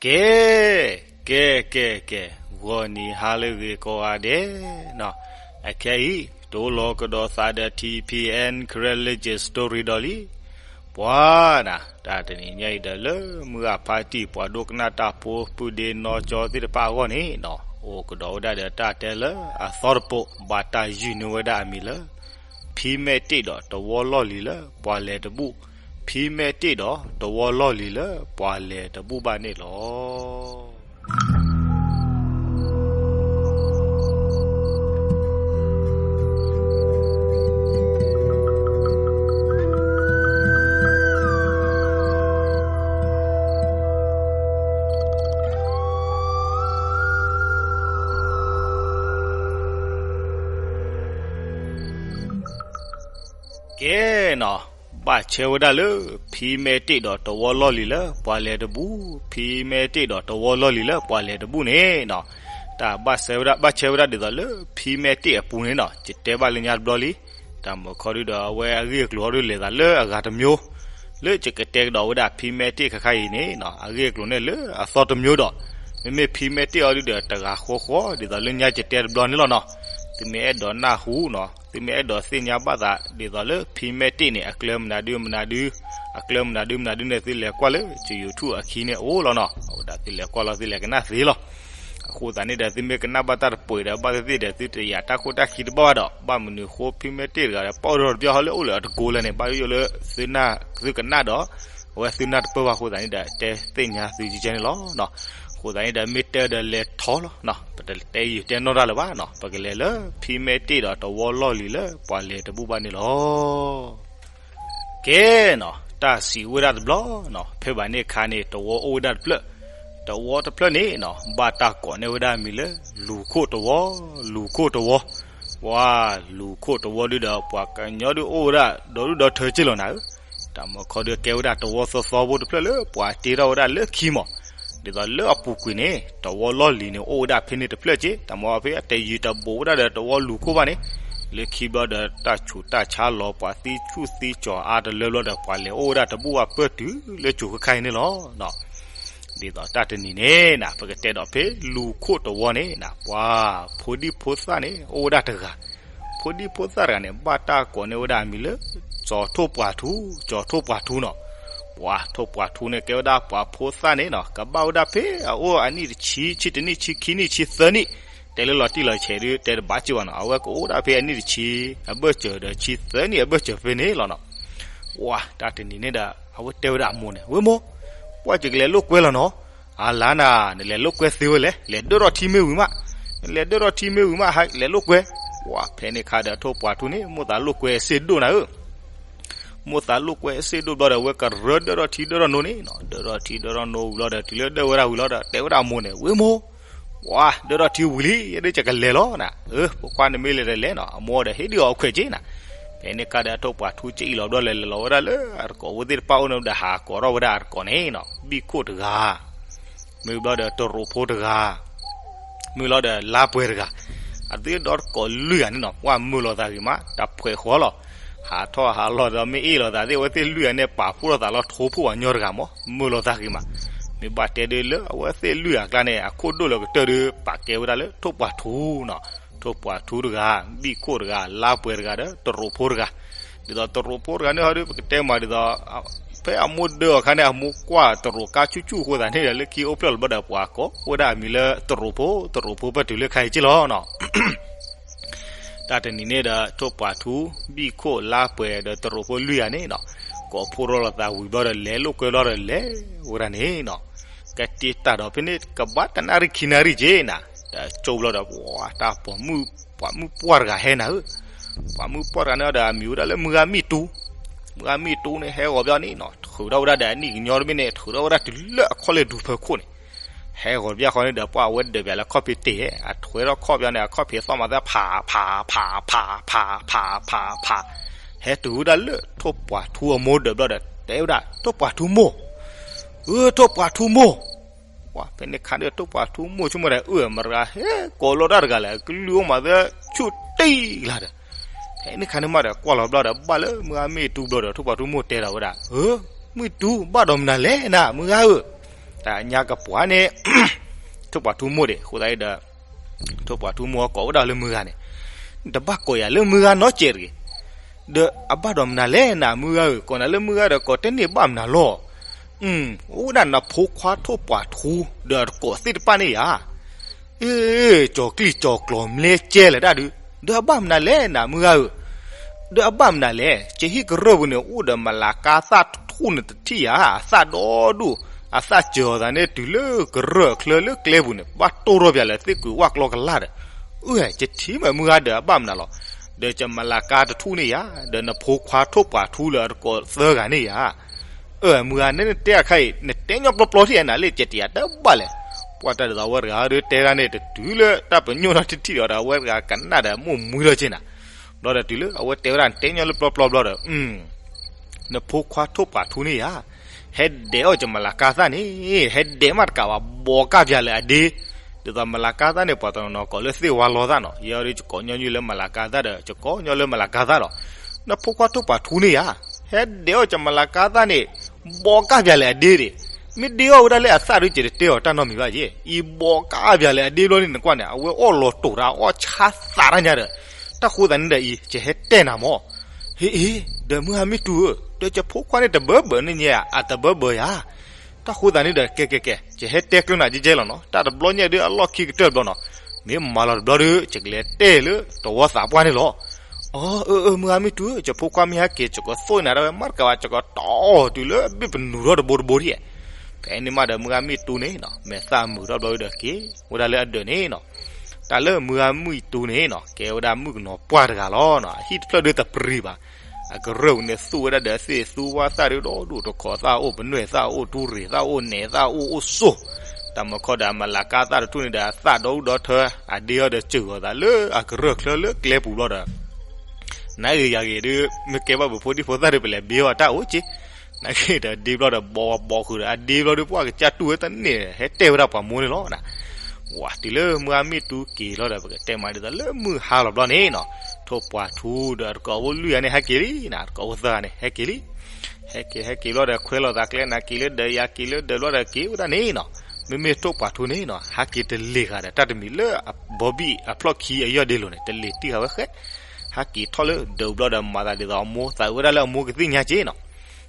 ကဲ, ကဲ ကဲ ကဲ, ဂီၤနံၤဟါလၢအဂ့ၤကိးဂၤဒဲးနီၤ, အခဲအံၤ တအိၣ်လီၤကဒီးသးဒီး ထံဖံအဲၣ် Karen Legend Story ဒီးလံ, ပှၤနၤ, တၢ်တနံၤညါအံၤဒီးလၢမုၢ်ဂၢ်ဖါတံၢ် ပှၤဒိကနၣ်တၢ်ဖိ ပုၢ်ဒ့နီၢ်ကၠီသ့ၣ်တဖၣ်အဂီၢ်န့ၣ်နီၤ, အိၣ်ကဒီးဝဲဒၣ်ဒီးတၢ်တဲလၢအသီတပိး ဘၣ်တၢ်ယုၢ်န့ၢ်ဝဲဒၣ်အမံၤလၢ ဖံမဲာ်တ့ၢ်ဒီးတဝီလီၢ်လံၤလၢပှၤလဲၤတဘူၣ်, ဖံမဲာ်တ့ၢ်ဒီးတဝီလီၢ်လံၤလၢပှၤလဲၤတဘူၣ်ဘၣ်န့ၣ်လီၤ. ကဲနီၤ, ဘၣ်ဆၢဝဲဒၣ်လၢ ဖံမဲာ်တ့ၢ်ဒီးတဝီလီၢ်လံၤလၢပှၤလဲၤတဘူၣ်, ဖံမဲာ်တ့ၢ်ဒီးတဝီလီၢ်လံၤလၢပှၤလဲၤတဘူၣ်န့ၣ်နီၤ, တၢ်ဘၣ်ဆၢဝဲဒၣ် ဘၣ်ဆၢဝဲဒၣ်ဒ်သိးလၢဖံမဲာ်တ့ၢ်အပူၤန့ၣ်နီၤ, ယတဲဘၣ်လၢညါတဘျီလံ, တၢ်မုၢ်ခီဒုဒီးအဝဲအဂ့ၢ်အကျိၤဟီဒုလဲၤသးလၢအဂၤတမျိုး, လၢယကတဲကဒီးဝဲဒၣ်ဖံမဲာ်တ့ၢ်ခါခါအံၤန့ၣ်နီၤ, အဂ့ၢ်အကျိၤန့ၣ်လၢအသီတမျိုးဒီး, မ့မ့ၢ်ဖံမဲာ်တ့ၢ်အီၤဒုဒီးတဂၤဃီဃီ ဒ်သိးလၢညါယတဲတဘျီန့ၣ်လီၤနီၤ, သုမ့ၢ်အဲၣ်ဒိးနၢ်ဟူနီၤ, သုမ့ၢ်အဲၣ်ဒိးသ့ၣ်ညါဘၣ်သး ဒ်သိးလၢဖံမဲာ်တ့ၢ်န့ၣ် အကျၢၤမနုၤဒုမနုၤဒု, အကျၢၤမနုၤဒုမနုၤဒုန့ၣ် သုလဲၤကွၢ်လၢ YouTube အခံန့ၣ်အိၣ်လီၤနီၤ, အဝဲဒၣ်သုလဲၤကွၢ်လီၤ သုလဲၤကနၣ်သ့လီၤ. အဃိသတးန့ၣ်ဒီး သုမ့ၢ်ကနၣ်ဘၣ်တၢ်တပှဲၤဒီး ဘၣ်သ့ၣ်သ့ၣ်ဒီး သုတယာ်တၢ်ခိၣ်တၢ်ခံတဘၣ်ဘၣ်ဒီး ဘၣ်မနုၤဃိဖံမဲာ်တ့ၢ်တဂၤဒီး ပီၣ်ထီၣ်တပျီၢ်ဟီလၢအိၣ်လၢအတကိးလၢန့ၣ် ဘၣ်ယိၣ်လၢ သုကနၣ်ဒီး အဝဲသုနၢ်တပၢၢ်ဘၣ်အဃိသတးန့ၣ်ဒီး တဲသ့ၣ်ညါသုကဲန့ၣ်လီၤ. အဃိသတးန့ၣ်ဒီး မ့ၢ်တဲဒီးလဲၤထီလီၤ, ပတတဲယုာ်တဲနီၢ်တၢ်လၢၤဘၣ်နီၤ, ပကလဲၤလၢဖံမဲာ်တ့ၢ်ဒီးတဝီလီၢ်လံၤလၢပှၤလဲၤတဘူၣ်ဘၣ်န့ၣ်လီၤ. ကဲနီၤ, တၢ်စံးဝဲဒၣ်တဘျီနီၤ, ဖဲဘၣ်န့ၣ်အခါန့ၣ် တဝီအိၣ်ဝဲဒၣ်တဖျၢၣ်, တဝီတဖျၢၣ်န့ၣ်နီၤ ဘၣ်တၢ်ကိးန့ၢ်ဝဲဒၣ်အမံၤလၢ လူၤခိၣ်တဝီ, လူၤခိၣ်တဝီ, ပှၤလူၤခိၣ်တဝီဒုဒီး ပှၤကညီဒုအိၣ်ဝဲဒၣ် ဒီဒုၣ်ဒီထၢက့လီၤနၤဧၢ, တၢ်မုၢ်ခီဒုကဲဝဲဒၣ်တဝီသီသီဖိတဖျၢၣ်လၢပှၤတ့ထီၣ်ဝဲဒၣ်လၢခံမး, ဒ်သိးလၢအပူၤကွံာ်န့ၣ် တဝီလီၢ်လံၤန့ၣ် အိၣ်ဝဲဒၣ်ဖဲန့ၣ်တဖျၢၣ်က့, တၢ်မုၢ်ခီဖဲအတယံာ်တဘူးဝဲဒၣ်ဒီးတဝီလူၤခိၣ်ဘၣ်န့ၣ်, လၢခံဘျီဒီးတၢ်ဆူးတၢ်ဆါလီၤ ပှၤသံဆူၣ်သံကၠီၤအါတလၢဘျီဒီး ပှၤလဲၤအိၣ်ဝဲဒၣ်တဘူၣ်အပၢၢ်တုၤလၢကၠိၤခဲခါအံၤန့ၣ်လီၤ. ဒ်သိးတၢ်တနံၤန့ၣ်နၤ ပကတဲဒီးဖဲလူၤခိၣ်တဝီန့ၣ်နၤ ပှၤဖိဒံဖိသၣ်န့ၣ် အိၣ်ဝဲဒၣ်တဂၤ, ဖိဒံဖိသၣ်တဂၤန့ၣ် ဘၣ်တၢ်ကိးန့ၢ်ဝဲဒၣ်အမံၤလၢ စီၤထိၣ်ပှာ်ထူ, စီၤထိၣ်ပှာ်ထူနီၤ, ပှၤထိၣ်ပှာ်ထူန့ၣ် ကဲဝဲဒၣ်ပှၤဖိသၣ်န့ၣ်နီၤ ကဘၣ်ဝဲဒၣ်ဖဲအအိၣ်အနံၣ်တဆံ, ဆံတနံၣ်, ဆံခံနံၣ်, ဆံသၢနံၣ်, တဲလၢလီၤတံၢ်လီၤဆဲးဒု တဲတဘၣ်က့ဘၣ်နီၤ, အဝဲကအိၣ်ဒၣ်ဖဲအနံၣ်တဆံအဘၢၣ်စၢၤဒီး ဆံသၢနံၣ်အဘၢၣ်စၢၤဖဲန့ၣ်လီၤနီၤ. ပှၤတၢ်တနံၤန့ၣ်ဒီး အဝဲတဲဝဲဒၣ်အမိၢ်န့ၣ်, ဝ့ၢ်မိၢ်, ပှၢ်ကကလဲၤလိာ်ကွဲလီၤနီၤ, အလါနၤ နလဲၤလိာ်ကွဲသ့ဝဲလဲၣ်, လဲၤဒၢၣ်ထီၣ်ထံမ့ၢ်ဝံၤမး, နလဲၤဒၢၣ်ထီၣ်ထံမ့ၢ်ဝံၤမး ဟဲလဲၤလိာ်ကွဲ. ပှၤဖဲန့ၣ်အခါဒီးထိၣ်ပှာ်ထူန့ၣ် မိၣ်သးလိာ်ကွဲစ့ၢ်ဒိၣ်နၤဧၢ မိၣ်သးလိာ်ကွဲစ့ၢ်ဒိၣ်ဘျီဒီး အဝဲကရၢဒၢၣ်ထီၣ်ထံဒၢၣ်ထီၣ်နိန့ၣ်, ဒၢၣ်ထီၣ်ထံဒၢၣ်ထီၣ်နိဝံၤလီၤဒီး တုၤလၢဒၢၣ်ဝဲဒၣ်ဝံၤလီၤဒီး တဲဝဲဒၣ်အမိၢ်န့ၣ်, ဝ့ၢ်မိၢ်, ပှၤဒၢၣ်ထီၣ်ထံဝံၤလံ, ယဒ်ကကလဲၤလီၤနၤ, အၢ ဖိခွါန့ၣ်မ့ၢ်လဲၤတလဲၤနီၤ, အမိၢ်ဒီးဟ့ၣ်ဒုးအီၤခွဲးက့နၤ. ဖဲန့ၣ်အခါဒီးထိၣ်ပှာ်ထူကအံၣ်လီၤဘျီလဲၤလီၤဝဲဒၣ်လၢအတကိးဝဲသ့ၣ်တဖၣ်အိၣ်န့ၣ်ဒီး ဟးကိးထီၣ်ဝဲဒၣ်အတကိးန့ၣ်နီၤ, ဘံၣ်ခိၣ်တဂၤ မ့ၢ်ဘျီဒီးတရူးဖိတဂၤ, မ့ၢ်လီၤဒီးလါပှဲၤတဂၤ, အသ့ၣ်ဒီတကိးလွံၢ်ဂၤန့ၣ်နီၤ, ပှၤမုာ်လိာ်သးဂ့ၤမး တၢ်ဖှဲးဃီလီၤ. ဟးထီၣ်ဟးလီၤဒီးမ့ၢ်အ့ၣ်လိာ်သးသ့ၣ် အဝဲသ့ၣ်လွံၢ်ဂၤန့ၣ် ပာ်ဖှိၣ်လိာ်သးလီၤထိၣ်ဖိဝၤညီတဂၤမး, မုာ်လိာ်သးဂ့ၤမး. မ့ၢ်ဘၣ်တဲဒုလၢအဝဲသ့ၣ်လွံၢ်ဂၤအကျါန့ၣ် အခိၣ်ဒိၣ်လၢကတၢၢ်ဒု ပာ်ကဲဝဲဒၣ်လၢထိၣ်ပှာ်ထူနီၤ, ထိၣ်ပှာ်ထူတဂၤ, ဘံၣ်ခိၣ်တဂၤ, လါပှဲၤတဂၤဒီးတရူးဖိတဂၤ ဒ်သိးတရူးဖိတဂၤန့ၣ်ဟီဒု ပကတဲမးဒ်သိး ဖဲအမိၢ်ဒၢအီၤအခါန့ၣ် အမိၢ်ကွၢ်တရူးကါဆူၣ်ဆူၣ်အဃိသတးန့ၣ်ဒီး လၢခံအိၣ်ဖျဲၣ်လီၤဘျီဒီးပှၤကိးဝဲဒၣ်အမံၤလၢတရူးဖိ, တရူးဖိပၢၢ်တုၤလၢခါအံၤက့လီၤနီၤ. တၢ်တနံၤန့ၣ်ဒီး ထိၣ်ပှာ်ထူ, ဘံၣ်ခိၣ်, လါပှဲၤဒီးတရူးဖိလွံၢ်ဂၤန့ၣ်နီၤ, ကိးဖှိၣ်ထီၣ်လိာ်သးဝံၤဘျီဒီး လဲၤလိာ်ကွဲဘျီဒီးလဲၤဝဲဒၣ်န့ၣ်နီၤ. ကတ့တၢ်ဒီးဖဲန့ၣ် ကဘၣ်တနၣ်ရံၣ်ခံနၣ်ရံၣ်က့နၤ, ဒီးကၠိဘျီဒီး ပှၤတၢ်ပိာ်မုၣ်, ပှၤမုၣ်ပှၢ်တဂၤဟဲနၤဧၢ ပှၤမုၣ်ပှၢ်တဂၤန့ၣ်ဒီး အမံၤဝဲဒၣ်လၢမုၢ်ဂၤမ့ၣ်တူ, မုၢ်ဂၤမ့ၣ်တူန့ၣ် ဟဲဂီၤဘျီန့ၣ်နီၤ ထုးထီၣ်ဝဲဒၣ်ဒီးအနံၣ်ကညီတဘ့ၣ်န့ၣ် ထုးထီၣ်ဝဲဒၣ်တုၤလၢအခီၣ်လဲၢ်ဒူဖၢခိၣ်န့ၣ်, ဟဲဂီၤဘျီဃီန့ၣ်ဒီး ပှၤအဝဲဒၢးဘၣ်လၢခီၣ်ဖံးတ့ၢ်, အထွဲထီၣ်ခီၣ်ဘျီန့ၣ် အခီၣ်ဖံးသီၣ်မၤသးဖး ဖး ဖး ဖး ဖး ဖး ဖး ဖး ဟဲတုၤဝဲဒၣ်လၢထိၣ်ပှာ်ထူအမိၢ်ဒၢးဘျီဒီး တဲဝဲဒၣ် ထိၣ်ပှာ်ထူမိၢ်, အၢ ထိၣ်ပှာ်ထူမိၢ် ပှၤဖဲန့ၣ်ခါဒီး ထိၣ်ပှာ်ထူမိၢ်ဆိကမိၣ်ဒီး အၢ မတၤတဂၤဟဲကိးလီၤတၢ်တဂၤလဲၣ်, ကလုၢ်အိၣ်မးသၢဆူၣ်တံၢ်လၢ်ဒီး, ဖဲန့ၣ်ခါန့ၣ်မးဒီး ကွၢ်လီၤဘျီဒီး ဘၣ်လၢမုၢ်ဂၤမ့ၣ်တူဘျီဒီး ထိၣ်ပှာ်ထူမိၢ်တဲဒီးဝဲဒၣ်, အၢ မ့ၣ်တူ ဘၣ်ဒီးမနုၤလဲၣ်နၤ မုၢ်ဂၤဧၢ, တၢ်ညါကပှၤန့ၣ် ထိၣ်ပှၢ်ထူမိၢ်ဒံး အဃိသတးဒီး ထိၣ်ပှၢ်ထူမိၢ်ကိးဝဲဒၣ်လၢမုၢ်ဂၤန့ၣ်, တဘၣ်ကိးယၤလၢမုၢ်ဂၤနီတစဲးတဂ့ၤ. ဒီးအဘၣ်ဒီးမနုၤလဲၣ်နၤမုၢ်ဂၤဧၢ, ကိးနၤလၢမုၢ်ဂၤဒီးကိးတန့ၢ်ဘၣ်မနုၤလီၤ. အိၣ်ဝဲဒၣ်နဖိခွါထိၣ်ပှၢ်ထူ ဒီးတကိးသ့ၣ်တဖၣ်န့ၣ်ယၤ အ့ ကၠီၤကျံၣ်ကၠီၤကျီၤမလဲကဲလဲၣ်တၢ်ဒုး, ဒီးအဘၣ်မနုၤလဲၣ်နၤမုၢ်ဂၤဧၢ, ဒီးအဘၣ်မနုၤလဲၣ်, ကဟံၣ်ကရၢၢ်ပူၤန့ၣ် အိၣ်ဒီးမလၤကါသၣ်တထူၣ်န့ၣ်တထံၣ်ယၤ, အသၣ်ဒီဒူၣ်, အသၣ်စၢၤအီၤသးန့ၣ် တုၤလၢကရၢၢ်အချၢလၢကျဲပူၤန့ၣ် ဘၣ်တိၢ်ထီၣ်ပၠးလၢသ့ၣ်ကွံာ်ဝၣ်ကျီကလၢ်ဒီး, အၢ ယထံၣ်မးမုၢ်ဂၤဒီးအဘၣ်မနုၤလီၤ. ဒီးယမလၤကါတထူၣ်န့ၣ်ယၤ, ဒီးနဖိခွါထိၣ်ပှၢ်ထူလၢအတကိးသၢဂၤန့ၣ်ယၤ အၢ မုၢ်ဂၤ နတဲအခါအံၤ နတဲညီပျီပျီထံၣ်နၤလၢကတံၤအတဘၣ်လဲၣ်. ပှၤတၢ်ဒ်သိးအဝဲတဂၤဒီးတဲဒၣ်န့ၣ် တတုၤလၢတၢ်ပညိၣ်နီတထံၣ်ဒီး အဝဲတဂၤကနၣ်ဒီးမိၢ်မှံလီၤက့ၤနၤ, ဘျီဒီးတုၤလၢအဝဲတဲဝဲဒၣ်နတဲညီလၢပျီပျီဘျီဒီး နဖိခွါထိၣ်ပှၢ်ထူန့ၣ်ယၤ ဟဲဒဲးအီၣ်ယမလၤကါသၣ်န့ၣ်, ဟဲဒဲးမးတကးဘၣ် ဘီးကၢ်ပၠးလၢအဒ့, ဒ်သိးမလၤကါသၣ်န့ၣ် ပှၤတနီၤနီၤကိးလၢသ့ၣ်ဝါလီသၣ်နီၤ, ယဲဒီးယကိးညီနုၢ်လၢမလၤကါသၣ်ဒီး ယကိးညီလၢမလၤကါသၣ်ဒီး, နဖိခွါထိၣ်ပှၢ်ထူန့ၣ်ယၤ ဟဲဒဲးအီၣ်ယမလၤကါသၣ်န့ၣ် ဘီးကၢ်ပၠးလၢအဒ့ဒံး, မ့ၢ်ဒ့အီၣ်ဝဲဒၣ်လၢအသၣ်ဒီး ယတတဲအီၤတၢ်နီတမံၤဘၣ်က့ၤ, အံၤဘီးကၢ်ပၠးလၢအဒ့ဘျီန့ၣ် နကွၢ်န့ၣ် အဝဲအီၣ်လီၤတိာ်တၢ်အီၣ်ဆါသးတၢ်ညါဒီး, တၢ်ဃိသးန့ၣ်ဒီးအံၤ ယဟဲတဲနၤမၢ်, ဟ့ၣ်အ့, ဒီးမုၢ်ဂၤမ့ၢ်တုၤဧၢ, ဒီးယဖိခွါန့ၣ်တဘၢဘၢန့ၣ်ညါ အတဘၢဘၢယၤ တၢ်ဃိသးန့ၣ်ဒီး ကဲကဲကဲ, ယဟဲတဲကျၢၤနၤကဲကဲလီၤနီၤ, တၢ်တဘျီညါဒီးအလီၢ်ခံကတၢၢ်တဘျီနီၤ, မ့ၢ်မၤလီၤတဘျီဒီး ယကလဲၤတဲလၢတဝီသးပှၢ်န့ၣ်လီၤ. အၢ အၢ အၢ မုၢ်ဂၤမ့ၢ်တုၤ ယဖိခွါမ့ၢ်ဟဲက့ၤ ယကသိၣ်နၤဒၣ်ဝဲ မ့ၢ်တကးဘၣ် ယကတီၢ်တုၤလၢဘ့ၣ်ပနူၤထီၣ်တဘိတဘိဒံး, ဖဲန့ၣ်မးဒီး မုၢ်ဂၤမ့ၢ်တုၤန့ၣ်နီၤ မဲာ်သၣ်မုာ်ထီၣ်ဘျီဒီးက့ၤဝဲဒၣ်လၢအဒၢးန့ၣ်နီၤ, တၢ်လၢမုၢ်ဂၤမ့ၢ်တုၤန့ၣ်နီၤ ကဲဝဲဒၣ်မုၣ်ကနီၤပှၢ်တဂၤလီၤနီၤ, အဟံၣ်တဖျၢၣ်ဒုးတပရံၤဘၣ် အကရၢၢ်ပူၤန့ၣ် သူဝဲဒၣ်ဒီးသ့ၣ်သူဝါသၣ်ဒုးဒီဒူၣ်တခီ သၣ်အိၣ်ပနွဲၣ် သၣ်အိၣ်တူၢ်ရ့ၣ် သၣ်အိၣ်နဲၣ် သၣ်အိၣ်အိၣ်စိၢ်, တၢ်မၤခီဒီးအမလၤကါသၣ်တထူၣ်န့ၣ်ဒီး အသၣ်ဒီဒူၣ်ဒီထၢ အဒ့အီၤဒီးစၢၤအီၤသးလၢအကရၢၢ်ချၢလၢကျဲပူၤဘျီဒီး နဂ့ၤယၤဂ့ၤဒုး မ့ၢ်ကဲဘၣ်ပဖိဒံဖိသၣ်ဒီး ပလဲၤဘ့အီၤတၢ်အိၣ်က့ၤ, နဂ့ၤဒီးဒ့ဘျီဒီး ဘီဘီဃုာ်ဒီး အဒ့ဘျီဒုး ပှၤကစၢ်တူၢ်ဝဲတန့ၢ် ဟဲတဲဝဲဒၣ်ပှၤမိၢ်န့ၣ်လီၤ. ဝၤ တုၤလၢမုၢ်ဂၤမ့ၢ်တူၤက့ၤလီၤဒီး ပကတဲမးဒ်သိးလၢမုၢ်ဟါလီၤဘျီန့ၣ်နီၤ, ထိၣ်ပှၢ်ထူဒီးတကိးဖိလွံၢ်ဂၤန့ၣ် ဟဲက့ၤလံနီၤ, တကိးဖိသၢဂၤန့ၣ် ဟဲက့ၤလံ ဟဲက့ၤ ဟဲက့ၤဘျီဒီး ခွဲးလိာ်သးကျဲ နၤက့ၤလၢဒၢး ယၤက့ၤလၢဒၢးဘျီဒီး က့ၤဝဲဒၣ်န့ၣ်နီၤ, မ့မ့ၢ်ထိၣ်ပှၢ်ထူန့ၣ်နီၤ ဟဲက့ၤတလ့ၤဃာ်ဒီး တၢ်တမံၤလၢအဘီဘံၣ်အဖျီၣ်ခံအယီၢ်ဒ့လိၤန့ၣ် တလ့ၤတံၢ်ဃာ်ဝဲဃဲ, ဟဲက့ၤထီၣ်လၢဒၢးဘျီဒီး မၤသးဒ်သိးအမိၢ် သးဝဲဒၣ်လၢအမိၢ်ကသ့ၣ်ညါက့ၤနီၤ,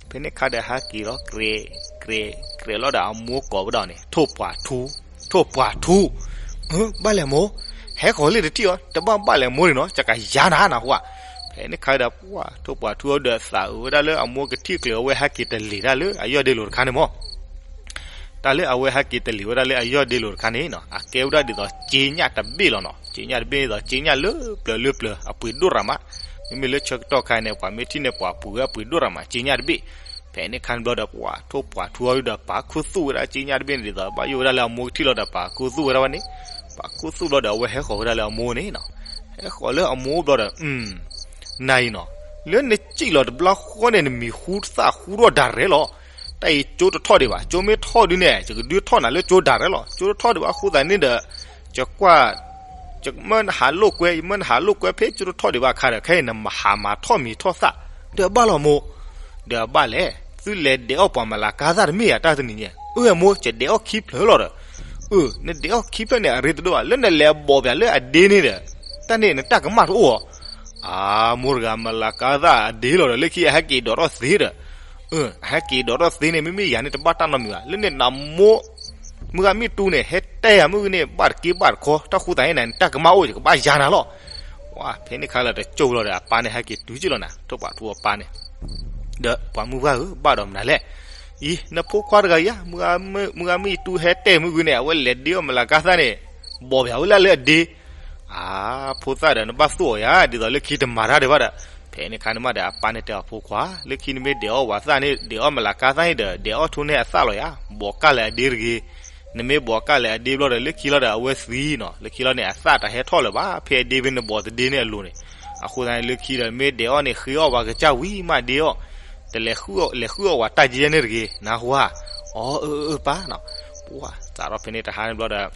ဖဲန့ၣ်ခါဒီးဟဲက့ၤလီၤ ကြဲး ကြဲး ကြဲးလီၤဒီးအမိၢ်ကိးဝဲဒၣ်န့ၣ် ထိၣ်ပှၢ်ထူ, ထိၣ်ပှၢ်ထူ, ဘၣ်လဲၣ်မိၢ်, ဟဲဃီၤလၢတထံၣ်အီၤ တဘၣ်ဘၣ်လဲၣ်မိၢ်န့ၣ်နီၤ ကကယၤနၤနၢ်ဟူဧါ, ဖဲန့ၣ်ခါဒီး ပှၤ ထိၣ်ပှၢ်ထူအီၤဒီးသးအုးဝဲဒၣ်လၢအမိၢ်ကထံၣ်ကျဲၤအဝဲဟဲက့ၤတလ့ၤတၢ်လၢအယီၢ်ဒ့လိၤတခါန့ၣ်မၢ် တၢ်လၢအဝဲဟဲက့ၤတလ့ၤဝဲဒၣ်လၢအယီၢ်ဒ့လိၤတခါန့ၣ်နီၤ အကဲဝဲဒၣ်ဒ်သိးစ့ညၣ်တဘ့ၣ်လီၤနီၤ, စ့ညၣ်တဘ့ၣ်ဒ်သိးစ့ညၣ်လၢပျၢၤလၢပျၢၤ အပှ့ၤဒိၣ်ရၤမး, မ့မ့ၢ်လၢဆၢကတီၢ်ခါန့ၣ် ပှၤမ့ၢ်ထံၣ်န့ၣ်ပှၤပှ့ၤဝဲအပှ့ၤဒိၣ်ရၤမး စ့ညၣ်တဘ့ၣ်, ဖဲန့ၣ်ခါန့ၣ်ဘျီဒီး ပှၤ ထိၣ်ပှၢ်ထူအီၤဒီးပာ်ခူသူၣ်ဝဲဒၣ်စ့ညၣ်တဘ့ၣ်န့ၣ် ဒ်သိးဘၣ်ယိၣ်ဝဲဒၣ်လၢအမိၢ်ကထံၣ်လီၤဒီးပာ်ခူသူၣ်ဝဲဒၣ်ဝဲန့ၣ်, ပာ်ခူသူၣ်ဘျီဒီးအဝဲဟဲဃီၤဝဲဒၣ်လၢအမိၢ်န့ၣ်နီၤ, ဟဲဃီၤလၢအမိၢ်ဘျီဒီး နၤအံၤနီၤ, လၢနစံၣ်လီၤတဘျီဃီန့ၣ် နမံၤဟူသၣ်ဟူထီၣ်ဒၣ်ရဲၣ်လီၤ. တၢ်အံၤကၠိတထီၣ်ဒံးဘၣ်, ကၠိမ့ၢ်ထီၣ်ဒုးန့ၣ် ယကဒုးထီၣ်နၤလၢကၠိဒၣ်ရဲၣ်လီၤ. ကၠိတထီၣ်ဒံးဘၣ်အဃိသတးန့ၣ်ဒီး ယကွၢ် ယမၢနဟးလိာ်ကွဲ ယမၢနဟးလိာ်ကွဲဖဲကၠိတထီၣ်ဒံးဘၣ်အခါဒီး ခဲအံၤနမၤဟးမၤထီၣ်မံၤထီၣ်သၣ် ဒီးအဘၣ်လီၤမိၢ်, ဒီးအဘၣ်လဲၣ်, သုလဲၤဒဲးအီၣ်ပှၤမလၤကါသၣ်တမ့ၢ်ဧါ တၢ်တနံၤညါ, အၢ မိၢ် ယဒဲးအီၣ်ခံဖျၢၣ်လီၤဒီး အၢ နဒဲးအီၣ်ခံဖျၢၣ်န့ၣ် အရ့တဒိၣ်ဘၣ်, လၢနလဲၤအဘီၣ်ပၠးလၢအဒ့န့ၣ်ဒီး တၢ်န့ၣ်နတၢ်ကမၣ်တအိၣ်ဧါ. အၢ မိၢ်တဂၤမလၤကါသၣ်အဒ့လီၤဒီး လၢခံအဟဲက့ၤဒိးထီၣ်သ့ဒီး, အၢ အဟဲက့ၤဒိးထီၣ်သ့န့ၣ် မ့မ့ၢ်ယၤန့ၣ် တဘၣ်တၢ်နီတမံၤဘၣ်, လၢန့ၣ်နမိၢ် မုၢ်ဂၤမ့ၢ်တူၤန့ၣ် ဟဲတဲယၤမုၢ်ဂၤန့ၣ် ဘၣ်တက့ၢ်ဘၣ်တခီ, တၢ်ဃိသးန့ၣ် နတၢ်ကမၣ်အိၣ် ယကဘၣ်ယၤနၤလီၤ. ဝၤ ဖဲန့ၣ်ခါလၢတကၠိလီၤဒီး အပၢ်န့ၣ်ဟဲက့ၤတုၤက့ၤလီၤနၤ, ထိၣ်ပှၢ်ထူအပၢ်န့ၣ် ဒီးပှၤမုၢ်ပှၢ်ဧၢ ဘၣ်ဒီးမနုၤလဲၣ်, အံၤ နဖိခွါတဂၤအံၤဧါ, မုၢ်ဂၤမ့ၢ်တူၤဟဲတဲမုၢ်ဂၤန့ၣ် အဝဲလဲၤဒ့အီၣ်မလၤကါသၣ်န့ၣ် ဘီၣ်ပၠးဝဲလၢလၢအဒ့, အၢ ဖိသၣ်ဒီး နဘၣ်သူၣ်အီၤယၤ ဒ်သိးလၢခံတမၤတၢ်ဒံးဘၣ်ဒီး, ဖဲန့ၣ်ခါန့ၣ်မးဒီး အပၢ်န့ၣ်တဲအီၤ ဖိခွါ, လၢခံနမ့ၢ်ဒဲးအီၣ်ဝဲသၣ်န့ၣ် ဒဲးအီၣ်မလၤကါသၣ်န့ၣ်ဒီး ဒဲးအီၣ်ထူန့ၢ်အသၣ်လီၤယၤ, ဘီၣ်ကၢ်လၢအဒ့တဂ့ၤ, နမ့ၢ်ဘီၣ်ကၢ်လၢအဒ့ဘျီဒီး လၢခံလီၤဒီး အဝဲသံနီၤ, လၢခံလီၤန့ၣ် အသၣ်တဟဲထီၣ်လၢၤဘၣ်, ဖဲအဒ့ဖဲနဘီၣ်တဒ့န့ၣ်အလိၤန့ၣ်, အဃိသတးန့ၣ် လၢခံဒီး မ့ၢ်ဒဲးအီၣ်န့ၣ် ဃ့အီၣ်ဝဲကစၢ်ဝံၤမးဒ့အီၣ်, တလဲၤဃုအီၣ်ဝဲတၢ်ကဲန့ၣ်တဂ့ၤ, နၢ်ဟူဧါ, အၢ အၢ အၢ ပၢ်နီၤ, ပှၤ စးထီၣ်ဖဲန့ၣ်တဟါန့ၣ်ဘျီဒီး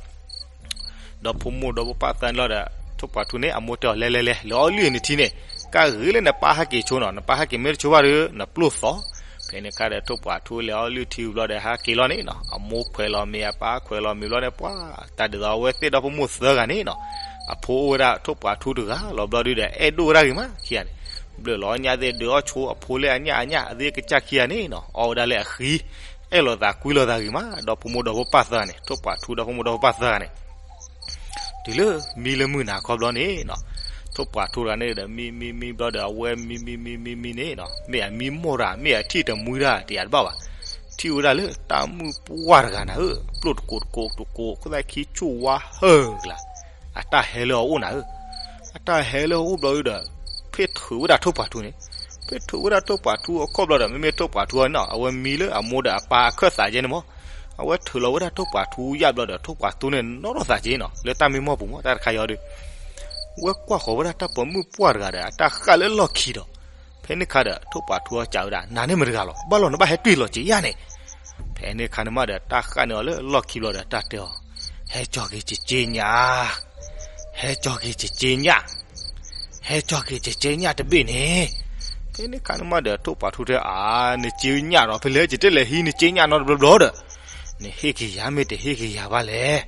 ဒီဖိမိၢ်ဒီဖိပၢ်သၢန့ၣ်လီၤဒီး ထိၣ်ပှၢ်ထူန့ၣ် အမိၢ်တဲအီၤ လဲၤလဲၤလဲၤ လဲၤအီၣ်လုၢ်အံၤနထံန့ၣ်, ကၢ်ဂ့ၤလၢနပၢ်ဟဲက့ၤဆိနီၤ, နပၢ်ဟဲက့ၤမ့ၢ်တဆိဘၣ်ဒီး နပျိၢ်သီၣ်, ဖဲန့ၣ်ခါဒီး ထိၣ်ပှာ်ထူလဲၤအီၣ်လုၢ်ထံဘျီဒီး ဟဲက့ၤလီၤန့ၣ်နီၤ, အမိၢ်ခွဲးလီၤမ့ၤ အပၢ်ခွဲးလီၤမ့ၤဘျီန့ၣ် ပှၤတၢ်ဒ်သိးအဝဲသ့ၣ်ဒီဖိမိၢ်သၢဂၤန့ၣ်နီၤ, အဖိအိၣ်ဝဲဒၣ်ထိၣ်ပှာ်ထူတဂၤလီၤဘျီဒုဒီး အဲၣ်ဒိၣ်ဝဲဒၣ်ဂ့ၤမးခံဂၤန့ၣ်, ဘျၢၣ်လီၤညၣ်သ့ၣ်ဒုးအီၣ်ဆိအဖိလၢအညၣ်အညၣ်အသ့ၣ်ကစၢ်ခံဂၤန့ၣ်နီၤ, အီၣ်ဝဲဒၣ်လၢအဃံ, အဲၣ်လိာ်သးကွံလိာ်သးဂ့ၤမး ဒီဖိမိၢ်ဒီဖိပၢ်သၢဂၤန့ၣ်, ထိၣ်ပှာ်ထူဒီဖိမိၢ်ဒီဖိပၢ်သၢဂၤန့ၣ် တုၤလၢမံလၢမုၢ်နၤခီဘျီန့ၣ်နီၤ, ထိၣ်ပှာ်ထူတဂၤန့ၣ်ဒီး မံမံမံဘျီဒီး အဝဲမံမံမံမံမံန့ၣ်နီၤ, မ့ၢ်အမံမီၢ်တၢ် မ့ၢ်အထံၣ်တမုာ်တၢ်တယၤတဘၣ်ဘၣ်, ထံၣ်ဝဲဒၣ်လၢတၢ်မုၣ်ပှၢ်တဂၤနၤဧၢ, ပျိၢ်တကိးတကိးတကိး ခိၣ်သၣ်ခံဆူၣ်ဝါဟၢကလၤ, အတၢ်ဟဲလၢအအိၣ်နၤဧၢ, အတၢ်ဟဲလၢအအိၣ်ဘျီဒီး ဖ့ၣ်ထုးဝဲဒၣ်ထိၣ်ပှာ်ထူန့ၣ်, ဖ့ၣ်ထုးဝဲဒၣ်ထိၣ်ပှာ်ထူအခီၣ်ဘျီဒီး မ့မ့ၢ်ထိၣ်ပှာ်ထူအံၤနီၤ အဝဲမံလၢအမိၢ်ဒီးအပၢ်အခၢၣ်သးကဲန့ၣ်မး, အဝဲထုးလီၤဝဲဒၣ်ထိၣ်ပှာ်ထူယၣ်ဘျီဒီး ထိၣ်ပှာ်ထူန့ၣ်နီၣ်ထီၣ်သးကဲနီၤ လၢတၢ်မံမီၢ်ပူၤမး တၢ်တခါအံၤဒီး ဝဲကွၢ်ဃီၤဝဲဒၣ်တၢ်ပိာ်မုၣ်ပှၢ်တဂၤဒီး အတၢ်ဃၣ်လၢလီၢ်ခံဒီး, ဖဲန့ၣ်ခါဒီး ထိၣ်ပှာ်ထူအီၤစံးဝဲဒၣ် နၤန့ၣ်မတဂၤလီၤ, ဘၣ်လီၤနဘၣ်ဟဲတွံၢ်လီၤက့ၤယၤန့ၣ်, ဖဲန့ၣ်ခါန့ၣ်မးဒီး တၢ်ဃၣ်န့ၢ်အီၤလၢလီၢ်ခံဘျီဒီး တၢ်တဲအီၤ, ဟဲကၠီက့ၤကက့ညၣ် ဟဲကၠီက့ၤကက့ညၣ် ဟဲကၠီက့ၤကက့ညၣ်တဘ့ၣ်န့ၣ်, ဖဲန့ၣ်ခါန့ၣ်မးဒီး ထိၣ်ပှာ်ထူတဲအါ, နက့ညၣ်ဒီး ဖဲလဲၣ် ယတလဲၤဟံးနက့ညၣ်နီတဘျီဘျီဒီး, နဟ့ၣ်က့ၤယၤမ့ၢ် တဟ့ၣ်က့ၤယၤဘၣ်လဲၣ်,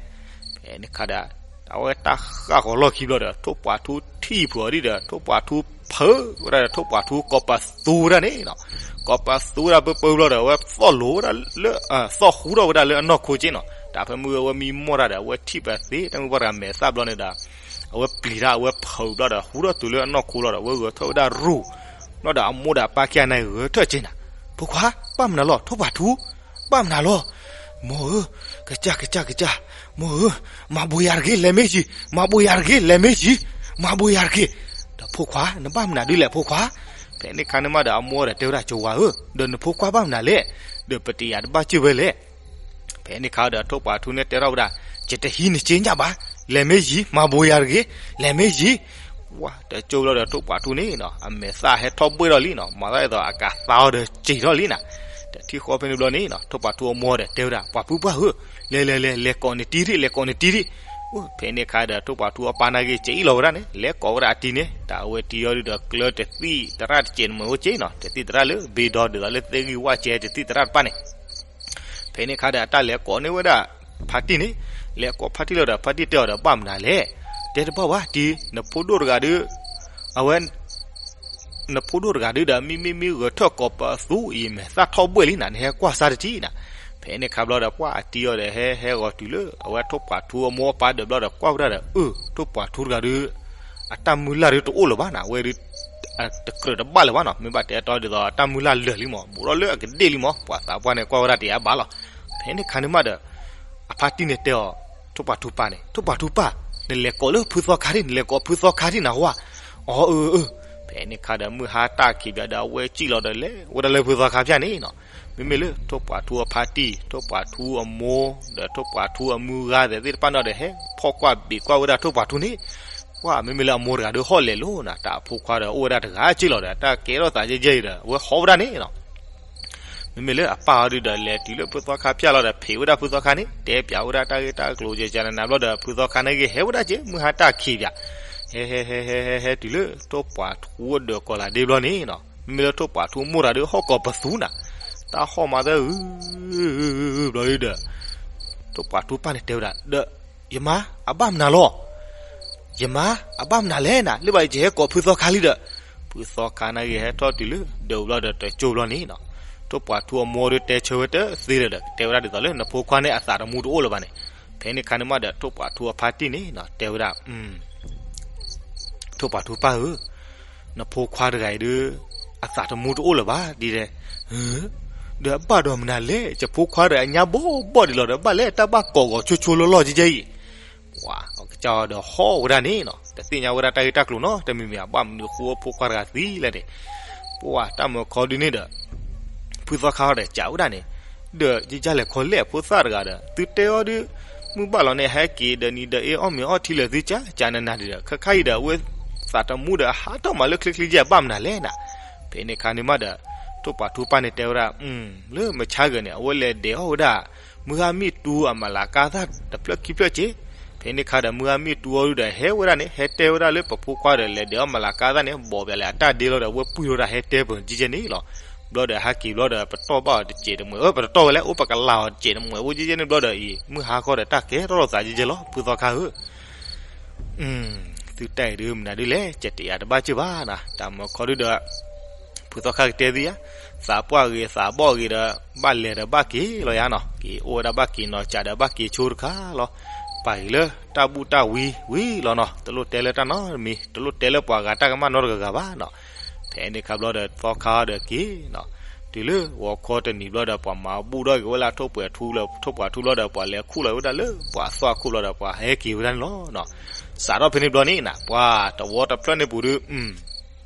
ဖဲန့ၣ်ခါဒီး အဝဲတၢ်ဃၣ်ဃီၤလီၢ်ခံဘျီဒီး ထိၣ်ပှာ်ထူထံၣ်ဖုးအီၤဒံးဒီး ထိၣ်ပှာ်ထူဖုးဝဲဒၣ်ဒီး ထိၣ်ပှာ်ထူကိးပသူဝဲဒၣ်န့ၣ်နီၤ, ကိးပသူဝဲဒၣ်ပၢပၢဘျီဒီး အဝဲသီၣ်လိၤဝဲဒၣ်လၢ သီၣ်ဟူထီၣ်ဝဲဒၣ်လၢအနီၢ်ခိက့နီၤ, တၢ်ဖဲမုၢ်ဝဲမံမီၢ်တၢ်ဒီး အဝဲထံၣ်ပသ့ တၢ်မုၣ်ပှၢ်တဂၤမဲာ်သၣ်ဘျီန့ၣ်ဒီး အဝဲပျံၤတၢ် အဝဲဖုးဘျီဒီး ဟူထီၣ်တုၤလၢအနီၢ်ခိလီၤဒီး အဝဲဂဲၤထၢၣ်ဝဲဒၣ်ရူၢ်, ဘျီဒီးအမိၢ်ဒီးအပၢ်ခံဂၤန့ၣ်ဂဲၤထၢၣ်က့နၤ, ဖိခွါ ဘၣ်မနုၤလီၤ ထိၣ်ပှာ်ထူ, ဘၣ်မနုၤလီၤ, မိၢ်ဧၢ, ကစၢ်ကစၢ်ကစၢ်, မိၢ်ဧၢ, မၤဘိးယၤတဂ့ၤ လဲၤမ့ၢ်ယံၤ, မၤဘိးယၤတဂ့ၤ လဲၤမ့ၢ်ယံၤ, မၤဘိးယၤတဂ့ၤ, ဒီးဖိခွါ နဘၣ်မနုၤဒုလဲၣ်ဖိခွါ, ဖဲန့ၣ်ခါန့ၣ်မးဒီး အမိၢ်ဒီးတဲဝဲဒၣ် ကၠိဝါဧၢ, ဒီးနဖိခွါဘၣ်မနုၤလဲၣ်, ဒီးပတယၤတဘၣ်စ့ၢ်ဝဲလဲၣ် ဖဲန့ၣ်ခါဒီး ထိၣ်ပှာ်ထူန့ၣ်တဲထီၣ်ဝဲဒၣ်, ယတဟံးနက့ညၣ်ဘၣ်, လဲၤမ့ၢ်ယံၤ မၤဘိးယၤတဂ့ၤ, လဲၤမ့ၢ်ယံၤ, ဝါ တကၠိဘျီဒီး ထိၣ်ပှာ်ထူန့ၣ်နီၤ အမဲာ်သၣ်ဟဲထီၣ်ဘှ့ၣ်ထီၣ်လံနီၤ, မၤသးဒ်သိးအကသါအီၤဒီးစံးထီၣ်လံနၤ, တထံၣ်ဃီဖဲန့ၣ်ဘျီန့ၣ်နီၤ ထိၣ်ပှာ်ထူအမိၢ်ဒီးတဲဝဲဒၣ် ပှၤပုၢ်ပှၢ်ဧၢ, လဲၤလဲၤလဲၤ လဲၤကိးနတံၤဒံး လဲၤကိးနတံၤဒံး, ဖဲန့ၣ်ခါဒီး ထိၣ်ပှာ်ထူအပၢ်နာ်က့ၤ စံးလီၤဝဲဒၣ်န့ၣ် လဲၤကိးဝဲဒၣ်အတံၤန့ၣ် တၢ်အဝဲတံၤအီၤဒုဒီး ကျၢတသံၣ်သရၣ်တစဲးန့ၣ်မ့ၢ်အိၣ်က့နီၤ, တသံၣ်သရၣ်လၢ ဘ့ဒီဒ်သိးလၢသ့ၣ်ဂံၢ်ဝၣ်စဲတသံၣ်သရၣ်တဖၣ်န့ၣ် ဖဲန့ၣ်ခါဒီး အတၢ်လဲၤကိးန့ၢ်ဝဲဒၣ် ဖါတံၢ်န့ၣ်, လဲၤကိးဖါတံၢ်လီၤဒီး ဖါတံၢ်တဲအီၤဒီး ဘၣ်မနုၤလဲၣ်, တဲတဘၣ်ဘၣ်တံၤ နဖိဒိၣ်တဂၤဒုး, အဝဲ နဖိဒိၣ်တဂၤဒုးဒီး မံမံမံဂဲၤထၢၣ်ကိးပသူအံၤ မဲာ်သၣ်ထီၣ်ဘှ့ၣ်လံနၤ နဟဲကွၢ်စၢ်တထံၣ်နၤ, ဖဲန့ၣ်ခါဘျီဒီး ပှၢ်အတံၤအီၤဒီး ဟဲဟဲဂီၤတုၤလၢ အဝဲထိၣ်ပှာ်ထူအမိၢ်အပၢ်ဒီးဘျီဒီး ကွၢ်ဝဲဒၣ်ဒီး အၢ ထိၣ်ပှာ်ထူတဂၤဒုး အတၢ်မုၢ်လၢ်ဒုးတအိၣ်လၢၤဘၣ်နၤ, အဝဲဒုး တကြၢးတဘၣ်လၢၤဘၣ်နီၤ, မ့ၢ်ဘၣ်တဲတီဒ်သိး အတၢ်မုၢ်လၢ်လၢာ်လံမး ဘူးထီၣ်လၢအကဒ့ၣ်လံမး, ပှၤသးပှၢ်န့ၣ် ကွၢ်ဝဲဒၣ်တယၤဘၣ်လီၤ. ဖဲန့ၣ်ခါန့ၣ်မးဒီး အဖါတံၢ်န့ၣ်တဲအီၤ ထိၣ်ပှာ်ထူပၢ်န့ၣ်, ထိၣ်ပှာ်ထူပၢ်, နလဲၤကိးလၢဖုသီခါဒံး, နလဲၤကိးဖုသီခါဒံးနၤဝဲ, အီ အၢ အၢ, ဖဲန့ၣ်ခါဒီး မုၢ်ဟါတၢ်ခံးဘၣ်ဒီး အဝဲစံၣ်လီၤဒီး လဲၤဝဲဒၣ်လၢဖုသီခါဖၠၣ်န့ၣ်နီၤ, မ့မ့ၢ်လၢထိၣ်ပှာ်ထူအဖါတံၢ်, ထိၣ်ပှာ်ထူအမိၢ်, ဒီးထိၣ်ပှာ်ထူအမုၢ်ဂၤသ့ၣ်တဖၣ်နီၤဒီး ဟဲဖီၣ်ကွၢ်ဘ့ၣ်ကွၢ်ဝဲဒၣ်ထိၣ်ပှာ်ထူန့ၣ်, ပှၢ်မ့မ့ၢ်လၢအမိၢ်တဂၤဒီးဟီၣ်လဲၤလိၤနၤ, တၢ်အဖိခွါဒီးအိၣ်ဝဲဒၣ်တဂၤစ့ၢ်လီၤဒီး တၢ်ကဲထီၣ်သးယဲၢ်ယဲၢ်အံၤဒီး အဝဲဟီၣ်ဝဲဒၣ်န့ၣ်နီၤ မ့မ့ၢ်လၢအပၢ်အီၤဒုဒီး လဲၤတုၤလၢဖုသီခါဖၠၣ်လီၤဒီး ဖံးဝဲဒၣ်ဖုသီခါန့ၣ်, တဲပၠးဝဲဒၣ်တၢ်ဂ့ၢ်တၢ်ကျိၤ ကကနနၤဘျီဒီး ဖုသီခါန့ၣ်ဂ့ၤ ဟဲဝဲဒၣ်က့ မုၢ်ဟါတၢ်ခံးပၠး, ဟဲဟဲဟဲဟဲဟဲတုၤလၢ ထိၣ်ပှာ်ထူအဒၢးကီၤလၤဒ့ဘျီန့ၣ်နီၤ, မ့မ့ၢ်လၢထိၣ်ပှာ်ထူမိၢ်တဂၤဒုးဟီၣ်ကိးပသူနၤ, တၢ်ဟီၣ်မၤသၢ ဘျီဒုဒီး ထိၣ်ပှာ်ထူပၢ်န့ၣ်တဲဝဲဒၣ်ဒီး ယမါ အဘၣ်မနုၤလီၤ, ယမါ အဘၣ်မနုၤလဲၣ်နၤ, လၢဘၣ်ယကဟဲကိးဖုသီခါလံဒီး, ဖုသီခါန့ၣ်ဂ့ၤ ဟဲထီၣ်တုၤလၢဒၢးဘျီဒီး တကၠိဘျီန့ၣ်နီၤ, ထိၣ်ပှာ်ထူအမိၢ်ဒီးတဲဆၢဝဲတသ့ဒီး တဲဝဲဒၣ်ဒ်သိးလၢ နဖိခွါန့ၣ်အသးတမူတအိၣ်လၢၤဘၣ်န့ၣ်, ဖဲန့ၣ်ခါန့ၣ်မးဒီး ထိၣ်ပှာ်ထူအဖါတံၢ်န့ၣ်နီၤ တဲဝဲဒၣ် ထိၣ်ပှာ်ထူပၢ်ဧၢ, နဖိခွါတဂၤအံၤဒုး အသးတမူတအိၣ်လၢၤဘၣ်ဒ်လဲၣ်, ဒီးအဘၣ်ဒီးမနုၤလဲၣ်, ယဖိခွါဒီးအညါဘီၣ်ဘီၣ်ဒံးလီၤဒီး ဘၣ်လဲၣ်တၢ်ဘၣ်ကိးဂီၤဆိဆိလီၢ်လီၢ်ကဲကဲအံၤ, ပှၤအကစၢ်အီၤဒီးဟီၣ်ဝဲဒၣ်န့ၣ်နီၤ, တသ့ၣ်ညါဝဲဒၣ်တၢ်ဂ့ၢ်တၢ်ကျိၤနီၤ, တမံၤမံၤအဘၣ်မနုၤဃိဖိခွါတဂၤသံလဲၣ်န့ၣ်, ပှၤတၢ်မၢခီဒုန့ၣ်ဒီး ဖုသီခါအီၤဒီးကးဝဲဒၣ်န့ၣ်, ဒီးယယလဲၤခီလဲၣ်ဖိသၣ်တဂၤဒီး သုတဲအီၤဒုး မုၢ်ဘၣ်လီၤန့ၣ် ဟဲက့ၤဒီးနံၤဒီးအ့ အီၣ်မ့ၤအီထံလၢာ်သုကၢ်ကၢ်နးနးဒံးဒီး ခဲခါအံၤဒီး အဝဲသးတမူဒီး အဟးထီၣ်မးလၢချ့ချ့ယဲၢ် အဘၣ်မနုၤလဲၣ်နၤ, ဖဲန့ၣ်ခါန့ၣ်မးဒီး ထိၣ်ပှာ်ထူပၢ်န့ၣ်တဲဝဲဒၣ် လၢမုၢ်ဆါဂၤန့ၣ် အဝဲလဲၤဒဲးအီၣ်ဝဲဒၣ် မုၢ်ဂၤမ့ၣ်တူအမလၤကါသၣ်တဖျၢၣ်ခံဖျၢၣ်က့, ဖဲန့ၣ်ခါဒီး မုၢ်ဂၤမ့ၣ်တူအီၤဒုဒီး ဟဲဝဲဒၣ်န့ၣ် ဟဲတဲဝဲဒၣ်လၢပဖိခွါဒီး လဲၤဒဲးအီၣ်မလၤကါသၣ်န့ၣ် ဘီးပၠးလဲၣ် အတၢ်ဒ့လီၤဒီး အဝဲပှံၢ်ထီၣ်ဝဲဒၣ် ဟဲတဲပၢၢ်ကဲကဲန့ၣ်လီၤ. ဘျီဒီးဟဲက့ၤဘျီဒီး ပတီၢ်ဘၣ်အီၤတစဲးတမှဲး, အၢ ပတတီၢ်ဝဲလဲၣ်, အိၣ်ပကလၤအီၤတစဲးတမှဲး, အိၣ်ကဲကဲန့ၣ်ဘျီဒီးအံၤ မုၢ်ဟါခီဒီးတၢ်ကဲထီၣ်လိာ်သးကဲကဲလီၤ ဖုသီခါဧၢ. သုတၢ်အံၤဒုးမနုၤဒုလဲၣ်, ကတဲယၤတဘၣ်စၢၤဘၣ်နီၤ, တၢ်မုၢ်ခီဒုဒီး ဖုသီခါကတဲသုဧါ, သးပှၢ်ဂ့ၤသးဘီၣ်ဂ့ၤဒီး ဘၣ်လဲၤဒီးဘၣ်က့ၤလီၤယၤနီၤ, က့ၤအိၣ်ဝဲဒၣ်ဘၣ်က့ၤနီၤ ကးဒီးဘၣ်က့ၤဆိတခါလီၤ. ပာ်အံၤလၢတၢ်ဘူၣ်တၢ်ဝံဝံလီၤနီၤ, တလိၣ်တဲလၢတၢ်နီတမံၤ, တလိၣ်တဲလၢပှၤဂၤတၢ်ကမၣ်နီတဂၤဂၤဘၣ်နီၤ. ဖဲန့ၣ်ခါဘျီဒီးသီခါဒီးက့ၤနီၤ, တုၤလၢဂီၤခီတနံၤဘျီဒီး ပှၤမၤဘူၣ်ထီၣ်က့ၤဝဲလၢထိၣ်ပှဲၤထူလၢ ထိၣ်ပှဲၤထူဘျီဒီး ပှၤလဲၤခူၣ်လီၤဝဲဒၣ်လၢပှၤသီၣ်အခိၣ်ဘျီဒီး ပှၤဟဲက့ၤဝဲဒၣ်န့ၣ်လီၤ. စးထီၣ်ဖဲန့ၣ်ဘျီန့ၣ်နီၤ ပှၤတဝီတဖျၢၣ်န့ၣ်ပူၤဒုး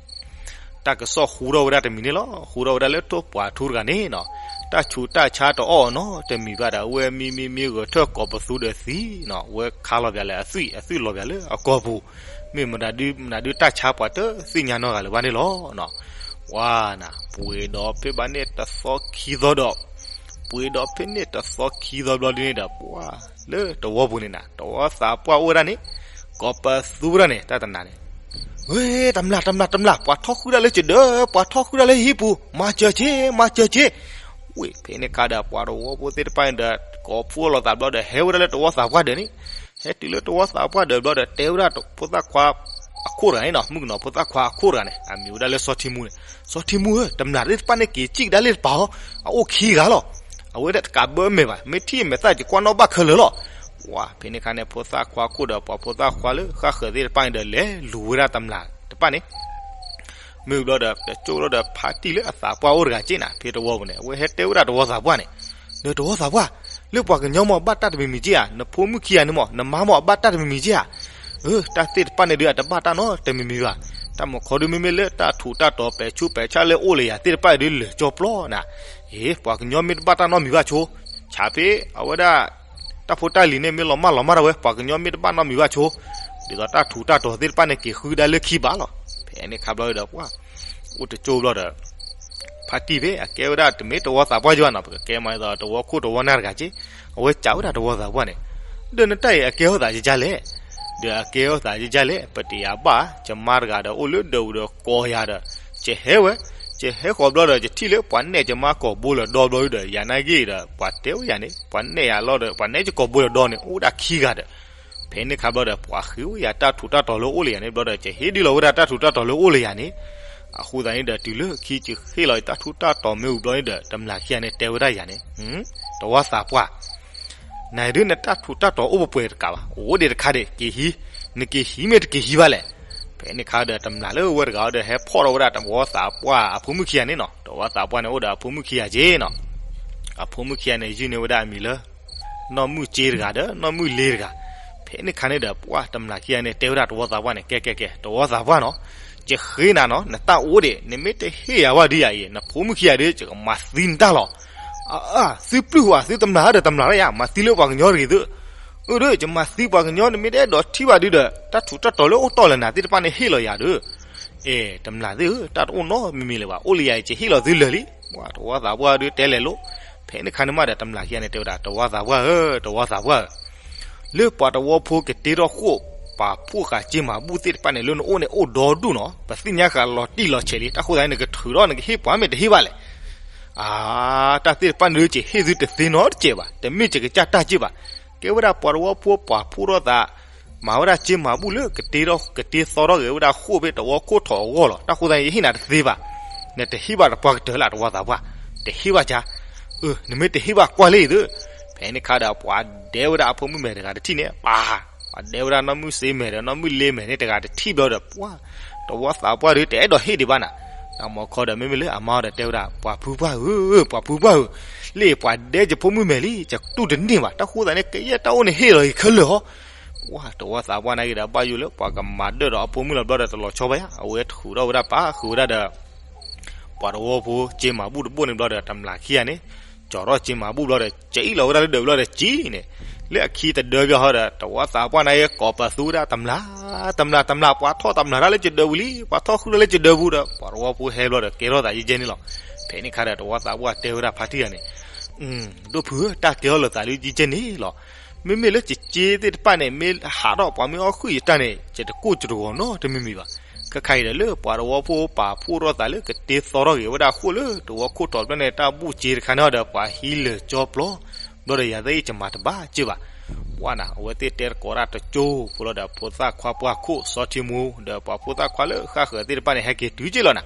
တၢ်ကစီၣ်ဟူထီၣ်ဝဲဒၣ်တမံၤန့ၣ်လီၤ. ဟူထီၣ်ဝဲဒၣ်လၢထိၣ်ပှဲၤထူတဂၤန့ၣ်နီၤ, တၢ်ဆူးတၢ်ဆါတအိၣ်နီတမံၤဘၣ်ဒီး အဝဲမံမံမံဂဲၤထၢၣ်ကိးပသူဒီးသံနီၤ, အဝဲခါလီၤပၠးလၢအသွံၣ် အသွံၣ်လီၤပၠးလၢအကိာ်ပူၤ, မ့ၢ်မတၤဒု မတၤဒုတၢ်ဆါပှၤတသ့ၣ်ညါနီတဂၤလၢၤဘၣ်န့ၣ်လီၤ. ဝါနၤ ပှ့ၤဒီးဖဲဘၣ်န့ၣ်တသီခံသီဒီး ပှ့ၤဒီးဖဲန့ၣ်တသီခံသီဘျီဒ်န့ၣ်ဒီး ပှၤလၢတဝီပူၤန့ၣ်နၤ တဝီသးပှၢ်အိၣ်ဝဲဒၣ်န့ၣ် ကိးပသူဝဲဒၣ်န့ၣ် တၢ်တနၤန့ၣ် ဝ့ၢ် တမျၢ် တမျၢ် တမျၢ် ပှၤထီၣ်ဃုာ်ဒၣ်လၢကဒၢး ပှၤထီၣ်ဃုာ်ဒၣ်လၢဟံၣ်ပူၤ မၤစၢၤက့ၤ မၤစၢၤက့ၤ. ဝ့ၢ် ဖဲန့ၣ်ခါဒီး ပှၤတဝီဖိသ့ၣ်တဖၣ်န့ၣ်ဒီး ကိးဖှိၣ်လိာ်သးဘျီဒီး ဟဲဝဲဒၣ်လၢတဝီသးပှၢ်ဒၢးန့ၣ်, ဟဲတုၤလၢတဝီသးပှၢ်ဒၢးဘျီဒီး တဲဝဲဒၣ်ဖိသၣ်ခွါအခိၣ်တဂၤန့ၣ်နီၤ, မုၣ်ကနီၤဖိသၣ်ခွါအခိၣ်တဂၤန့ၣ် အမံၤဝဲဒၣ်လၢစီၤထံမူန့ၣ်, စီၤထံမူဧၢ တမျၢ်သ့ၣ်တဖၣ်န့ၣ်က့ၤစံၣ်ကဒါလၢတပၤအီၤ, အအိၣ်ခံဂၤလီၤ. အဝဲဒၣ်တကးဘၢမဲာ်ဘၣ်, မ့ၢ်ထံၣ်မဲာ်သၣ်ကကွၢ်နီၣ်ဘၣ်ခဲလၢာ်လီၤ. ဝါ ဖဲန့ၣ်ခါန့ၣ် ဖိသၣ်ခွါခိၣ်ဒီး ပှၤဖိသၣ်ခွါလၢဃၣ်ဃၢၤသ့ၣ်တဖၣ်န့ၣ်ဒီး လဲၤလူၤဝဲဒၣ်တမျၢ်တဖၣ်န့ၣ် မ့ၢ်ဘျီဒီး တကၠိၣ်ဘျီဒီး ဖါတံၢ်လၢအသးပှၢ်အိၣ်တဂၤက့ၢ်နၤ ဖဲတဝီပူၤန့ၣ် အဝဲဟဲတဲဝဲဒၣ်တဝီသးပှၢ်န့ၣ်, ဒီးတဝီသးပှၢ်, လၢပှၤကညီမ့ၢ်အဘၣ်တၢ်တမံၤမံၤက့ၢ်ဧါ, နဖိမုၣ်ခံဂၤန့ၣ်မ့ၢ် နမါမ့ၢ်အဘၣ်တၢ်တမံၤမံၤက့ၢ်ဧါ. အၢ တၢ်သ့ၣ်တဖၣ်န့ၣ်ဒုး အတဘၣ်တၢ်နီတမံၤမံၤဘၣ်. တၢ်မုၢ်ခီဒုး မ့မ့ၢ်လၢတၢ်ထူးတၢ်တီၤပဲာ်ဆူးပဲာ်ဆါလၢအိၣ်လၢယၤသ့ၣ်တဖၣ်ဒုး လၢာ်ကၠီပျီနၤ. အ့ ပှၤကညီမ့ၢ်တဘၣ်တၢ်နီတမံၤဘၣ်ဆိ, ဆးဖဲအဝဲဒၣ် တၢ်ဖိတၢ်လံၤန့ၣ် မ့ၢ်လီၤမၢ်လီၤမၢ်ဒၣ်ဝဲ ပှၤကညီမ့ၢ်တဘၣ်နီတမံၤဘၣ်ဆိ, ဒ်သိးတၢ်ထူးတၢ်တီၤသ့ၣ်တဖၣ်န့ၣ် က့ၤဃုဒၣ်လၢခံဘၣ်လီၤ. ဖဲန့ၣ်ခါဘျီဒီး ပှၤ အိၣ်တကၠိၣ်ဘျီဒီး ဖါတံၢ်ဖဲအကဲဝဲဒၣ်တမ့ၢ်တဝီသးပှၢ်က့ၤဘၣ်နီၤ, ပကကဲမးဒ်သိးတဝီခိၣ်တဝီနၢ်တဂၤက့ၢ်, အဝဲစံးဝဲဒၣ်တဝီသးပှၢ်န့ၣ်, ဒီးနတၢ်အံၤအကဲထီၣ်သးယကလဲၣ်, ဒီးအကဲထီၣ်သးယကလဲၣ်, ပတယၤဘၣ်, ယမါတဂၤဒီးအိၣ်လၢဒၢးပူၤဒီးကိးယၤဒီး, ယဟဲဝဲ, ယဟဲဃီၤဘျီဒီး ယထံၣ်လၢပှၤနဲၣ်ယမါကိာ်ဘိလၢာ်ဒီဘျီဒီး ယၤနာ်က့ဒီး ပှၤတဲဝဲယၤန့ၣ် ပှၤနဲၣ်ယၤလီၤဒီး ပှၤနဲၣ်ယကိာ်ဘိလၢာ်ဒီန့ၣ် အိၣ်ဝဲဒၣ်ခံဂၤဒီး ဖဲန့ၣ်ခါဘျီဒီး ပှၤဃ့ဝဲယၤတၢ်ထူးတၢ်တီၤလၢအိၣ်လၢယၤန့ၣ်ဘျီဒီး ယဟ့ၣ်ဒုးလီၤဝဲဒၣ်တၢ်ထူးတၢ်တီၤလၢအိၣ်လၢယၤန့ၣ်, အဃိသတးန့ၣ်ဒီး တုၤလၢခံယဟ့ၣ်လီၤတၢ်ထူးတၢ်တီၤမ့ၢ်ဝံၤဘျီန့ၣ်ဒီး တမျၢ်ခံဂၤန့ၣ်တဲဝဲဒၣ်ယၤန့ၣ်, တဝီသးပှၢ် နဒုးနတၢ်ထူးတၢ်တီၤအိၣ်ပှဲၤပှဲၤတကးဘၣ်, အိၣ်ဒံးတခါဒံး က့ၤဟံး, နက့ၤဟံးမ့ၢ်တက့ၤဟံးဘၣ်လဲၣ်. ဖဲန့ၣ်ခါဒီး တမျၢ်လၢဝဲတဂၤဒီး ဟဲဖီၣ်ထီၣ်ဝဲဒၣ်တဝီသးပှၢ်အဖိမုၣ်ခံဂၤန့ၣ်နီၤ, တဝီသးပှၢ်န့ၣ်အိၣ်ဒီးအဖိမုၣ်ခံဂၤက့ၢ်နီၤ, အဖိမုၣ်ခံဂၤန့ၣ် ယုၢ်န့ၢ်ဝဲဒၣ်အမံၤလၢ နီၢ်မုၢ်စ့တဂၤဒီး နီၢ်မုၢ်လ့တဂၤ. ဖဲန့ၣ်ခါန့ၣ်ဒီး ပှၤတမျၢ်ခံဂၤန့ၣ် တဲဝဲဒၣ်တဝီသးပှၢ်န့ၣ် ကဲကဲကဲ တဝီသးပှၢ်နီၤ, ယဃ့နၤနီၤ နတၢ်အိၣ်ဒံး နမ့ၢ်တဟ့ၣ်ယၤဘၣ်ဒုးယၤအံၤ နဖိမုၣ်ခံဂၤဒီး ယကမၤသံနတၢ်လီၤ. အၢ သုပျုၢ်ဝဲ သုတမျၢ်ဒီးတမျၢ်လၢယၤ မၤသံလၢပှၤကညီတဂ့ၤသု, အၢ ဒီး ယမၤသံပှၤကညီ နမ့ၢ်တအဲၣ်ဒိးထံၣ်ဘၣ်ဒုးဒီး တၢ်ထူးတၢ်တီၤလၢအိၣ်တီၢ်လၢနၤသ့ၣ်တဖၣ်န့ၣ်ဟ့ၣ်လီၤယၤဒီး, အဲ တမျၢ်သ့ၣ်ဧၢ တၢ်တအိၣ်နီတမံၤမံၤလၢၤဘၣ် အိၣ်လၢယၤအံၤ ယဟ့ၣ်လီၤသုလၢာ်လံ. ပှၤတဝီသးပှၢ်ဒီးတဲလဲၤလိၤ, ဖဲန့ၣ်ခါန့ၣ်မးဒီး တမျၢ်ခံဂၤန့ၣ် တဲဝဲဒၣ် တဝီသးပှၢ်ဧၢ တဝီသးပှၢ်ဧၢ လၢပှၤတဝီဖိကတ့ထီၣ်ဃိၣ် ပာ်ဖှိၣ်ဃာ်စ့မၤဘူၣ်သ့ၣ်တဖၣ်န့ၣ် လၢနအိၣ်န့ၣ်အိၣ်ဒီဒူၣ်နီၤ, ပသ့ၣ်ညါဃာ်လီၤတံၢ်လီၤဆဲးလံ, တၢ်ဃိသတးန့ၣ် နကထုးထီၣ်နကဟ့ၣ်ပှၤမ့ၢ်တဟ့ၣ်ဘၣ်လဲၣ်. အါ တၢ်သ့ၣ်တဖၣ်န့ၣ် ယဟ့ၣ်သုတသ့နီတစဲးဘၣ်, တမ့ၢ်ယကစၢ်တၢ်က့ၢ်ဘၣ်, ကဲဝဲဒၣ်ပှၤတဝီဖိပာ်ဖှိၣ်ထီၣ်သး မၤဝဲဒၣ်စ့မၤဘူၣ်လၢကတ့ထီၣ် ကတ့သီထီၣ်ဂ့ၤဝဲဒၣ်ဃိၣ်ဖဲတဝီခိၣ်ထီၣ်အဂီၢ်လီၤ. တၢ်ဃိသတးန့ၣ် ယဟ့ၣ်နၤတသ့ဘၣ်, နတဟ့ၣ်ဘၣ်တပှၢ်ကတၢၢ်လၢတဝီသးပှၢ်, တဟ့ၣ်ဘၣ်ကါ, အၢ နမ့ၢ်တဟ့ၣ်ဘၣ်ကွၢ်လံသု. ဖဲန့ၣ်ခါဒီး ပှၤဒဲဝဲဒၣ်အဖိမုၣ်မဲာ်တဂၤတထံၣ်န့ၣ် ပှၤ ပှၤဒဲဝဲဒၣ်နီၢ်မုၢ်စ့မဲာ်ဒီး နီၢ်မုၢ်လ့မဲာ်န့ၣ်တဂၤတထံၣ်ဘျီဒီး ပှၤ တဝီသးပှၢ်ဒီး တအဲၣ်ဒိးဟ့ၣ်ဒံးဘၣ်နၤ. တၢ်မုၢ်ခီဒီး မ့မ့ၢ်လၢအမါဒီးတဲဝဲဒၣ် ပှၤဖုပှၢ်ဧၢ, ပှၤဖုပှၢ်ဧၢ, လၢပှၤဒဲယဖိမုၣ်မဲာ်လံ ယတူၢ်တန့ၢ်ဘၣ်, တၢ်ဃိသတးန့ၣ် ကယဲၢ်တၢ်အိၣ်န့ၣ်ဟ့ၣ်လီၤအံၤခဲလၢာ်ဟီ. ပှၤတဝီသးပှၢ်နာ်က့ဒီး ဘၣ်ယိၣ်လၢပှၤကမၤဒၢၣ်ဒီးအဖိမုၣ်လီၤဘျီဒီးတလီၤဆီဘၣ်ယါ, အဝဲထုးထီၣ်ဝဲဒၣ်ပာ်ဃုာ်ဝဲဒၣ်ဒီး ပှၤတဝီဖိစ့မၤဘူၣ်တဘိၣ်န့ၣ်ဘျီဒီး တမျၢ်ခံဂၤန့ၣ် ကၠီထီၣ်စ့မၤဘူၣ်ဘျီဒီး ကအံၣ်လီၤဝဲဒၣ်လၢဒၢးဘျီဒီးကံန့ၣ်, လၢအခံတဒၢဘၣ်ဟီဒီး တဝီသးပှၢ်နာ်က့ကိးပသူဝဲဒၣ် တမျၢ်, တမျၢ် တမျၢ် ပှၤထီၣ်တမျၢ်တၢ်လၢယဒၢးပူၤလံ, ပှၤထီၣ်ဃုာ်လၢယဒၢးပူၤဒီး ပှၤတဝီဖိဟဲဘျီဒီး ကဲထီၣ်သးယဲၢ်ကဲန့ၣ်လီၤ. ဖဲန့ၣ်ခါဒီး တဝီသးပှၢ်တဲဝဲဒၣ်ဖါတံၢ်ဂၤန့ၣ် ဒိၣ်ဖုဧၢ, တၢ်ကဲထီၣ်လိာ်သးလၢယဲၢ်ကဲန့ၣ်လီၤ. မ့မ့ၢ်လၢယစ့သ့ၣ်တဖၣ်န့ၣ် မ့ၢ်ဟးထီၣ်ပှၤမ့ၢ်အီၣ်ဃုာ်ယတၢ်န့ၣ် ယတကိၢ်ယတဂီၤနီတမံၤမံၤဘၣ်. ခဲခါအံၤဒီးလၢပှၤတဝီဖိပာ်ဖှိၣ်ထီၣ်သးလၢကတ့သီထီၣ်ဂ့ၤဝဲဒၣ်အဃိလၢ တဝီခိၣ်ထီၣ်တဖျၢၣ်န့ၣ် တၢ်ဘူၣ်စ့တခါန့ၣ်ဒီး ပှၤဟံးလၢာ်ကၠီပျီ, ဘျီဒီးယၤသ့ၣ်ယမၤတဘၣ်စ့ၢ်ဘၣ်. ပှၤနၤ အဝဲသ့ၣ်တဲတကိးတၢ်တကၠိဖိလီၤဒီး ဖိသၣ်ခွါပှၢ်ခိၣ်စီၤထံမူ ဒီးပှၤဖိသၣ်ခွါလၢဃၣ်ဃၢၤသ့ၣ်တဖၣ်န့ၣ် ဟဲက့ၤတုၤက့ၢ်လီၤနၤ.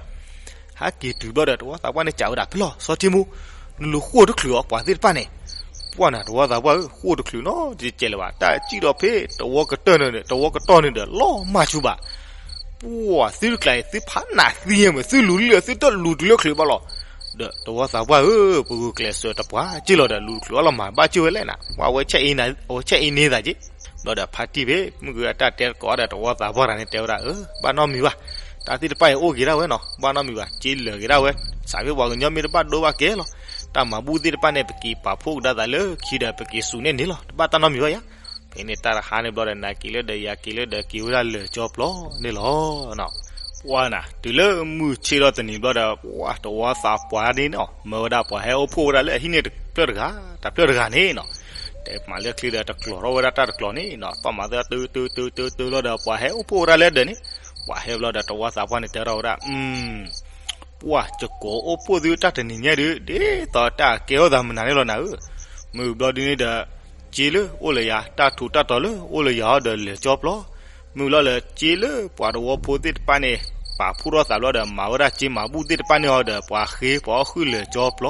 ဟဲက့ၤတုၤဘျီဒီး တဝီသးပှၢ်န့ၣ်စံးဝဲဒၣ်ဖဲလီၤ စီၤထံမူ, နလူၤဃိၣ်တချုးအီၤပှၤသ့ၣ်တဖၣ်န့ၣ်. ပှၤနၤ တဝီသးပှၢ်ဧၢ ဃိၣ်တချုးနီတစဲးလၢၤဘၣ်, တၢ်စံၣ်ထီၣ်ဖဲတဝီကတၢၢ်န့ၣ်ဒီး တဝီကတီၢ်န့ၣ်ဒီး လီၤမၢ်ဆူၣ်ဘၣ်. ပှၤသုတကျါအံၤ သုဖးနးသံမ့ၢ် သုလူၤလၢ သုတလူၤတုၤလၢချုးဘၣ်လီၤ. ဒီးတဝီသးပှၢ်ဧၢ ပဂုာ်ကျဲးစၢးတပှၢ်က့ၢ်လီၤဒီး လူၤချုးအလီၤမၤဘၣ်က့ၢ်ဝဲလဲၣ်နၤ, ပှၤဝဲဆဲအ့န့သးက့ၢ်. ဘျီဒီးဖါတံၢ်ဖဲ မုၢ်ဂ့ၤအတၢ်တဲတကိးဒီး တဝီသးပှၢ်တဂၤန့ၣ်တဲဝဲဒၣ် အၢ ဘၣ်နီတမံၤဘၣ်, တၢ်သ့ၣ်တဖၣ်အံၤအိၣ်ဂ့ၤဒၣ်ဝဲနီၤ, ဘၣ်နီတမံၤဘၣ်, စ့လၢာ်ဂ့ၤဒၣ်ဝဲ, စးဖဲပှၤကညီမ့ၢ်တဘၣ်ဒိဘၣ်ကဲလီၤ. တၢ်မၤဘူၣ်သ့ၣ်တဖၣ်န့ၣ် ပက့ၤပာ်ဖှိၣ်ကဒါသးလၢခံဒီး ပက့ၤစူးန့ၢ်န့ၣ်လီၤ, တဘၣ်တၢ်နီတမံၤဘၣ်ယါ. ဖဲန့ၣ်တၢ်တဟါန့ၣ်ဘျီဒီး နၤက့ၤလၢဒီးယၤက့ၤလၢဒီး က့ၤဝဲဒၣ်လၢာ်ကၠီပျီန့ၣ်လီၤ. ပှၤနၤ တုၤလၢမုၢ်ဆ့ၣ်ထီၣ်တနံၤဘျီဒီး ပှၤတဝီသးပှၢ်န့ၣ်နီၤ မၢဝဲဒၣ်ပှၤဟဲအိၣ်ဖှိၣ်ဝဲဒၣ်လၢအဟံၣ်န့ၣ်တဖျၢၣ်တဂၤ တဖျၢၣ်တဂၤန့ၣ်နီၤ, တဲမၤလၢချ့ဒီး တကျိၤထီၣ်ဝဲဒၣ်တၢ်တကျိၤန့ၣ်နီၤ, ပှၤမၤသးတုၤတုၤတုၤတုၤတုၤလီၤဒီး ပှၤဟဲအိၣ်ဖှိၣ်ဝဲဒၣ်လၢဒၢးန့ၣ်, ပှၤဟဲဘျီဒီး တဝီသးပှၢ်န့ၣ်တဲထီၣ်ဝဲဒၣ် ပှၤကကိးအိၣ်ဖှိၣ်သုတၢ်တနံၤညါဒုး ဒ်သိးတၢ်ကဲထီၣ်သးမနုၤန့ၣ်လီၤနၤဧၢ, မုၢ်ဘျီဒုန့ၣ်ဒီး စ့လၢအိၣ်လၢယၤ တၢ်ထူးတၢ်တီၤလၢအိၣ်လၢယၤအီၤဒီးလၢာ်ကၠီပျီ, မုၢ်လီၤလၢစ့လၢပှၤတဝီဖိသ့ၣ်တဖၣ်န့ၣ် ပာ်ဖှိၣ်ထီၣ်သးဘျီဒီး မၤဝဲဒၣ်စ့မၤဘူၣ်သ့ၣ်တဖၣ်န့ၣ်အီၤဒီး ပှၤဃ့ပှၤအီၣ်ဃုာ်လၢာ်ကၠီပ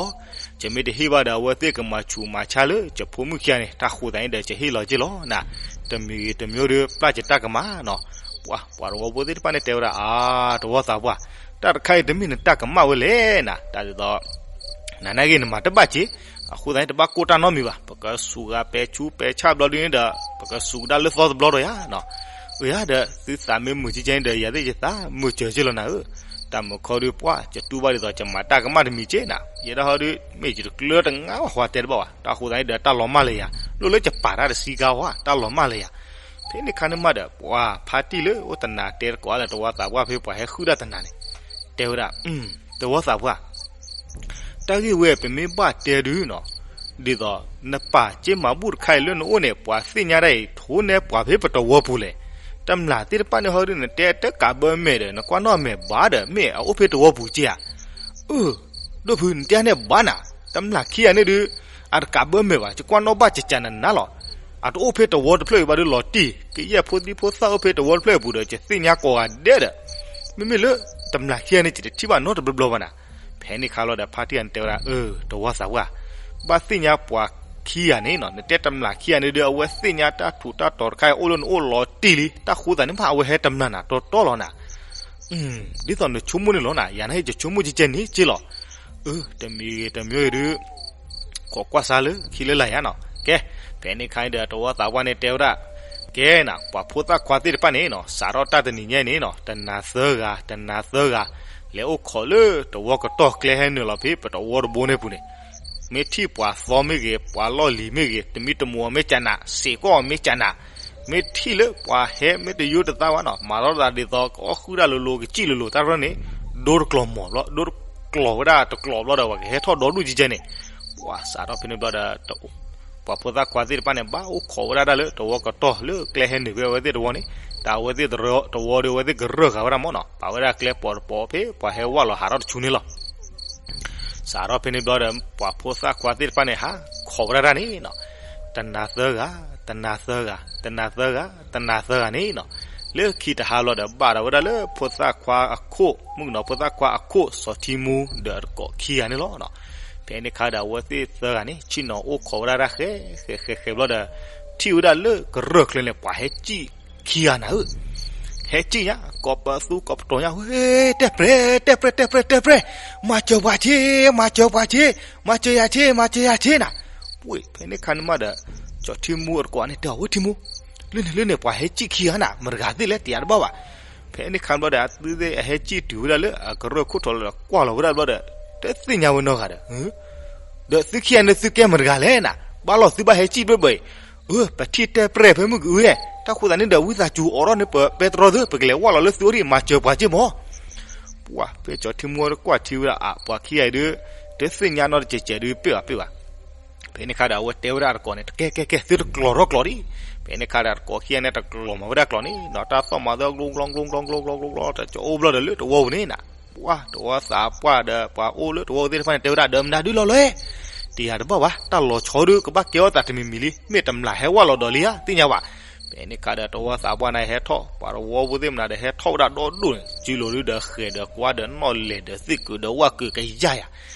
ျီ, ယမ့ၢ်တဟ့ၣ်ဘၣ်ဒီး အဝဲသ့ၣ်ကမၤဆူးမၤဆါလၢယဖိမုၣ်ခံဂၤန့ၣ်, တၢ်ဃိသးန့ၣ်ဒီး ယဟ့ၣ်လီၤက့ၢ်လီၤနၤ, တမံၤဂ့ၤတမံၤဒုး ပျၢ်က့ၤတၢ်ကမၣ်နီၤ. ပှၤ ပှၤတဝီဖိသ့ၣ်တဖၣ်န့ၣ်တဲဝဲဒၣ် အါ တဝီသးပှၢ်, တၢ်တခါအံၤတမ့ၢ်နတၢ်ကမၣ်ဝဲလဲၣ်နၤ, တၢ်ဒ်သိး နၤနာ်က့ၤနမၤတဘၣ်စ့, အဃိသတးန့ၣ် တဘၣ်ကိၢ်တၢ်နီတမံၤဘၣ်, ပကစူးဂၤပဲာ်ဆူပဲာ်ဆၣ်ဘျီဒုန့ၣ်ဒီး ပကစူးကဒါလၢသီတဘျီဒီးယၤနီၤ. အၢ ယၤဒီး သုသးမ့ၢ်မုာ်ကဲကဲန့ၣ်ဒီး ယၤသ့ၣ်ယသးမုာ်စၢၤက့ၢ်လီၤနၤဧၢ, တၢ်မုာ်ခီဒုးပှၤ ယတူၢ်ဘၣ်ဒ်သိး ယမၤတၢ်ကမၣ်တမံၤကဲနၤ, ယဲဒၣ်ဟီဒုး မ့ၢ်ယတကျၢတငါဝဲ ဟးတဲတဘၣ်ဘၣ်, တၢ်ဃိသတးန့ၣ်ဒီး တၢ်လီၤမၢ်လၢယၤ, လိၣ်လၢယပာ်တၢ်တဆံကါဝဲ တၢ်လီၤမၢ်လၢယၤ. ဖဲန့ၣ်ခါန့ၣ်မးဒီး ပှၤဖါတံၢ်လၢအိၣ်တနၤတဲတကိးလၢ တဝီသးပှၢ်ဖဲပှၤဟဲဃုာ်တၢ်တနၤန့ၣ် တဲဝဲဒၣ် တဝီသးပှၢ် တၢ်ဂ့ၢ်ဝဲပမ့ၢ်ဘၣ်တဲဒုးနီၤ, ဒ်သိး နပာ်စ့မၤဘူၣ်တခါအံၤလၢနအိၣ်န့ၣ် ပှၤသ့ၣ်ညါဒၣ်အံၤ ထိၣ်နဲပှၤဖဲပတဝီပူၤလဲၣ်. တမျၢ်သ့ၣ်တဖၣ်န့ၣ်ဟီဒုး နတဲတကးဘၢမဲာ်ဒီး နကွၢ်နီၣ်မဲာ်ဘၣ်ဒီး မ့ၢ်အအိၣ်ဖဲတဝီပူၤကဲဧါ. အၢ ဒိၣ်ဖု နတဲန့ၣ်ဘၣ်နၤ, တမျၢ်ခံဂၤန့ၣ်ဒုး အတကးဘၢမဲာ်ဘၣ်, ယကွၢ်နီၣ်ဘၣ်ကကးနးနးလီၤ. အတအိၣ်ဖဲတဝီတဖျၢၣ်အံၤဘၣ်ဒုးလီၤတံၢ်, ကယဲၢ်ဖိသံဖိသၣ်အိၣ်ဖဲတဝီတဖျၢၣ်အပူၤဒီး ယသ့ၣ်ညါကိးဂၤဒဲးဒီး, မ့မ့ၢ်လၢ တမျၢ်ခံဂၤန့ၣ် ယတထံၣ်ဘၣ်နီတဘျီဘျီဘၣ်နၤ. ဖဲန့ၣ်ခါလီၤဒီးဖါတံၢ်န့ၣ်တဲဝဲဒၣ် အၢ တဝီသးပှၢ်, ဘၣ်သ့ၣ်ညါပှၤခံဂၤန့ၣ်နီၤ, နတဲတမျၢ်ခံဂၤန့ၣ်ဒုး အဝဲသ့ၣ်ညါတၢ်ထူးတၢ်တီၤတခါအံၤအိၣ်လၢနအိၣ်လီၤတံၢ်လံ, တၢ်ဃိသတးန့ၣ်မး အဝဲဟဲတမျၢ်နၤတီတီလီၤနၤ. ဒ်သိးနဆိကမိၣ်န့ၣ်လီၤနၤ, ယၤန့ၣ်ယဆိကမိၣ်ကဲကဲန့ၣ်က့လီၤ. အၢ တမံၤဂ့ၤတမံၤဂ့ၤဒုး ခိးကွၢ်စါလၢခံလၢလာ်ယၤနီၤ. ကဲ ဖဲန့ၣ်ခါန့ၣ်ဒီး တဝီသးပှၢ်န့ၣ်တဲဝဲဒၣ် ကဲနၤ ပှၤဖိသၣ်ခွါသ့ၣ်တဖၣ်န့ၣ်နီၤ စးထီၣ်တၢ်တနံၤညါန့ၣ်နီၤ တနၤသၢဂၤ တနၤသၢဂၤ လဲၤအိၣ်ခိးလၢတဝီကတီၢ်ကျဲဟဲနုာ်လီၤဖဲ ပတဝီတဘိန့ၣ်ပူၤန့ၣ် မ့ၢ်ထံၣ်ပှၤသီမ့ၢ်ဂ့ၤ ပှၤလီၢ်လံၤမ့ၢ်ဂ့ၤ တမံတမီၤမ့ၢ်ကနး စ့းကီၢ်မ့ၢ်ကနး မ့ၢ်ထံၣ်လၢပှၤဟဲမ့ၢ်တယိတသးဝဲနီၤ မၤလီၤသးဒ်သိးကအီၣ်ဃုာ်တၢ်လိၤလိၤ ကစံၣ်လိၤလိၤ တၢ်ရၢၢ်န့ၣ် ဒိတကျိၤမီၤဘျီ ဒိတကျိၤဝဲဒၣ်တကျိၤဘျီဒီး ပှၤကဟဲထီၣ်ဒီဒူၣ်ကဲကဲန့ၣ် ပှၤစးထီၣ်ဖဲန့ၣ်ဘျီဒီး ပှၤဖိသၣ်ခွါသ့ၣ်တဖၣ်န့ၣ် ဘၣ်အိၣ်ခိးဝဲဒၣ်တၢ်လၢတဝီကတီၢ်လၢကျဲဟဲနုာ်ဖဲအဝဲသ့ၣ်တဝီန့ၣ် တၢ်အဝဲသ့ၣ်တဝီဒီးအဝဲသ့ၣ်ကရၢၢ်ဃာ်ဝဲဒၣ်မီၢ်နီၤ ပာ်ဝဲဒၣ်ကျဲပိာ်တပိာ်ဖဲပှၤဟဲဝၢ်လီၤဟးထီၣ်တဆူန့ၣ်လီၤ. စးထီၣ်ဖဲန့ၣ်ဘျီဒီး ပှၤဖိသၣ်ခွါသ့ၣ်တဖၣ်န့ၣ် ဟးခိးဝဲဒၣ်တၢ်န့ၣ်နီၤ တနၤသၢဂၤ တနၤသၢဂၤ တနၤသၢဂၤ တနၤသၢဂၤန့ၣ်နီၤ လၢခံတဟါလီၤဒီး ဘၣ်ဒီးဝဲဒၣ်လၢဖိသၣ်ခွါအခိၣ် မုၣ်ကနီၤဖိသၣ်ခွါအခိၣ် စီၤထံမူ ဒီးအတကိးခံဂၤန့ၣ်လီၤ. ဖဲန့ၣ်ခါဒီး အဝဲသ့ၣ်သၢဂၤန့ၣ် ဆ့ၣ်နီၤအိၣ်ခိးဝဲဒၣ်တၢ်ဃဲဃဲဃဲဃဲဘျီဒီး ထံၣ်ဝဲဒၣ်လၢကရၢၢ်ချၢန့ၣ် ပှၤဟဲစံၣ်ခံဂၤနၤဧၢ ဟဲစံၣ်ညါ ကိးပသူကိးပတီၤညါ ဝဲ တဲပြဲ တဲပြဲ တဲပြဲ တဲပြဲ မၤစၢၤပှၤဆ့ မၤစၢၤပှၤဆ့ မၤစၢၤယၤဆ့ မၤစၢၤယၤဆ့နၤ. ဝဲ ဖဲန့ၣ်ခါန့ၣ်မးဒီး စီၤထံမူအတကိးန့ၣ် တဲအီၤ ဝဲထံမူ လၢန့ၣ်လၢန့ၣ် ပှၤဟဲစံၣ်ခံဂၤနၤ မတဂၤသ့ၣ်လဲၣ် တယၤတဘၣ်ဘၣ်. ဖဲန့ၣ်ခါဘျီဒီး အသုသ့ၣ်အဟဲစံၣ်တုၤဝဲဒၣ်လၢအကရၢၢ်ခိၣ်ထီၣ်လီၤဒီး ကွၢ်လီၤဝဲဒၣ်ဘျီဒီး တသ့ၣ်ညါဝဲနီတဂၤဒီး ဒီးသုခံဂၤန့ၣ်သုကဲမတဂၤလဲၣ်နၤ ဘၣ်လီၤသုဘၣ်ဟဲစံၣ်ဘျီဘၣ်အံၤ အၢ ပထံၣ်တဲပြဲၢ်ဖဲမုၢ်ကအုဝဲ တၢ်ဃိသတးန့ၣ်ဒီး ဝံသးစူၤအိးထီၣ်န့ၣ်ပပဲတြီသု ပကလဲၤဝၢ်လီၤလၢသုအိၣ်ဒံး မၤစၢၤပှၤက့ၢ်မီၤ. ပှၤ ဖဲစီၤထံမူတကွၢ်ထံဝဲဒၣ်အ ပှၤခံဂၤအံၤဒီး တသ့ၣ်ညါနီတစဲးစဲးဒုး ပ့ၢ်ဘၣ်ပ့ၢ်ဘၣ်. ဖဲန့ၣ်ခါဒီး အဝဲတဲဝဲဒၣ်အတကိးန့ၣ် ကဲကဲကဲ သုတကျိၤထီၣ်ကျိၤဒံး ဖဲန့ၣ်ခါဒီးတကိးခံဂၤန့ၣ် တကျိၤမၤဝဲဒၣ်ကျိၤန့ၣ်နီၤ, တၢ်သီၣ်မၤသီၣ်ကျိကျိကျိကျိကျိကျိကျိ တကအိၣ်ဘျီဒီးလၢတဝီပူၤန့ၣ်နီၤ, ပှၤတဝီသးပှၢ်ဒီးပှၤအိၣ်လၢတဝီပူၤသ့ၣ်တဖၣ်န့ၣ် တဲဝဲဒၣ် ဒီးမနုၤဒုလီၤလဲၣ်, တယၤတဘၣ်ဘၣ်, တၢ်လီၤဆီဒုကဘၣ်ကဲထီၣ်သးတမံၤမံၤလံ, မ့ၢ်တမျၢ်ဟဲဝဲလီၤဒီးလံဧါ သ့ၣ်ညါဘၣ်. ဖဲန့ၣ်ခါဒီးတဝီသးပှၢ်န့ၣ်ဟဲထီၣ်, ပှၤတဝီဖိသ့ၣ်မနုၤဒီးဟဲထီၣ်ဝဲဒၣ်ဒီဒူၣ်န့ၣ်, စုလိၤဒုဒီးဃဲၤဒီးကွၢ်ဒီးနီၣ်လဲၢ်ဒီးသ့ၣ်ကုာ်ဒီးဝၣ်ကုာ်ကယၢ်ယၤ,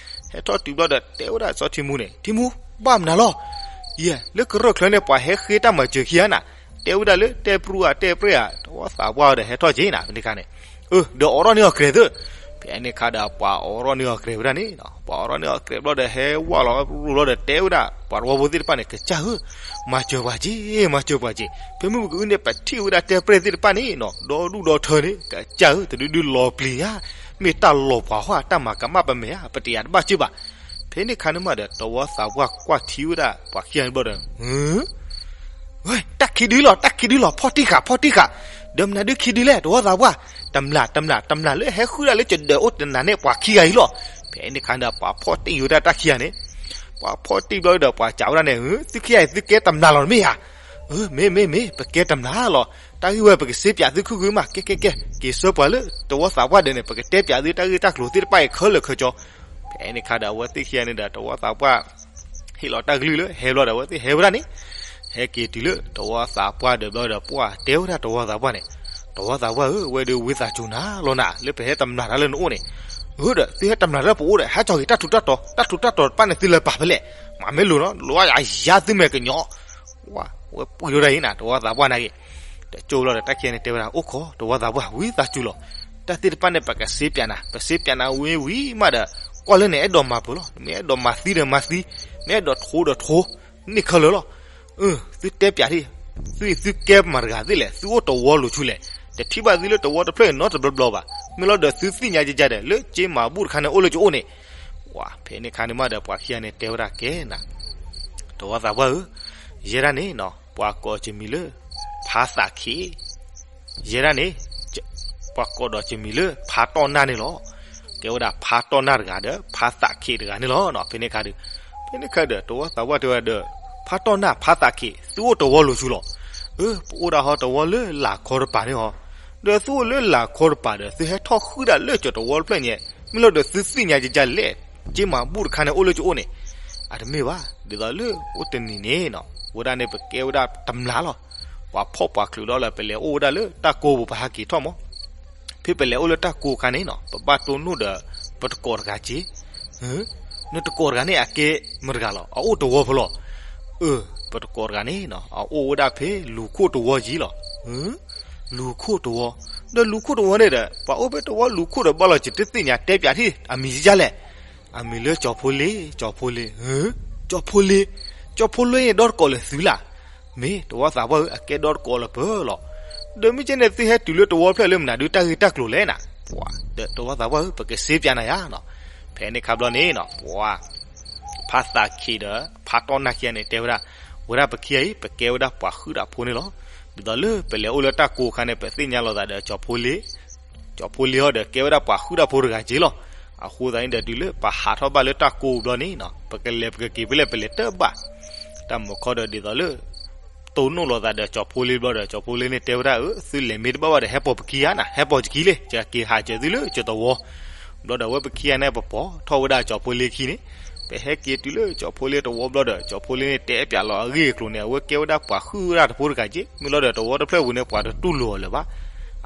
ဟဲထီၣ်တုၤဘျီဒီးတဲဝဲဒၣ်စီၤထံမူန့ၣ်, ထံမူ, ဘၣ်မနုၤလီၤ, ယဲ, လၢကရၢၢ်ချၢန့ၣ် ပှၤဟဲဃ့တၢ်မၤစၢၤခံဂၤနၤ, တဲဝဲဒၣ်လၢတဲပြူအတဲပြဲအ, တဝီသးပှၢ်ဒီးဟဲထီၣ်က့ၤနၤ ဖဲန့ၣ်ခါန့ၣ်, အၢ ဒီးအိးထီၣ်န့ၢ်အီၤကြဲးသု, ဖဲန့ၣ်ခါဒီးပှၤအိးထီၣ်န့ၢ်အီၤကြဲးဝဲဒၣ်န့ၣ်, ပှၤအိးထီၣ်န့ၢ်အီၤကြဲးဘျီဒီးဟဲဝဲလီၤရူလီၤဒီးတဲဝဲဒၣ် ပှၤတဝီဖိသ့ၣ်တဖၣ်န့ၣ် ကစၢ်ဧၢ, မၤစၢၤပှၤက့ၤ, မၤစၢၤပှၤက့ၤ, ဖဲမုၢ်ပကအုန့ၣ် ပထံၣ်ဝဲဒၣ်တဲပြဲသ့ၣ်တဖၣ်န့ၣ်နီၤ, ဒီဒူၣ်ဒီထၢန့ၣ် ကစၢ်ဧၢ, တဒုဒုလီၤပျံၤဧါ, မ့ၢ်တၢ်လီၤပှၤဟီၣ် တၢ်မၤကမၣ်ပမဲာ်ဧါ, ပတယၤတဘၣ်စ့ၢ်ဘၣ်. ဖဲန့ၣ်ခါန့ၣ်မးဒီး တဝီသးပှၢ်ကွၢ်ထံဝဲဒၣ်ပှၤခံဂၤန့ၣ်ဘျီဒီး, ဝဲ, တၢ်ခံဒုလီၤ, တၢ်ခံဒုလီၤ, ဖီၣ်တံၢ်ဃာ်, ဖီၣ်တံၢ်ဃာ်, ဒီးမနုၤဒုခံဒုလဲၣ် တဝီသးပှၢ်, တမျၢ်, တမျၢ်, တမျၢ်လၢဟဲဃုဒၣ်လၢကဒၢးအိၣ်တနၤန့ၣ် ပှၤခံဂၤအံၤလီၤ. ဖဲန့ၣ်ခါဒီး ပှၤဖီၣ်တံၢ်ဝဲဒၣ်တၢ်ခံဂၤန့ၣ်, ပှၤဖီၣ်တံၢ်ဘျီဒီးပှၤစံးဝဲဒၣ်န့ၣ်, သုခံဂၤအံၤ သုကဲတမျၢ်လီၤမ့ၢ်ဧါ. အၢ မ့ၢ် မ့ၢ် မ့ၢ်, ပကဲတမျၢ်လီၤ. တၢ်ဂ့ၢ်ဝဲပကစ့ပၠးသုခုခုမး, ကဲ ကဲ ကဲ, က့ၤဆှၢပှၤလၢတဝီသးပှၢ်ဒီးန့ၣ် ပကတဲပၠးသုတၢ်ဂ့ၢ်တၢ်ကျိၤသ့ၣ်တဖၣ်အံၤခဲလၢာ်ခဲဆ့. ဖဲန့ၣ်ခါဒီး အဝဲသ့ၣ်ခံဂၤန့ၣ်ဒီး တဝီသးပှၢ် ဟ့ၣ်လီၤတၢ်ကလုၢ်လၢဟဲဘျီဒီး အဝဲသ့ၣ်ဟဲဝဲဒၣ်န့ၣ်, ဟဲက့ၤတုၤလၢတဝီသးပှၢ်ဒီးဘျီဒီး ပှၤတဲဝဲဒၣ်တဝီသးပှၢ်န့ၣ်, တဝီသးပှၢ်ဧၢ, ဝဲဒုးဝံသးစူၤနၤလီၤနၤ လၢပဟဲတမျၢ်တၢ်လၢနအိၣ်န့ၣ်, အၢ ဒီးသုဟဲတမျၢ်တၢ်လၢပအိၣ်ဒီး ဟးကၠီၤက့ၤတၢ်ထူးတၢ်တီၤ, တၢ်ထူးတၢ်တီၤတဖၣ်န့ၣ် သုလဲၤပာ်ဖဲလဲၣ်, မ့ၢ်လိၤနီၤ လိၤယၤသုမဲာ်ကညီ, ဝဲပှံၤဝဲဒၣ်အံၤနၤ တဝီသးပှၢ်နာ်က့ၤ, တကၠိဘျီဒီး တၢ်ခံဂၤန့ၣ်တဲဝဲဒၣ် အိၣ်ခိး တဝီသးပှၢ် ဝံသးစူၤလီၤ, တၢ်သ့ၣ်တဖၣ်န့ၣ် ပကစ့ပၠးနၤ, ပစ့ပၠးနၤဝံၤဝံၤမးဒီး ကွၢ်လၢနအဲၣ်ဒိးမၤပှဲၤလီၤ, နမ့ၢ်အဲၣ်ဒိးမၤသံဒီးမၤသံ, မ့ၢ်အဲၣ်ဒိးထိဒီးထိ, န့ၢ်ခဲလၢာ်လီၤ. အၢ သုတဲပၠးဒၣ်, သုအံၤသုကဲမတၤတဂၤသ့ၣ်လဲၣ်, သုအိၣ်တဝီလိၤဆူလဲၣ်, တထံၣ်ဘၣ်သုလၢတဝီတဖျၢၣ်အံၤနီတဘျီဘျီဘၣ်, မ့ၢ်လီၤဒီးသုသ့ၣ်ညါကကါဒီး လၢကၠ့မၤဘူၣ်တခါန့ၣ်အိၣ်လၢကအိၣ်န့ၣ်, ဝဲဖဲန့ၣ်ခါန့ၣ်မးဒီး ပှၤခံဂၤန့ၣ်တဲဝဲဒၣ်ကဲနၤ, တဝီသးပှၢ်ဧၢ, ယဲဒၣ်န့ၣ်နီၤ ပှၤကိးကမံၤလၢ ဖါသးခ့, ယဲဒၣ်န့ၣ် ပှၤကိးဒီးကမံၤလၢ ဖါတီၢ်နၢ်န့ၣ်လီၤ. ကဲဝဲဒၣ်ဖါတီၢ်နၢ်တဂၤဒီး ဖါသးခ့တဂၤန့ၣ်လီၤ. ဖဲန့ၣ်ခါဒီး, ဖဲန့ၣ်ခါဒီး တဝီသးပှၢ်တဲဝဲဒၣ်ဒီး, ဖါတီၢ်နၢ် ဖါသးခ့ သုအိၣ်တဝီလိၤဆူလီၤ. အၢ ပအိၣ်ဒၣ်ဟီတဝီလၢလၢ်ခီတပၤန့ၣ်ဟီ, ဒီးသုအိၣ်လၢလၢ်ခီတပၤဒီး သုဟဲထီၣ်ဃုဒၣ်လၢကၠီၤတဝီတဖျၢၣ်ညါ, မ့ၢ်လီၤဒီးသုသ့ၣ်ညါကကါလဲၣ်, ကၠ့မၤဘူၣ်တခါန့ၣ်အိၣ်လၢကအိၣ်န့ၣ်, အတမ့ၢ်ဘၣ်, ဒ်သိးလၢအိၣ်တနံၤန့ၣ်နီၤ ဝဲဒၣ်န့ၣ် ပကဲဝဲဒၣ်တမျၢ်လီၤ. ပှၤဖီၣ်ပှၤချုးဒီးလၢပလဲၤအိၣ်ဝဲဒၣ်လၢတၢ်ကိးပူၤ ပဟးက့ၤထီၣ်မး, ဖဲပလဲၤအိၣ်လၢတၢ်ကိးအခါန့ၣ်နီၤ ပဘၣ်တိၢ်နီၣ်ဒီး ပတကိးတဂၤက့ၤ, နတကိးတဂၤန့ၣ် အကဲမတၤတဂၤလီၤ, အအိၣ်တဝီဖိလီၤ. အၢ ပတကိးတဂၤန့ၣ်နီၤ အအိၣ်ဝဲဒၣ်ဖဲလူၤခိၣ်တဝီက့ၤလီၤ. လူၤခိၣ်တဝီ, ဒီးလူၤခိၣ်တဝီန့ၣ်ဒီး ပှၤအိၣ်ဖဲတဝီလူၤခိၣ်ဒီးဘၣ်လီၤ ယတသ့ၣ်ညါ တဲပၠးထံၣ်အမံၤယလဲၣ်. အမံၤလၢကၠီၤဖိလ့, ကၠီၤဖိလ့, ကၠီၤဖိလ့, ကၠီၤဖိလ့န့ၣ် ဒီတကိးလၢသုလၢ်. မ့ၢ်တဝီသးပှၢ်ဧၢ, အကဲဒီတကိးလၢပၢလီၤ. ဒီးမ့ၢ်ကဲန့ၣ် သုဟဲတုၤလၢတဝီဖျၢၣ်လၢမနုၤဒုးတၢ်ဂ့ၢ်တၢ်ကျိၤလဲၣ်နၤ, ပှၤဒီးတဝီသးပှၢ်ဧၢ, ပကစ့ပၠးနၤယၤနီၤ. ဖဲန့ၣ်ခါဘျီန့ၣ်နီၤ ပှၤ ဖါသးခ့ဒီး ဖါတီၢ်နၢ်ခံဂၤန့ၣ် တဲဝဲဒၣ်, ဝဲဒၣ်ပခံဂၤအံၤ ပကဲဝဲဒၣ်ပှၤဃုၣ်တၢ်ဖိန့ၣ်လီၤ. ဒ်သိးလၢပလဲၤအိၣ်လၢတၢ်ကိးအခါန့ၣ် ပသ့ၣ်ညါလိာ်သးဒီးကၠီၤဖိလ့, ကၠီၤဖိလ့ဟီဒီး ကဲဝဲဒၣ်ပှၤဃုၣ်တၢ်ဖိတဂၤက့ၤလီၤ. အဃိသတးန့ၣ်ဒီး တုၤလၢပဟးထီၣ်ဘၣ်လၢတၢ်ကိးဘျီန့ၣ်နီၤ ပကလဲၤပကက့ၤဖဲလဲၣ် ပလဲၤတဘၣ်. တၢ်မုၢ်ခီဒီး ဒ်သိးလၢ တိၢ်နီၣ်လိာ်သးဒီးကၠီၤဖိလ့ဘျီဒီး ကၠီၤဖိလ့န့ၣ်တဲဝဲဒၣ်, အၢ သုလဲၤမ့ၢ်တဘၣ်ဘၣ်ဒီး ဟဲပိာ်ပခံဂၤနၤ, ဟဲပိာ်ယခံလံ, ယကက့ၤဟးစၢၤသုလၢကၠီၤတဝီ. ဘျီဒီး အဝဲပခံဂၤန့ၣ် ပပိာ်ထီၣ်ဝဲဒၣ်ကၠီၤဖိလ့ခံန့ၣ်, ပဟဲက့ၤတုၤလၢကၠီၤဖိလ့တဝီဘျီဒီး ကၠီၤဖိလ့န့ၣ် တဲပၠးလီၤအဂ့ၢ်အကျိၤန့ၣ် အဝဲကဲဝဲဒၣ်ပှၤဃုၣ်ဝဲဒၣ်တဖိတဂၤက့ၤ, မ့ၢ်လီၤဒီးတဝီတဖျၢၣ်ပူၤန့ၣ် ပှၤတတူၢ်လိာ်အီၤလၢၤဘၣ်.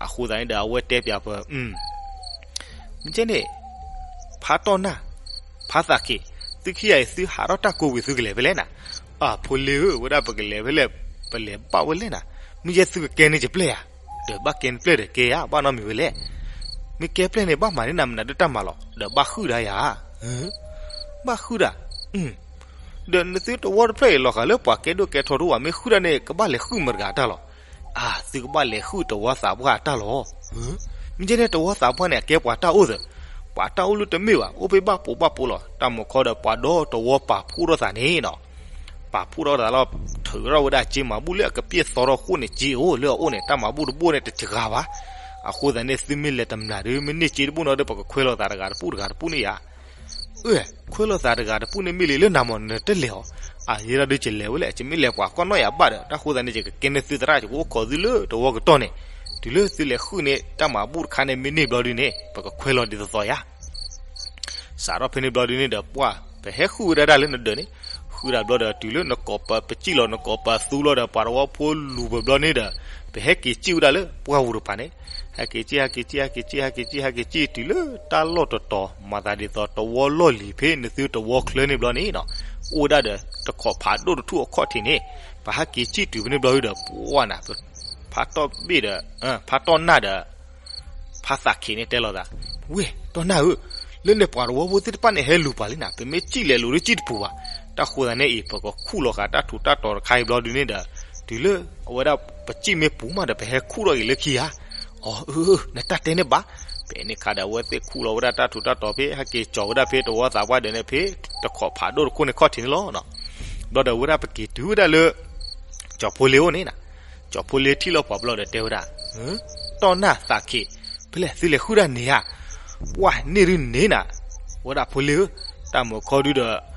အဃိသတးန့ၣ်ဒီး အဝဲတဲပၠးပ မ့ၢ်ကဲန့ၣ် ဖါတီၢ်နၢ်, ဖါသးခ့, သုခံဂၤအံၤ သုဟးထီၣ်တၢ်ကိးဝံၤ သုကလဲၤဖဲလဲၣ်နၤ. အၢ ဖိလ့ဧၢ, ဝဲဒၣ်ပကလဲၤဖဲလဲၣ်, ပလဲၤဘၣ်ဝဲလဲၣ်နၤ. မ့ၢ်ယဲသုကကဲန့ၢ်ယပျဲၢ်ဧါ. ဒီးဘၣ်ကဲနပျဲၢ်ဒီးကဲဧါ, ဘၣ်နီတမံၤဝဲလဲၣ်. မ့ၢ်ကဲပျဲၢ်န့ၣ် ဘၣ်မၤန့ၢ်နၤမနုၤဒုးတၢ်မၤလီၤ. ဒီးဘၣ်ဃုၣ်ဒၣ်ယၤ. ဘၣ်ဃုၣ်ဒၣ်. ဒီးနသုတဝီတဖျၢၣ်အံၤ လီၤက်လၢပှၤကဲဒိၣ်ကဲထီတအိၣ်ဘၣ်, မ့ၢ်ဃုၣ်ဒၣ်န့ၣ် ကဘၣ်လဲၤဃုၣ်မတၤတဂၤအတၢ်လီၤ. အၢ သုကဘၣ်လဲၤဃုၣ်တဝီသးပှၢ်အတၢ်လီၤ. မ့ၢ်ကဲန့ၣ် တဝီသးပှၢ်န့ၣ် အကဲပှၤတၢ်အိၣ်သၢ, ပှၤတၢ်အိၣ်လၢတမ့ၢ်ဘၣ်, အိၣ်ဖဲဘၣ်ပိာ်ဘၣ်ပိာ်လီၤ. တၢ်မုၢ်ခီဒီးပှၤဒီတဝီပာ်ဖှိၣ်ထီၣ်သးန့ၣ်နီၤ, ပာ်ဖှိၣ်ထီၣ်သးလီၤ, ထုးထီၣ်ဝဲဒၣ်ကၠ့မၤဘူၣ်လၢအကပျဲၢ်သီထီၣ်ဃိၣ်န့ၣ် ကၠ့အိၣ်လၢအအိၣ်န့ၣ် တၢ်မၤဘူၣ်တဘိၣ်န့ၣ် တစှၤဘၣ်. အဃိသတးန့ၣ် သုမ့ၢ်လဲၤတမျၢ်ဒီး မ့ၢ်န့ၢ်ကၠ့တဘိၣ်နီၤဒီး ပကခွဲးလိာ်သးတဂၤတပူၤတဂၤတပူၤန့ၣ်ယၤ. အၢ ခွဲးလိာ်သးတဂၤတပူၤန့ၣ်မ့ၢ်လံ လၢနၤမ့ၢ်နတလဲၤအီၤ. အယဲဒၣ်ဒုးယလဲၤဝဲလဲၣ်, ယမ့ၢ်လဲၤပှၤကီၢ်နီၣ်ယၤဘၣ်ဒီး တၢ်ဃိသတးန့ၣ် ယကကဲန့ၢ်သုသရၣ် ယကအိၣ်ခိးသုလၢတဝီကတီၢ်န့ၣ်, တုၤလၢသုလဲၤဃုန့ၢ်တၢ်မၤဘူၣ်တခါန့ၣ် မ့ၢ်န့ၢ်ဘျီဒုန့ၣ် ပကခွဲးလီၤဒ်သိးသိးယၤ စးထီၣ်ဖဲန့ၣ်ဘျီဒုန့ၣ်ဒီး ပှၢ် ပဟဲဃုဝဲဒၣ်တၢ်လၢနဒၢးန့ၣ်, ဃုဒၣ်ဘျီဒီး တုၤလၢနကိးပပစံၣ်လီၤ နကိးပသူလီၤဒီး ပှၤတဝီဖိလူၤပဘျီန့ၣ်ဒီး ပဟဲက့ၤစံၣ်ဝဲဒၣ်လၢပှၢ်ပူၤတဖၣ်န့ၣ်, ဟဲက့ၤစံၣ် ဟဲက့ၤစံၣ် ဟဲက့ၤစံၣ် ဟဲက့ၤစံၣ် ဟဲက့ၤစံၣ် တုၤလၢတၢ်လီၢ်တတီၤ မၤသးဒ်သိးတဝီလီၢ်လံၤဖဲနသုတဝီချၢန့ၣ်ဘျီန့ၣ်နီၤ, အိၣ်ဝဲဒၣ်ဒီးတခိးဖးဒိၣ်တထူၣ်အခီၣ်ထံးန့ၣ်, ပဟဲက့ၤစံၣ်တုၤဖဲန့ၣ်ဘျီဒီး ပှၢ်နၤ ဖးတီၢ်ဘ့ၣ်ဒီး ဖးတီၢ်နၢ်ဒီး ဖးသးခ့န့ၣ်တဲလိာ်သး, ဝ့ၢ် တီၢ်နၢ်ဧၢ, လၢန့ၣ်ပှၤတဝီဖိသ့ၣ်တဖၣ်န့ၣ် ဟဲလူၤပှၤလံနၤ, ပမ့ၢ်စံၣ်လဲၤလူၤဒီးစံၣ်တပူၤဘၣ်, တၢ်ဃိသတးန့ၣ်အံၤ ပကခူၣ်လီၤဃာ်တၢ်ထူးတၢ်တီၤတခါအံၤဘျီဒုန့ၣ်ဒီး တုၤလၢအဝဲဒၣ်ပစံၣ်မ့ၢ်ပူၤမးဒီး ပဟဲခူၣ်ထီၣ်က့ၤလၢခံဧါ, အီၤ အၢ နတၢ်တဲန့ၣ်ဘၣ်, ဖဲန့ၣ်ခါဒီးအဝဲသ့ၣ်ခူၣ်လီၤဝဲဒၣ်တၢ်ထူးတၢ်တီၤဖဲ ဟဲက့ၤကၠီၤဝဲဒၣ်ဖဲတဝီသးပှၢ်ဒၢးန့ၣ်ဖဲ တခိးဖးဒိၣ်တခိၣ်န့ၣ်ခီၣ်ထံးန့ၣ်လီၤ. ဘျီဒီးဝဲဒၣ်ပက့ၤတုၤဝဲဒၣ်လၢ ကၠီၤဖိလ့အိၣ်န့ၣ်နၤ, ကၠီၤဖိလ့ထံၣ်လီၤပှၤဘျီဒီးတဲဝဲဒၣ်, တီၢ်နၢ်သးခ့, ဖဲလဲၣ်သုလဲၤဃုတၢ်န့ၣ်ဧါ, ပှၢ်န့ၢ်ဒုန့ၣ်နၤ, ဝဲဒၣ်ဖိလ့ဧၢ, တၢ်မုာ်ခီဒုဒီး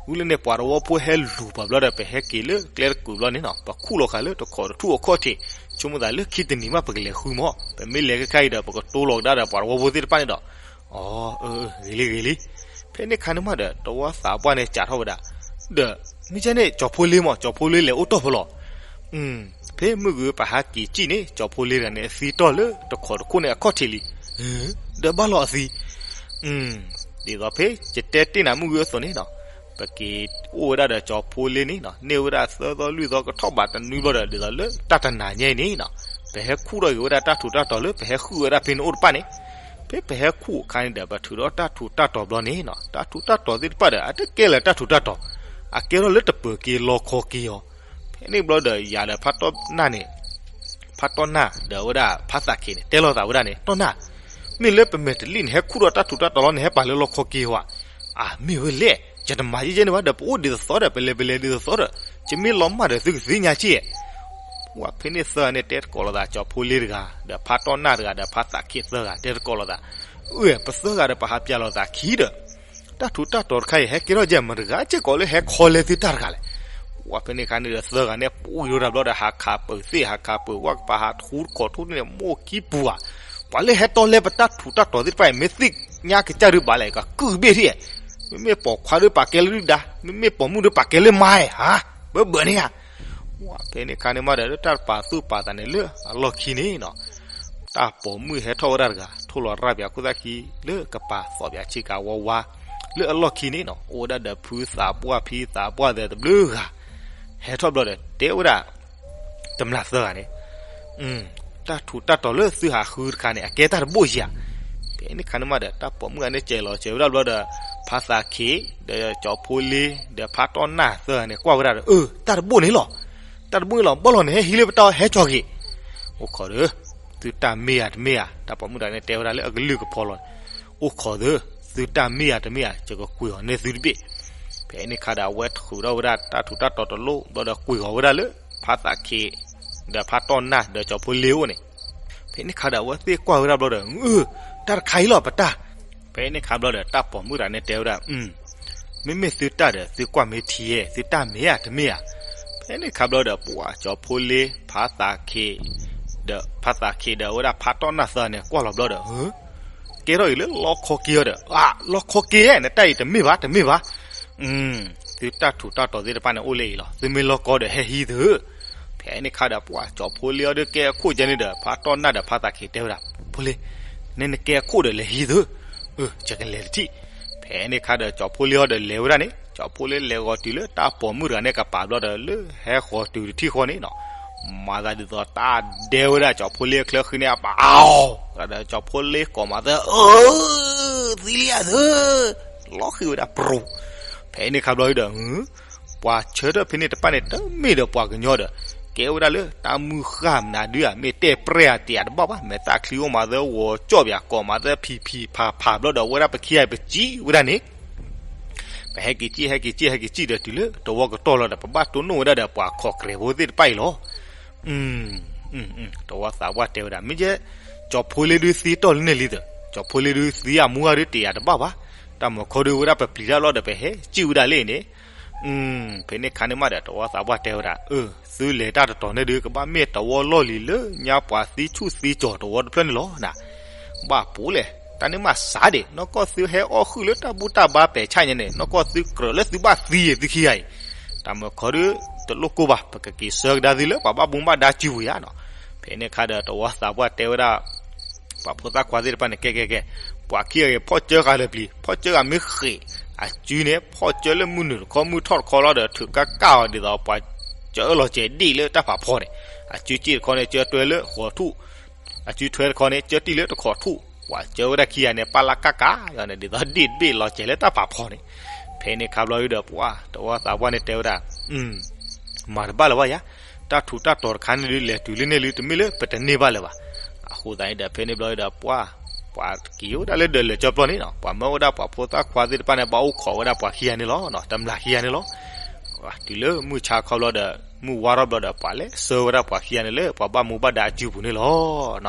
ဝံၤလၢန့ၣ်ပှၤတဝီဖိဟဲလူၤပှၤဘျီဒီး ပဟဲက့ၤလၢကျဲတကုာ်ဘျီန့ၣ်နီၤ, ပခူၣ်လီၤဃာ်လၢတခိးတထူၣ်အခီၣ်ထံး, ဆိကမိၣ်သးလၢခံတနံၤမးပကလဲၤဃုမး, ပမ့ၢ်လဲၤခဲခါအံၤဒီး ပကတိလိာ်ကဒါဒီးပှၤတဝီဖိသ့ၣ်တဖၣ်န့ၣ်ဒီး, အီၤ အၢ ဂ့ၤလံဂ့ၤလံ, ဖဲန့ၣ်ခါန့ၣ်မးဒီး တဝီသးပှၢ်န့ၣ်စးထီၣ်ဝဲဒၣ်, ဒီး မ့ၢ်ကဲန့ၣ် ကၠီၤဖိလ့မး ကၠီၤဖိလ့လဲၤအိၣ်တီၢ်ဖဲလဲၣ်, ဖဲမုၢ်ဂုၤပဟးက့ၤစံၣ်န့ၣ် ကၠီၤဖိလ့တဂၤန့ၣ် အသံတီၢ်လၢတခိးတခိၣ်န့ၣ်အခီၣ်ထံးလံ, ဒီးဘၣ်လီၤအသံ ဒ်သိးဖဲယတဲတ့ၢ်နၤမုၢ်ဂုၤအသိးန့ၣ်နီၤ, ပက့ၤအိၣ်ဝဲဒၣ်ဒီးကၠီၤဖိလ့န့ၣ်နီၤ, န့ၢ်ဝဲဒၣ်သၢသီလွံၢ်သီကထီၣ်ဘးတနွံဘျီဒီး ဒ်သိးလၢတၢ်တနၤညါအံၤန့ၣ်နီၤ, ပဟဲခူၣ်ထီၣ်က့ၤဝဲဒၣ်တၢ်ထူးတၢ်တီၤလၢပဟဲဃုဝဲဒၣ်ဖဲန့ၣ်အိၣ်တဖၣ်န့ၣ်, ဖဲပဟဲခူၣ်အခါန့ၣ်ဒီး ပထုးထီၣ်တၢ်ထူးတၢ်တီၤဘျီန့ၣ်နီၤ, တၢ်ထူးတၢ်တီၤသ့ၣ်တဖၣ်ဒီး အတကဲလၢၤတၢ်ထူးတၢ်တီၤ, အကဲထီၣ်လၢတပၢၤက့ၤလီခီက့ၤအီၤ, ဖဲန့ၣ်ဘျီဒီးယၤဒီးဖးတီၢ်နၢ်န့ၣ် ဖးတီၢ်နၢ်ဒီးဝဲဒၣ်ဖးသးခ့န့ၣ် တဲလိာ်သးဝဲဒၣ်န့ၣ် တီၢ်နၢ်, မ့ၢ်လၢပမဲာ်တလံၣ်န့ၣ်ဟဲခူၣ်ထီၣ်တၢ်ထူးတၢ်တီၤလီၤန့ၣ် ဟဲပာ်လၢလီခီက့ၤဧါ, အမ့ၢ်ဝဲလဲၣ်, ယတမၤယဲယဲန့ၣ်ဘၣ်ဒီး ပအိၣ်ဒ်သိးသိးဒီး ပလဲၤပလဲၤဒ်သိးသိးဒီး, ယမ့ၢ်လီၤမၢ်ဒီးသုကသ့ၣ်ညါက့ၤ, ဝဲဖဲန့ၣ်သၢဂၤန့ၣ်တဲတကိးလိာ်သး ကၠီၤဖိလ့တဂၤ ဒီးဖးတီၢ်နၢ်တဂၤ ဒီးဖးသးခ့သၢဂၤ တဲတကိးလိာ်သး, အၢ ပသၢဂၤဒီးပဟးပၠးလိာ်သးခံဒီး တၢ်ထူးတၢ်တီၤတခါအံၤ ဟဲကဲထီၣ်ယဲမတၤတဂၤစ့ၢ်ကီးလၢဟဲခီလဲသုတၢ်တဂၤလဲၣ်. ဝဲဖဲန့ၣ်ခါန့ၣ်ဒီးသၢဂၤန့ၣ် ပူၤယိၤတၢ်ဘျီဒီး ဟးခးပၢၤသ့ၣ် ဟးခးပၢၤဝဲ ကပၤဟးထူတခိးထူန့ၣ် မိၢ်ခံပူၤဧါ. ပှၤလၢဟဲတီလဲပတၢ်ထူးတၢ်တီၤသ့ၣ်တဖၣ်အံၤ မ့ၢ်သ့ၣ်ညါကစၢ်ဒုးဘၣ်လဲၣ် ကကုၢ်ဘ့ၣ်ထံၣ်, မ့မ့ၢ်ပိာ်ခွါဒုးပာ်ကဲလၢဒုၣ်ဒါ, မ့မ့ၢ်ပိာ်မုၣ်ဒုးပာ်ကဲလၢမါဧါ, ဘၢဘၢန့ၣ်ဧါ. ဝဲဖဲန့ၣ်ခါန့ၣ်မးဒီး လၢတၢ်တပာ်သူၣ်ပာ်သးန့ၣ်လၢအလီၢ်ခံန့ၣ်နီၤ တၢ်ပိာ်မုၣ်ဟဲထီၣ်ဝဲဒၣ်တဂၤ ထိၣ်လီၤရၣ်ပၠးခိၣ်သၣ်ခံ လၢကပၤသီၣ်ပၠးဆ့ကၤဝါဝါ, လၢအလီၢ်ခံန့ၣ်နီၤ အိၣ်ဝဲဒၣ်ဒီးဖုသးပှၢ်ဖံသးပှၢ်သဲးတဘျုးဂၤ, ဟဲထီၣ်ဘျီဒီး တဲဝဲဒၣ် တမျၢ်သၢဂၤန့ၣ် တၢ်ထူးတၢ်တီၤလၢသုဟးဃုတခါန့ၣ် အကဲတၢ်တဘိၣ်ယၤ. ဖဲန့ၣ်ခါန့ၣ်မးဒီး တၢ်ပိာ်မုၣ်ဂၤန့ၣ် စဲးလီၤစဲးဝဲဒၣ်ဘျီဒီး ဖါသးခ့ ဒီးကၠီၤဖိလ့ ဒီးဖါတီၢ်နၢ်သၢဂၤန့ၣ် ကွၢ်ဝဲဒၣ်ဒီး အၢ တၢ်တဘိၣ်န့ၣ်လီၤ. တၢ်တဘိၣ်န့ၣ်လီၤ. ဘၣ်လီၤန့ၣ် ဟဲဟံးလၢပတၢ်ဟဲကၠီၤက့ၤ အိၣ်ခိးဒီး သုတၢ်မ့ၢ်ဧါတမ့ၢ်ဧါ, တၢ်ပိာ်မုၣ်တဂၤန့ၣ် တဲဝဲဒၣ်လၢအကလုၢ်ကဖီလီၤန့ၣ်, အိၣ်ခိးဒီး သုတၢ်မ့ၢ်ဧါတမ့ၢ်ဧါ ယကကွံာ်အီၤန့ၢ်သုတဘ့ၣ်. ဖဲန့ၣ်ခါဒီး အဝဲထုးထီၣ်ဝဲဒၣ်တၢ်ထူးတၢ်တီၤတလိၣ်ဘျီဒီး ကွံာ်အီၤဝဲဒၣ်လၢ ဖါသးခ့ ဒီးဖါတီၢ်နၢ် ဒီးကၠီၤဖိလ့အိၣ်န့ၣ်. ဖဲန့ၣ်ခါဒီး အဝဲသ့ၣ်ကွၢ်ဝဲဒၣ်ဘျီဒီး အၢ တၢ်တခါအံၤလီၤ ပတၢ် ဖဲန့ၣ်ခါဘျီဒီး တၢ်ပိာ်မုၣ်တဂၤန့ၣ်တဲဝဲဒၣ်, မ့မ့ၢ်သုတၢ်ဒီး သုကွၢ်မ့ၢ်ထံဧဲ, သုတၢ်မ့ၢ်ဧါတမ့ၢ်ဧါ. ဖဲန့ၣ်ခါဘျီဒီး ပှၤကၠီၤဖိလ့ ဖါသးခ့ ဒီးဖါသးခ့ဒီးဝဲဒၣ်ဖါတီၢ်နၢ်သၢန့ၣ် ကွၢ်လီၤဘျီဒီး ကဲထီၣ်အံၤလၢလီခီက့ၤအီၤဒီး အၢ လီခီက့ၤဧဲ နတၢ်အံၤတမ့ၢ်ဘၣ် တမ့ၢ်ဘၣ်. သုတၢ်ထူးတၢ်တီၤသ့ၣ်တဖၣ်န့ၣ်အိၣ်လၢအံၤလီၤ. သုမ့ၢ်လီခီဒီးဟဲဟံးသု ဖဲန့ၣ်ခါဒီး ပှၤကၠီၤဖိလ့အီၤဒီးကဲအခိၣ်ကဲန့ၣ်ဒီး ဖါတီၢ်နၢ်ဒီးဖါသးခ့တဲဝဲဒၣ်, ဖိလ့ နနကဲအခိၣ်ဒီးလဲၤဟံးသု, အၢ ယကလဲၤတထံၣ်. ဖဲန့ၣ်ခါဒီး ကၠီၤဖိလ့အီၤဒီးလဲၤဝဲဒၣ်န့ၣ် ကၠီၤဖိလ့လဲၤဂီၤတုၤလၢတၢ်ပိာ်မုၣ်တဂၤန့ၣ်ကပၤဘျီဒီး လၢဟဲဃီၤတုၤတထံၣ်ဃီန့ၣ်နီၤ, မၤသးဒ်သိးတၢ်ဒဲဝဲဒၣ်ကၠီၤဖိလ့အချၢဃံန့ၣ် အပာ်အီၤဒီး ကၠီၤဖိလ့ကိးမၤသၢ အၢ သံလံဧါသၢ လီၤဃံၤဝဲဒၣ်ပြူၤ. ဖဲန့ၣ်ခါဘျီဒီး ပှၤဆၢထၢၣ်ဖဲန့ၣ်တဖၣ်န့ၣ် တမ့ၢ်ဒီးပှၤကညီဒီး ကဲဝဲဒၣ်လၢတၢ်မုၢ်ဃၢ်မနုၤဒုဧါ မ့ၢ်တဲပြဲၢ်ဧါတ့ၢ်ဧါတဘၣ်ဘၣ် မဲာ်သၣ်ချံအိၣ်မၤသၢဂီၤကၠီၣ်ပၠး ကိးမၤသၢဖံဖံဖးဖးဘျီဒီး ဝဲဒၣ်ပခံဂၤပစံၣ်ဝဲဒၣ်န့ၣ် ပဟဲက့ၤစံၣ် ဟဲက့ၤစံၣ် ဟဲက့ၤစံၣ်ဒီးတုၤလၢတဝီကတီၢ်လီၤဒီး ပဘၣ်တိၢ်နီၣ်ဝဲဒၣ်ဒီးပှၤခိးကြဲးဖိသ့ၣ်တဖၣ်အံၤလီၤ. တဝီသးပှၢ်တဲဝဲဒၣ် မ့ၢ်ယဲ ကၠီၤဖိလ့ဒုးသံတီၢ်လၢန့ၣ်လံသၢ, ကၠီၤဖိလ့ဒုးသံအမူဂၤဒုးတ့ၢ်ဧါတဘၣ်ဘၣ်, တၢ်မၤခီဒုးဝဲဒၣ်ပပျံၤတၢ်လီၤဒီး ပဟဲစံၣ်ဝဲဒၣ်လၢန့ၣ် ဖဲန့ၣ်ခါန့ၣ်မးဒီး တဝီသးပှၢ်တဲဝဲဒၣ်, အၢ, သုလဲၤတၢ်တတီၤန့ၣ်ဒုး ကဘၣ်မ့ၢ်တဝီလီၢ်လံၤလၢညါပှၤသံဆူၣ်သံကၠီၤတဝီတဖျၢၣ်န့ၣ်လီၤနၤ. ဘၣ်ပိာ်လဲၣ်, တၢ်န့ၣ်မးစးဒံး, နီၢ်ကီၢ်သုဟဲအီၣ်ဃုာ်လၢတၢ်ဘူၣ်တၢ်ဘါပဲာ်ဆၣ်ညါန့ၣ် နီၢ်ကီၢ်သုကြၢးလၢသုဘၣ်သံယဲၢ်သုခံဂၤအံၤ, တၢ်မၢခီဒုး တလိၣ်ကိၢ်ဘၣ်, ပကက့ၤဆၢကဒါသုလၢပှၤဘၣ်မူဘၣ်ဒါစုပူၤယါနီၤ. ဖဲန့ၣ်ခါဒီး တဝီသးပှၢ်တဲဝဲဒၣ် ပှၤဖိသၣ်ခွါသ့ၣ်တဖၣ်န့ၣ် ကဲကဲကဲ, ပှၤခံဂၤအံၤ ဖီၣ်ကၢဃာ်လၢာ်ပျံၤ, ဖီၣ်ကၢဃာ်မ့ၢ်ဃ့ၣ်, အစုန့ၣ် ဖီၣ်ကၢလၢမုၢ်နုာ်တခီ မုၢ်ထီၣ်တခီလီၤဒီး ထုးကၣ်ကၣ်အီၤဒ်သိး ပှၤကၢအၢၣ်လီၤစဲၤဒ့ၣ်လၢတၢ်ဖးဖီန့ၣ်, အစုစ့ၣ်တခီန့ၣ် ကၢတွဲလၢဃီၤထူၣ်, အစုထွဲတခီန့ၣ် ကၢတံၢ်လၢတခီထူၣ်, ပှၤကၢဝဲဒၣ်ခံဂၤန့ၣ် ပာ်လၢကၣ်ကၣ်အီၤန့ၣ် ဒ်သိးဒ့ၣ်တဘ့ၣ်လီၤစဲၤလၢတၢ်ဖးဖီန့ၣ်. ဖဲန့ၣ်ခါဘျီဒုးဒီး ပှၤတဝီသးပှၢ်န့ၣ်တဲဝဲဒၣ် မၤတဘၣ်လၢၤဘၣ်ယါ, တၢ်ထူးတၢ်တီၤတခါန့ၣ်ဒုး လဲၤတုၤလၢန့ၣ်လံ တမ့ၢ်လၢပတန့ၢ်ဘၣ်လၢၤဘၣ်. အဃိသတးန့ၣ်ဒီး ဖဲန့ၣ်ဘျီဒီး ပှၤ, ပှၤက့ၤဝဲဒၣ်လၢဒၢးလဲၤကၠီပျီန့ၣ်နီၤ, ပှၤမၢဝဲဒၣ်ပှၤဖိသၣ်ခွါသ့ၣ်တဖၣ်န့ၣ် ဘၣ်အိၣ်ခိးဝဲဒၣ်ပှၤခံဂၤန့ၣ်လီၤ, တမျၢ်ခံဂၤန့ၣ်လီၤ. တုၤလၢမုၢ်ဆါခီဘျီဒီး မုၢ်ဝါထီၣ်ဘျီဒီး ပှၤလဲၤဆှၢဝဲဒၣ်ပှၤခံဂၤန့ၣ်လၢ ပှၤဘၣ်မူဘၣ်ဒါအစုပူၤန့ၣ်လီၤ.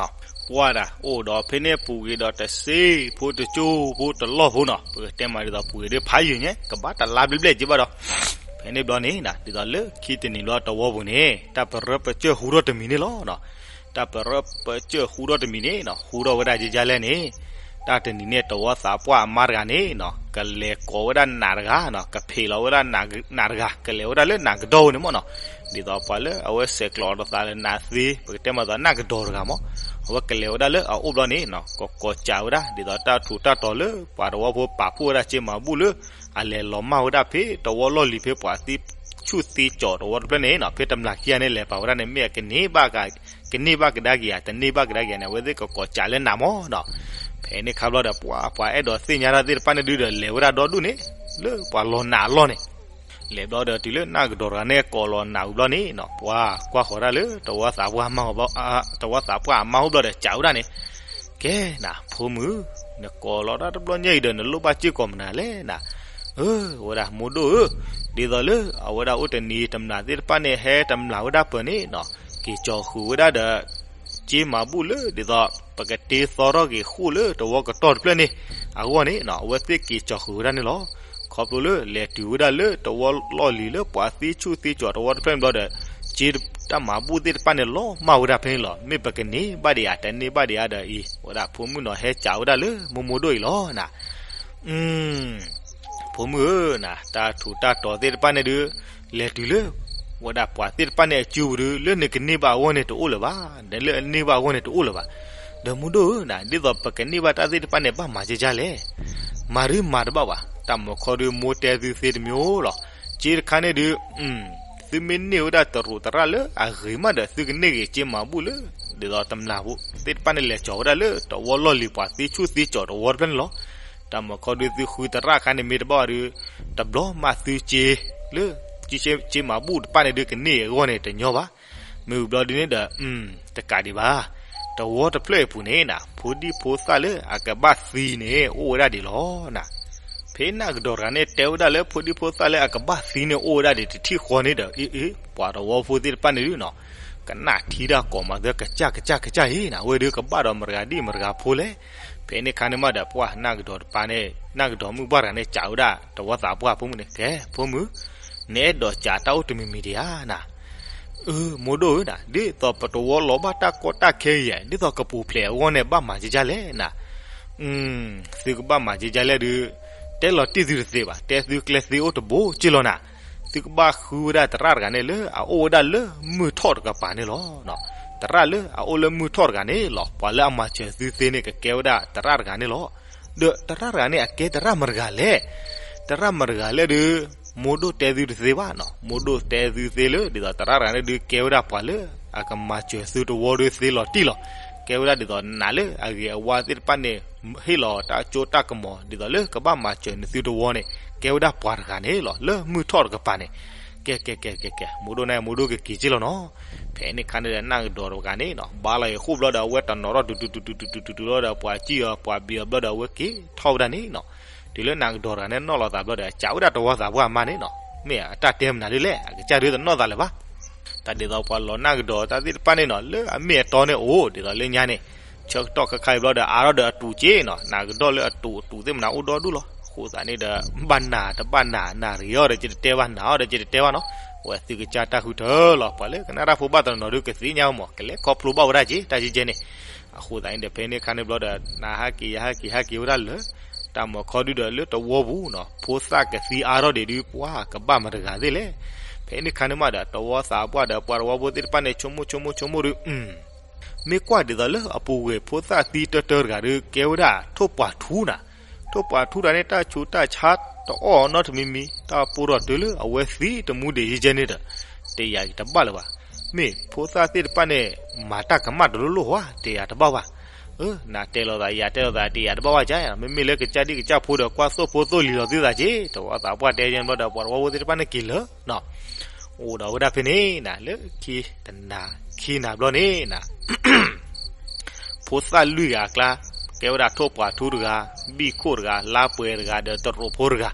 ပှၤဒၣ်အိၣ်ဒီးဖဲန့ၣ် ပူၤဂ့ၤဒီးတစ့ဖိတကၠိဖိတလီၢ်ဖိနီၤ, ပကတဲမးဒ်သိးပူၤဂ့ၤဒီးဖးယံာ်ညါ ကဘၣ်တလါဘျဲၣ်ဘျဲၣ်က့ဘၣ်ဒီး, ဖဲန့ၣ်ဘျီန့ၣ် ဒ်သိးလၢခံတနံၤဘျီတဝီပူၤန့ၣ် တၢ်ပရၢပစၢၢ်ဟူထီၣ်တမံၤန့ၣ်လီၤ. တၢ်ပရၢပစၢၢ်ဟူထီၣ်တမံၤန့ၣ်နီၤ, ဟူထီၣ်ဝဲဒၣ်ယဲယဲလဲၣ်န့ၣ်, တၢ်တနံၤန့ၣ် တဝီသးပှၢ်အမါတဂၤန့ၣ်နီၤ ကလဲၤကိးဝဲဒၣ်နးတဂၤနီၤ, ကဖံးလီၤဝဲဒၣ်နးတဂၤ ကလဲၤဝဲဒၣ်လၢနးကဒီးဝဲန့ၣ်မ့ၢ်နီၤ, ဒ်သိးပှၤလၢအဝဲဆဲးကျိးအီၤတသးလၢနးသ့ ပကတဲမးသိးနးကဒီးတဂၤမ့ၢ်, အဝဲကလဲၤဝဲဒၣ်လၢအအိၣ်ဘျီန့ၣ်နီၤ ကကိးစးဝဲဒၣ် ဒ်သိးတၢ်ထူးတၢ်တီၤလၢပှၤတဝီဖိပာ်ဖှိၣ်ဝဲဒၣ်စ့မၤဘူၣ်လၢ အလဲၤလီၤမၢ်ဝဲဒၣ်ဖဲတဝီလီၢ်လံၤဖဲပှၤသံဆူၣ်သံကၠီၤတဝီတဖျၢၣ်န့ၣ်နီၤ, ဖဲတမျၢ်ခံဂၤန့ၣ်လဲၤပာ်ဝဲဒၣ်န့ၣ် မ့ၢ်အကန့ၢ်ဘၣ်က, ကန့ၢ်ဘၣ်ကဒါက့ၤဧါ တန့ၢ်ဘၣ်ကဒါက့ၤဧါန့ၣ် အဝဲသ့ၣ်ကကိးစးလၢနးမ့ၢ်နီၤ. ဖဲန့ၣ်ခါဘျီဒီး ပှၤ, ပှၤအဲၣ်ဒိးသ့ၣ်ညါတၢ်သ့ၣ်တဖၣ်န့ၣ်ဒုးဒီး လဲၤဝဲဒၣ်ဒီဒူၣ်န့ၣ် လၢပှၤလီၤနးအလီၢ်န့ၣ် လဲၤဘျီဒီးတုၤလၢနးကဒီးတဂၤန့ၣ် ကိးလီၤနးဝံၤဘျီန့ၣ်နီၤ, ပှၤကွၢ်ဃီၤဒၣ်လၢတဝီသးပှၢ်အမါ, တဝီသးပှၢ်အမါအိၣ်ဘျီဒီး စးဝဲဒၣ်န့ၣ်, ကဲနၤ ဖိမုၣ်, နကိးလီၤတၢ်တဘျီညါအံၤဒီး နလိၣ်ဘၣ်စ့ၢ်ကီးမနုၤလဲၣ်နၤ. အၢ ဝဲဒၣ်မိၢ်ဒိၣ်ဧၢ, ဒ်သိးလၢအဝဲဒၣ်အိၣ်တနံၤ တမျၢ်သ့ၣ်တဖၣ်န့ၣ် ဟဲတမျၢ်ဝဲဒၣ်ပၢၤန့ၣ်နီၤ, က့ၤကၠီၤဃုာ်ဝဲဒၣ်ဒီး စ့မၤဘူၣ်လၢဒ်သိး ပကတ့သီထီၣ်က့ၤဃိၣ်လၢတဝီကတီၢ်တဖျၢၣ်န့ၣ် အဂီၢ်န့ၣ်နီၤ, အဝဲသ့ၣ်က့ၤကၠီၤဃုာ်ဝဲဒၣ်န့ၣ်လီၤ. ခီဖျိလၢလဲၤတုၤဝဲဒၣ်လၢတဝီလီၢ်လံၤလၢပှၤသံဆူၣ်သံကၠီၤတဝီတဖျၢၣ်န့ၣ်ဘျီဒီး စ့တၢ်မၤဘူၣ်သ့ၣ်တဖၣ်န့ၣ် လီၤမၢ်ဝဲဒၣ်ဖဲန့ၣ်လီၤ. မ့ၢ်ပကန့ၢ်ဘၣ်ဒံးဧါ တန့ၢ်ဘၣ်ဒံးဧါဒီးအံၤ ဝဲဒၣ်ဖိမုၣ်နီၤဟဲစးဝဲဒၣ်လၢမိၢ်မိၢ်ဒိၣ်အံၤလီၤနၤ. ဖိမုၣ်ဧၢနၤ, တၢ်ထူးတၢ်တီၤသ့ၣ်တဖၣ်န့ၣ်ဒုး လဲၤတုၤလၢ ဝဲဒၣ်ပှၤသ့ၣ်တဖၣ်န့ၣ်အစုပူၤဒုး လၢနကန့ၢ်ဘၣ်အဂီၢ်န့ၣ်တအိၣ်လၢၤဘၣ်, လၢအန့ၢ်ဘၣ်အဂီၢ်န့ၣ်တအိၣ်လၢၤဘၣ်. ဒီးမိၢ်ဒိၣ်ဧၢနၤ, ဒ်သိးပကန့ၢ်ဘၣ်တၢ်သ့ၣ်တဖၣ်န့ၣ် ဘၣ်မၤကဲကဲလဲၣ်. မၤဒုးမၤတဘၣ်ဘၣ်, တၢ်မၢခီဒုးမိၢ်တဲသုသ့တမံၤလီၤ. စ့တခါန့ၣ်ဒုး သုမ့ၢ်န့ၢ်ဝဲဒၣ်တရူးသရၣ်လၢအဂ့ၤမးဒီး သုကန့ၢ်ဂ့ၤစ့မၤဘူၣ်လၢ ဒ်သိးတမျၢ်သ့ၣ်တဖၣ်န့ၣ် လဲၤကၠီၤဝဲဒၣ်လၢတဝီလီၢ်လံၤပှၤသံဆူၣ်သံကၠီၤတဝီတဖျၢၣ်န့ၣ်လီၤ. တၢ်မၢခီဒုးသုဃုသရၣ်အခါန့ၣ်မ့ၢ်တဘၣ်ဘၣ်ဒုး တဘျီမးသုစ့ လၢ စ့မၤဘူၣ်တဖၣ်န့ၣ်ဒုးကန့ၢ်အဂီၢ်န့ၣ်တညီဘၣ်. မ့ၢ်ဝံၤဘျီဒုးန့ၣ်ဒီး တကးဒံးဘၣ်, တဝီတဖျၢၣ်အံၤပူၤန့ၣ်နၤ ဖိဒံဖိသၣ်လၢအကဘၣ်သံန့ၣ် အိၣ်ဝဲဒၣ်ဒံးလီၤနၤ. ဖဲနးကဒီးတဂၤန့ၣ်တဲဝဲဒၣ်လၢဖိဒံဖိသၣ်လၢအကဘၣ်သံန့ၣ် အိၣ်ဝဲဒၣ်ဒံးတထံၣ်ဃီန့ၣ်ဒီး အ့ အ့ ပှၤတဝီဖိသ့ၣ်တဖၣ်န့ၣ်ဒုးနီၤ ကနၣ်ထံတၢ်ကိးမးသၢကစၢ်ကစၢ်ကစၢ်အံၤနၤ အဝဲဒုးကဘၣ်ဒီးမတၤတဂၤဒံးမတၤတဂၤဖိလဲၣ်. ဖဲန့ၣ်ခါန့ၣ်မးဒီး ပှၤနးကဒီးတပၤန့ၣ် နးကဒီးမုၢ်ပှၢ်တဂၤန့ၣ် စံးဝဲဒၣ် တဝီသးပှၢ်ဖိမုၣ်န့ၣ် ကဲ ဖိမုၣ်, နအဲၣ်ဒိးစံးတၢ်အိၣ်တမံၤမံၤဒံးဧါနၤ. အၢ မိၢ်ဒိၣ်ဧၢနၤ ဒ်သိးပတဝီလီၤဘၣ်တၢ်ကီတၢ်ခဲအံၤ ဒ်သိးကပူၤဖျဲးအဂီၢ်န့ၣ် ဘၣ်မၤကကၢ်လဲၣ်နၤ. သုကဘၣ်မၤကကၢ်လဲၣ်ဒုး တဲလီၤတံၢ်သုတသ့ဘၣ် တဲသုကျဲသ့အိၣ်တဘိက့ၢ်လီၤနၤ. သုကဘၣ်ဃုဝဲဒၣ်သရၣ်တဂၤန့ၣ်လၢအအိၣ်ဝဲဒၣ်လၢမုၢ်ထီၣ်တကပၤန့ၣ်လီၤ. သရၣ်လၢအအိၣ်လၢမုၢ်ထီၣ်တဂၤန့ၣ်လီၤ ပှၤလၢအမၤစၢၤသုသ့န့ၣ် ကကဲဝဲဒၣ်သရၣ်တဂၤန့ၣ်လီၤ. ဒီးသရၣ်တဂၤန့ၣ် အကဲသရၣ်မတၤတဂၤလဲၣ်. သရၣ်မတၤတဂၤလဲၣ်ဒုး မိၢ်ဒိၣ်တဲသုတသ့ဘၣ်နီၤ မိၢ်ဒိၣ်တဲသုသ့လၢ ဒ်သိးသရၣ်တဂၤန့ၣ်ဒုး ကဲဝဲဒၣ်ပှၤလၢအကမၤစၢၤသုတဝီဒီးသ့လီၤတံၢ်လီၤ. ကဲဝဲဒၣ်ဒ်သိးနးလၢအဂ့ၤအဝါသ့ၣ်တဖၣ်န့ၣ် ဟ့ၣ်လီၤတၢ်ကၠိတၢ်ကမီၤ ဒ်သိးလၢကဘၣ်မၤစၢၤနသုတဝီန့ၣ် ကဲဝဲဒၣ်ပှၤတဂၤန့ၣ်လီၤ လၢမုၢ်ထီၣ်တကပၤန့ၣ်. ကဲ ကဲ ကဲ ကဲ ကဲ မိၢ်ဒိၣ်န့ၣ် မိၢ်ဒိၣ်ကက့ၤက့ၢ်လီၤနီၤ. ဖဲန့ၣ်ခါန့ၣ်ဒီး နးကဒီးတဂၤန့ၣ်နီၤ ဘါလီၤဃိၣ်ဘျီဒီး အဝဲတနီၤထီၣ်တုၤတုၤတုၤတုၤတုၤတုၤတုၤလီၤဒီး ပှၤစံၣ်အီၤ ပှၤဘံအီၤဘျီဒီး အဝဲက့ၤထီၣ်ဝဲဒၣ်န့ၣ်နီၤ. တုၤလၢနးကဒီးတဂၤန့ၣ် နီၣ်လီၤသးဘျီဒီး စံးဝဲဒၣ်တဝီသးပှၢ်အမါန့ၣ်နီၤ မ့ၢ်အတၢ်တဲမနုၤဒ်လဲၣ် အကစၢ်ဒုးတနီၣ်သးလၢၤဘၣ်. တၢ်ဒ်သိးပှၤလီၤနးကဒီးတၢ်သ့ၣ်တဖၣ်န့ၣ်နီၤ လၢအမ့ၢ်အတီန့ၣ်အိၣ် ဒ်သိးလၢညါန့ၣ် ဆၢကတီၢ်ခဲခါအံၤဘျီဒီး အါထီၣ်ဒီးအတူးက့နီၤ နးကဒီးလၢအတူး အတူးသ့ၣ်မနုၤအိၣ်ဒီဒူၣ်လီၤ. အဃိသတးန့ၣ်ဒီး ဘၣ်နာ်တဘၣ်နာ် နာ်ဂ့ၤအီၤဒီးယတတဲဘၣ် နာ်အီၤဒီးယတတဲဘၣ်နီၤ. အဝဲသုကစၢ်တၢ်ဃုထၢလီၤ. ပှၤလၢကနၣ်တၢ်ဖိဘၣ်တနီၤနီၤဒီးကသ့ၣ်ညါမး ကလဲၤခီဖျိဘၣ်ဝဲဒၣ်က့ၤ တၢ်ယကဲန့ၣ်. အဃိသတးန့ၣ်ဒီး ဖဲန့ၣ်အခါန့ၣ်ဘျီဒီး နဟးက့ၤယဟးက့ၤ ဟးက့ၤဝဲဒၣ်လၢ တၢ်မၤခီဒုဒီးလၢတဝီပူၤနီၤ ဖိသၣ်ကသံအါထီၣ်ဒံးဒုး ပှၤကဘၣ်မတၤတဂၤသ့လဲၣ်. ဖဲန့ၣ်အခါန့ၣ်မးဒီး တဝီသးပှၢ်ဒီးပှၤတဝီဖိသ့ၣ်တဖၣ်န့ၣ် ဆိကမိၣ်ဆိကမိၣ်ဆိကမိၣ်ဒုး မ့ၢ်ကွၢ်ဒ်သိးလၢအပူၤကွံာ်ဖိသၣ်သံတၢတၢတဂၤဒီး ကဲဝဲဒၣ်ထိၣ်ပှာ်ထူနၤ. ထိၣ်ပှာ်ထူတဂၤန့ၣ် တၢ်ဆူးတၢ်ဆါတအိၣ်နီတမံၤမံၤ တၢ်ပိၢ်ထီၣ်တုၤလၢအဝဲသံတမူဒံးယဲန့ၣ်ဒီး တယာ်က့ၤတဘၣ်လၢၤဘၣ်. မ့ၢ်ဖိသၣ်သ့ၣ်တဖၣ်န့ၣ် မၤတၢ်ကမၣ်တလိၣ်လိၣ်ဧါ တယာ်တဘၣ်ဘၣ်. နၤတဲလိာ်သး ယၤတဲလိာ်သး တယာ်တဘၣ်ဘၣ်ကါ. မ့မ့ၢ်လၢကစၢ်ဒံၣ်ကစၢ်ဖိဒီး ကွၢ်သိၣ်ဖိသိၣ်လံၤလီၤသုသးက့ၤ တဝီသးပှၢ်တဲယဲဘျီဒီး ပှၤတဝီဖိသ့ၣ်တဖၣ်န့ၣ်က့ၤလၢာ်နီၤ အိၣ်ဒီးဝဲဒၣ်ဖဲန့ၣ်နၤ လၢခံတနၤခံနၤဘျီန့ၣ်နၤ ဖိသၣ်လွံၢ်ဂၤအကျါ ကဲဝဲဒၣ်ထိၣ်ပှာ်ထူတဂၤ, ဘံၣ်ခိၣ်တဂၤ, လါပှဲၤတဂၤ ဒီးတရိးဖိတဂၤ.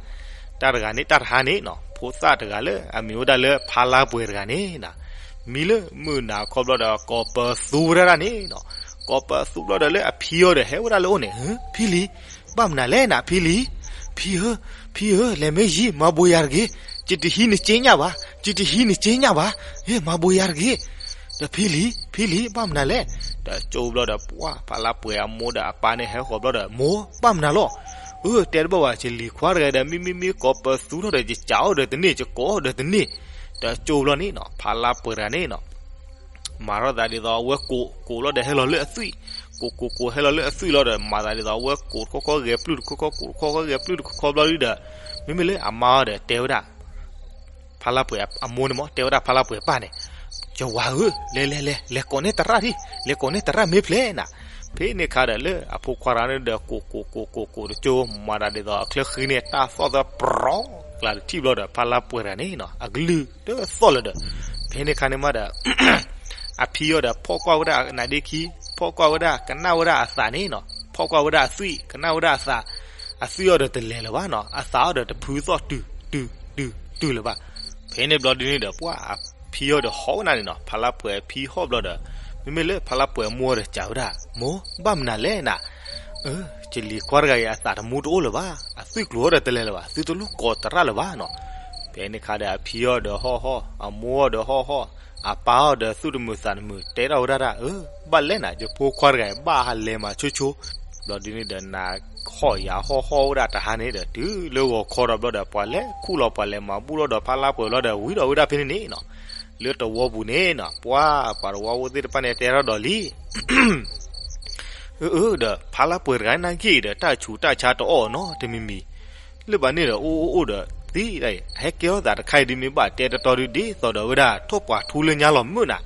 တၢ်တဂၤန့ၣ် တၢ်တဟါန့ၣ်နီၤ ဖိသၣ်တဂၤလၢအမံၤဝဲဒၣ်လၢဖါလါပှဲၤတဂၤန့ၣ်နၤ မံလၢမုၢ်နၤခီဘျီဒီး ကိးပသူဝဲဒၣ်န့ၣ်နီၤ. ကိးပသူဘျီဒီးလၢအဖံအီၤဒီးဟဲဝဲဒၣ်လၢအအိၣ်န့ၣ်, ဖံလံၤ, ဘၣ်မနုၤလဲၣ်နၤဖံလံၤ. ဖံဧၢ, ဖံဧၢ, လဲၤမ့ၢ်ယံၤ မၤဘိးယၤတဂ့ၤ, ယတဟံးနစ့ညၣ်ဘၣ်, ယတဟံးနစ့ညၣ်ဘၣ်, မၤဘိးယၤတဂ့ၤ. ဒီးဖံလံၤ, ဖံလံၤ, ဘၣ်မနုၤလဲၣ်. ဒီးကၠိဘျီဒီး ပှၢ်ဖါလါပှဲၤအမိၢ်ဒီးအပၢ်န့ၣ်ဟဲဃီၤဘျီဒီး မိၢ်, ဘၣ်မနုၤလီၤ. အၢ တဲတဘၣ်ဘၣ် ယလံၤခွါတဂၤဒီး မ့မ့မ့ၢ်ကိးပသူထီၣ်ဒီး ယကးအီၤဒီးတန့ၢ် ယကိးအီၤဒီးတန့ၢ်. ဒီးကၠိဘျီန့ၣ်နီၤ ဖါလါပှဲၤတဂၤန့ၣ်နီၤ မၤထီၣ်သးဒ်သိးအဝဲကိး, ကိးလီၤဒီးဟဲလီၤလၢအသွံၣ်, ကိးကိးကိးဟဲလီၤလၢအသွံၣ်လီၤဒီး မၤသးဒ်သိးအဝဲကိးတခီခီဂဲၤပျုၢ်တခီခီ ကိးတခီခီဂဲၤပျုၢ်တခီခီဘျီဒီး မ့မ့ၢ်လၢအမါအီၤဒီးတဲဝဲဒၣ် ဖါလါပှဲၤအမိၢ်န့ၣ်မ့ၢ် တဲဝဲဒၣ်ဖါလါပှဲၤပၢ်န့ၣ်, ယဝၤဧၢ, လဲၤလဲၤလဲၤ လဲၤကိးန့ၢ်သရၣ်ဒံး, လဲၤကိးန့ၢ်သရၣ်မ့ၢ်ဖျဲးနၤ. ဖဲန့ၣ်အခါဒီးလၢအဖိခွါတဂၤန့ၣ်ဒီး ကိးကိးကိးကိးကိးတကၠိ မၤတၢ်ဒ်သိးအချၢဃံန့ၣ် တၢ်သီၣ်သၢပြီ ကျါတထံၣ်ဘျီဒီး ဖါလါပှဲၤတဂၤန့ၣ်နီၤ အကလုၢ်တသီၣ်လၢၤဒီး ဖဲန့ၣ်အခါန့ၣ်မးဒီး အဖံအီၤဒီးဖီၣ်ကွၢ်ဝဲဒၣ်နါဒ့ခံ, ဖီၣ်ကွၢ်ဝဲဒၣ် ကနၣ်ဝဲဒၣ်အသးန့ၣ်နီၤ, ဖီၣ်ကွၢ်ဝဲဒၣ်အသွံၣ် ကနၣ်ဝဲဒၣ်အသး, အသွံၣ်အီၤဒီးတလဲၤလၢၤဘၣ်နီၤ, အသးအီၤဒီးတဖုသီၣ်တုၤ, တုၤ, တုၤ, တုၤလၢၤဘၣ်. ဖဲန့ၣ်ဘျီဒ်န့ၣ်ဒီး ပှၢ်အဖံအီၤဒီးဟီၣ်ဝဲဒၣ်န့ၣ်နီၤ, ဖါလါပှဲၤအဖံဟီၣ်ဘျီဒီး မ့မ့ၢ်လၢဖါလါပှဲၤအမိၢ်ဒီးစံးဝဲဒၣ်, မိၢ်, ဘၣ်မနုၤလဲၣ်နၤ. အၢ, ယလံၤခွါတဂၤအံၤအသးတမူတအိၣ်လၢၤဘၣ်, အသွံၣ်ကျိၤအီၤဒီးတလဲၤလၢၤဘၣ်, သုတလိၣ်ကိးသရၣ်လၢၤဘၣ်နီၤ. ဖဲန့ၣ်အခါဒီးအဖံအီၤဒီးဟီၣ်ဟီၣ်, အမိၢ်အီၤဒီးဟီၣ်ဟီၣ်, အပၢ်အီၤဒီးသူၣ်တမုာ်သးတမုာ် တဲထီၣ်ဝဲဒၣ်ဒၣ်, အၢ, ဘၣ်လဲၣ်နၤ ယဖိခွါတဂၤအံၤ ဘၣ်ဟးလဲၤမၤဆိဆိ ဘျီဒ်န့ၣ်ဒီး နၤဟီၣ်ယၤဟီၣ်ဟီၣ်ဝဲဒၣ်တဟါန့ၣ်ဒီး တုၤလၢဂီၤခီဒီးဘျီဒီး ပှၤလဲၤခူၣ်လီၤ ပှၤလဲၤမၤဘူၣ်လီၤဒီး ဖါလါပှဲၤလီၤဒီး ဝံၤဒီးဝဲဒၣ်ဖဲန့ၣ်န့ၣ်နီၤ, လၢတဝီပူၤန့ၣ်နီၤ, ပှၤပှၤတဝီဖိသ့ၣ်တဖၣ်န့ၣ် တဲထီၣ်ဒီးလံ အၢ အၢ ဒီးဖါလါပှဲၤတဂၤနာ်က့ဒီး တၢ်ဆူးတၢ်ဆါတအိၣ်နီတမံၤမံၤ, လၢဘၣ်န့ၣ်ဒီး အိၣ်အိၣ်အိၣ်ဒီးသံဒၣ်အံၤ ဟဲကဲထီၣ်သးတခါအံၤဒ်မ့ၢ်ဘၣ်တဲတတီဒုး ဒ်သိးဒီးဝဲဒၣ် ထိၣ်ပှာ်ထူလၢညါလီၤမုၢ်နၤ,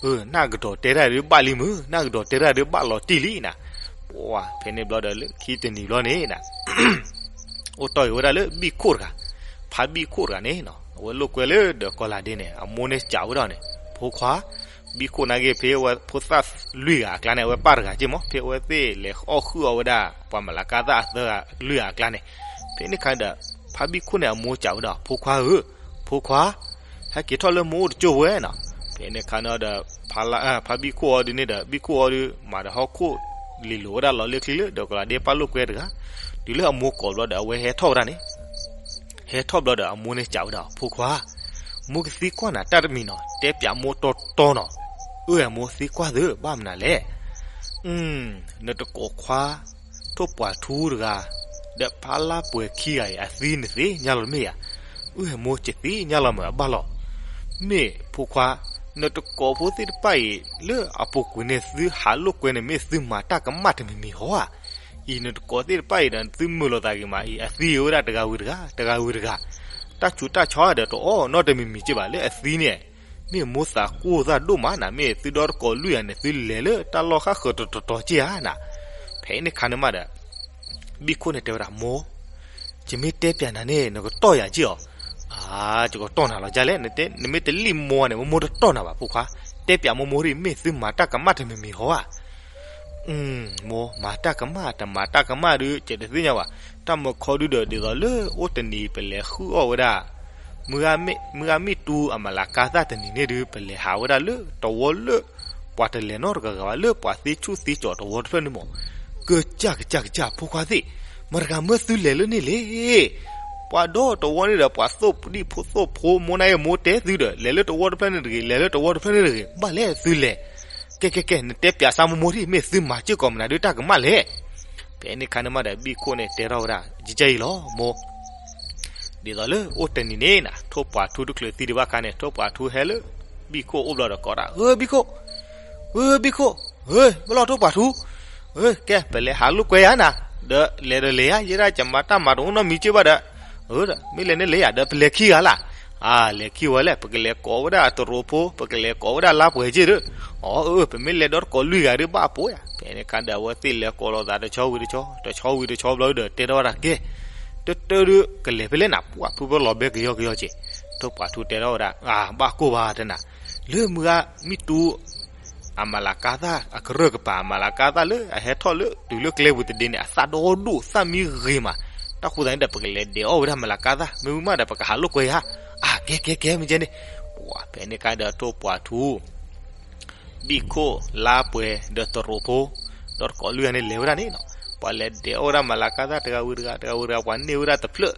အၢ နၢ်ကတီၤတဲတၢ်ဒုးဘၣ်လံမုၢ်, နၢ်ကတီၤတဲတၢ်ဒုးဘၣ်လီၤတံၢ်လံနၤ, ပှၤဖဲန့ၣ်ဘျီဒီးလၢခံတနံၤဘျီန့ၣ်နၤ အိၣ်တီၢ်က့ၤဝဲဒၣ်လၢဘံၣ်ခိၣ်တဂၤ, ဖါဘံၣ်ခိၣ်တဂၤန့ၣ်နီၤ, အဝဲလိာ်ကွဲလၢဒီးကီၤလၤဒ့န့ၣ် အမိၢ်န့ၣ်စံးဝဲဒၣ်န့ၣ်, ဖိခွါ, ဘံၣ်ခိၣ်နာ်က့ ဖဲအဝဲဖိသၣ်လွံၢ်ဂၤအကျါန့ၣ် အဝဲပၢ်တဂၤက့မး, ဖဲအဝဲသ့ၣ်လဲၤအီၣ်ဃုာ်အီၣ်ဝဲဒၣ် ပှၤမလၤကါသၣ်အသၢဂၤလွံၢ်ဂၤအကျါန့ၣ်, ဖဲန့ၣ်အခါဒီး ဖါဘံၣ်ခိၣ်န့ၣ် အမိၢ်စံးဝဲဒၣ် ဖိခွါဧၢ, ဖိခွါ ဟဲက့ၤထီၣ်လၢမ့ၢ်အိၣ်တကၠိဝဲနီၤ, ဖဲန့ၣ်အခါန့ၣ်ဒီး ဖါဘံၣ်ခိၣ်အီၤဒ်န့ၣ်ဒီး ဘံၣ်ခိၣ်အီၤဒုး မၤဒီးဟီၣ်ခိၣ်လံၤလိာ်ဝဲဒၣ်လီၤလၢချံလၢဒီးကီၤလၤဒ့ပၢ်လိာ်ကွဲတဂၤ, တုၤလၢအမိၢ်ကိးဘျီဒီး အဝဲဟဲထီၣ်ဝဲဒၣ်န့ၣ် ဟဲထီၣ်ဘျီဒီး အမိၢ်န့ၣ်စံးဝဲဒၣ် ဖိခွါ, မိၢ်ကသံကွၢ်နၤတၢ်တမံၤနီၤ, တဲပျးမိၢ်တီတီနီၤ, အၢ အမိၢ်သံကွၢ်သု ဘၣ်မနုၤလဲၣ် နတကိးခွါ ထိၣ်ပှာ်ထူတဂၤ ဒီးဖါလါပှဲၤခံဂၤအံၤ အသံနသ့ၣ်ညါလီၤတမ့ၢ်ဧါ, အၢ အမိၢ်ကသ့ၣ်ညါလီၤမ့ၢ်အဘၣ်လီၤ, မ့ၢ်ဖိခွါ, နတကိးဖိသ့ၣ်တဖၣ်အံၤ လၢအပူၤကွံာ်န့ၣ် သုဟးလိာ်ကွဲန့ၣ် မ့ၢ်သုမၤတၢ်ကမၣ်တမံၤမံၤဟီဧါ အံၤနတကိးသ့ၣ်တဖၣ်အံၤဒီး သုမုာ်လိာ်သးဂ့ၤမးအံၤ အသံဝဲဒၣ်တဂၤဝံၤတဂၤ တဂၤဝံၤတဂၤ, တၢ်ဆူးတၢ်ဆါဒီးတအိၣ်နီတမံၤမံၤက့ဘၣ် လၢအသံန့ၣ်, မ့ၢ်မိၢ်သးကိၢ်သးဒိၣ်မးနၤ, မ့ၢ်သုဒီတကိးလွံၢ်ဂၤန့ၣ် သုလဲၤလၢတၢ်လီၢ်ဃၣ်ဃၢၤတတီၤတီၤက့ဧါနၤ, ဖဲန့ၣ်ခါန့ၣ်မးဒီး ဘံၣ်ခိၣ်န့ၣ်တဲဝဲဒၣ် မိၢ်, ယမ့ၢ်တဲပျးနၤန့ၣ် နကတီၢ်ယၤက့ၢ်အီၤ, အါ, ယကတီၢ်နၤလီၤဒ်လဲၣ်, နမ့ၢ်တလံၣ်မိၢ်န့ၣ် မိၢ်မိၢ်တတီၢ်နၤဘၣ် ဖိခွါ, တဲပျးမိၢ်မိၢ်ဒ် မ့ၢ်သုမၤတၢ်ကမၣ်တမံၤမံၤဟီဧါ မိၢ်, မၤတၢ်ကမၣ် တမၤတၢ်ကမၣ်ဒုး ယတသ့ၣ်ညါဘၣ်, တၢ်မၢခီဒုဒီး ဒ်သိးလၢအိၣ်တနံၤပလဲၤဃုအီၣ်ဝဲဒၣ် မုၢ်ဂၤမ့ၣ်တူအမလၤကါသၣ်တနံၤန့ၣ်ဒုး ပလဲၤဟးဝဲဒၣ်လၢတဝီလၢ ပှၤတလဲၤနီတဂၤဂၤဘၣ် လၢပှၤသ့ဆူၣ်သ့ကၠီၤတဝီတဖျၢၣ်န့ၣ်မး, ကစၢ်ကစၢ်ကစၢ် ဖိခွါသ့ၣ်, မတၤတဂၤမၢသုလဲၤလၢန့ၣ်လဲၣ်. ပှၤဒီတဝီန့ၣ်ဒီး ပှၤသိၣ်ဒံၣ်ဖိသိၣ်ဖိ မိၢ်နၢ်အ့ၣ်မိၢ်တဲသုဒီး လဲၤလၢတဝီတဖျၢၣ်န့ၣ်တဂ့ၤ, လဲၤလၢတဝီတဖျၢၣ်န့ၣ်တဂ့ၤ, ဘၣ်လဲၣ်သုလဲၤ. ကဲကဲကဲ နတဲပၠးစၢ်မိၢ်မိၢ်ထံၣ် မ့ၢ်သုမၤစ့ၢ်ကီးမနုၤဒုးတၢ်ကမၣ်လဲၣ်. ဖဲန့ၣ်ခါန့ၣ်မးဒီး ဘံၣ်ခိၣ်န့ၣ်တဲထီၣ်ဝဲဒၣ် ကကဲအံၤလီၤမိၢ်. ဒ်သိးလၢအိၣ်တနံၤန့ၣ်နၤ ထိၣ်ပှာ်ထူတချုးသံဒံးဘၣ်ခါန့ၣ် ထိၣ်ပှာ်ထူဟဲလၢ ဘံၣ်ခိၣ်အိၣ်ဘျီဒီးကိးဒၣ် ဧၢ ဘံၣ်ခိၣ်, ဧၢ ဘံၣ်ခိၣ်, ဧၢ မ့ၢ်လီၤထိၣ်ပှာ်ထူ, ဧၢ ကဲ ပလဲၤဟးလိာ်ကွဲယၤနၤ, ဒီးလဲၤဒီးလဲၤယၤ ယဲဒၣ်ယမၤတၢ်မၤတအိၣ်နီတမံၤက့ဘၣ်ဒီး, ဧၢ မ့ၢ်လဲၤန့ၣ်လဲၤယၤ ဒီးပလဲၤခံဂၤလၢ်. အါ လဲၤခံဝဲလဲၣ် ပကလဲၤကိးဝဲဒၣ်တရူးဖိ ပကလဲၤကိးဝဲဒၣ်လါပှဲၤက့ဒီး, အီ အၢ ပမ့ၢ်လဲၤဒီးတကိးလွံၢ်ဂၤဒီးဘၣ်ပိာ်ယၤ. ဖဲန့ၣ်ခါဒီးအဝဲသ့ၣ်လဲၤကိးလိာ်သးတဆီဝံၤတဆီ တဆီဝံၤတဆီဘျီဒီးတဲထီၣ်ဝဲဒၣ်ကဲ, တၢ်တၢ်ဒုးကလဲၤဖဲလဲၣ်နၤ ပှၤဖုဖုလီၤဘဲကယီကယီက့ၤ. ထိၣ်ပှာ်ထူတဲထီၣ်ဝဲဒၣ် အါ ဘၣ်ကိၢ်ဘၣ်တနၤ, လၢမုၢ်ဂၤမံၣ်တူ အမၤလၤကါသၣ်အကရၢၢ်ကပၤ အမၤလၤကါသၣ်လၢအဟဲထီၣ်လၢတုၤလၢကျဲပူၤတဒ့န့ၣ် အသၣ်ဒီဒူၣ်သၣ်မံဂ့ၤမး, တၢ်ဃိသတးန့ၣ်ဒီး ပကလဲၤဒဲးအီၣ်ဝဲဒၣ်မၤလၤကါသၣ် မ့ၢ်မုၢ်မးဒီးပကဟးလိာ်ကွဲယၤ. အါ ကဲကဲကဲ မ့ၢ်ကဲန့ၣ်, ပှၤဖဲန့ၣ်ခါဒီးထိၣ်ပှာ်ထူ ဘံၣ်ခိၣ် လါပှဲၤ ဒီးတရူးဖိ ဒီးတကိးလွံၢ်ဂၤန့ၣ်လဲၤဝဲဒၣ်န့ၣ်နီၤ, ပှၤလဲၤဒဲးအီၣ်ဝဲဒၣ်မၤလၤကါသၣ်တဂၤဝံၤတဂၤ တဂၤဝံၤတဂၤ ပှၤန့ၢ်ဝဲဒၣ်တဖျၢၣ်,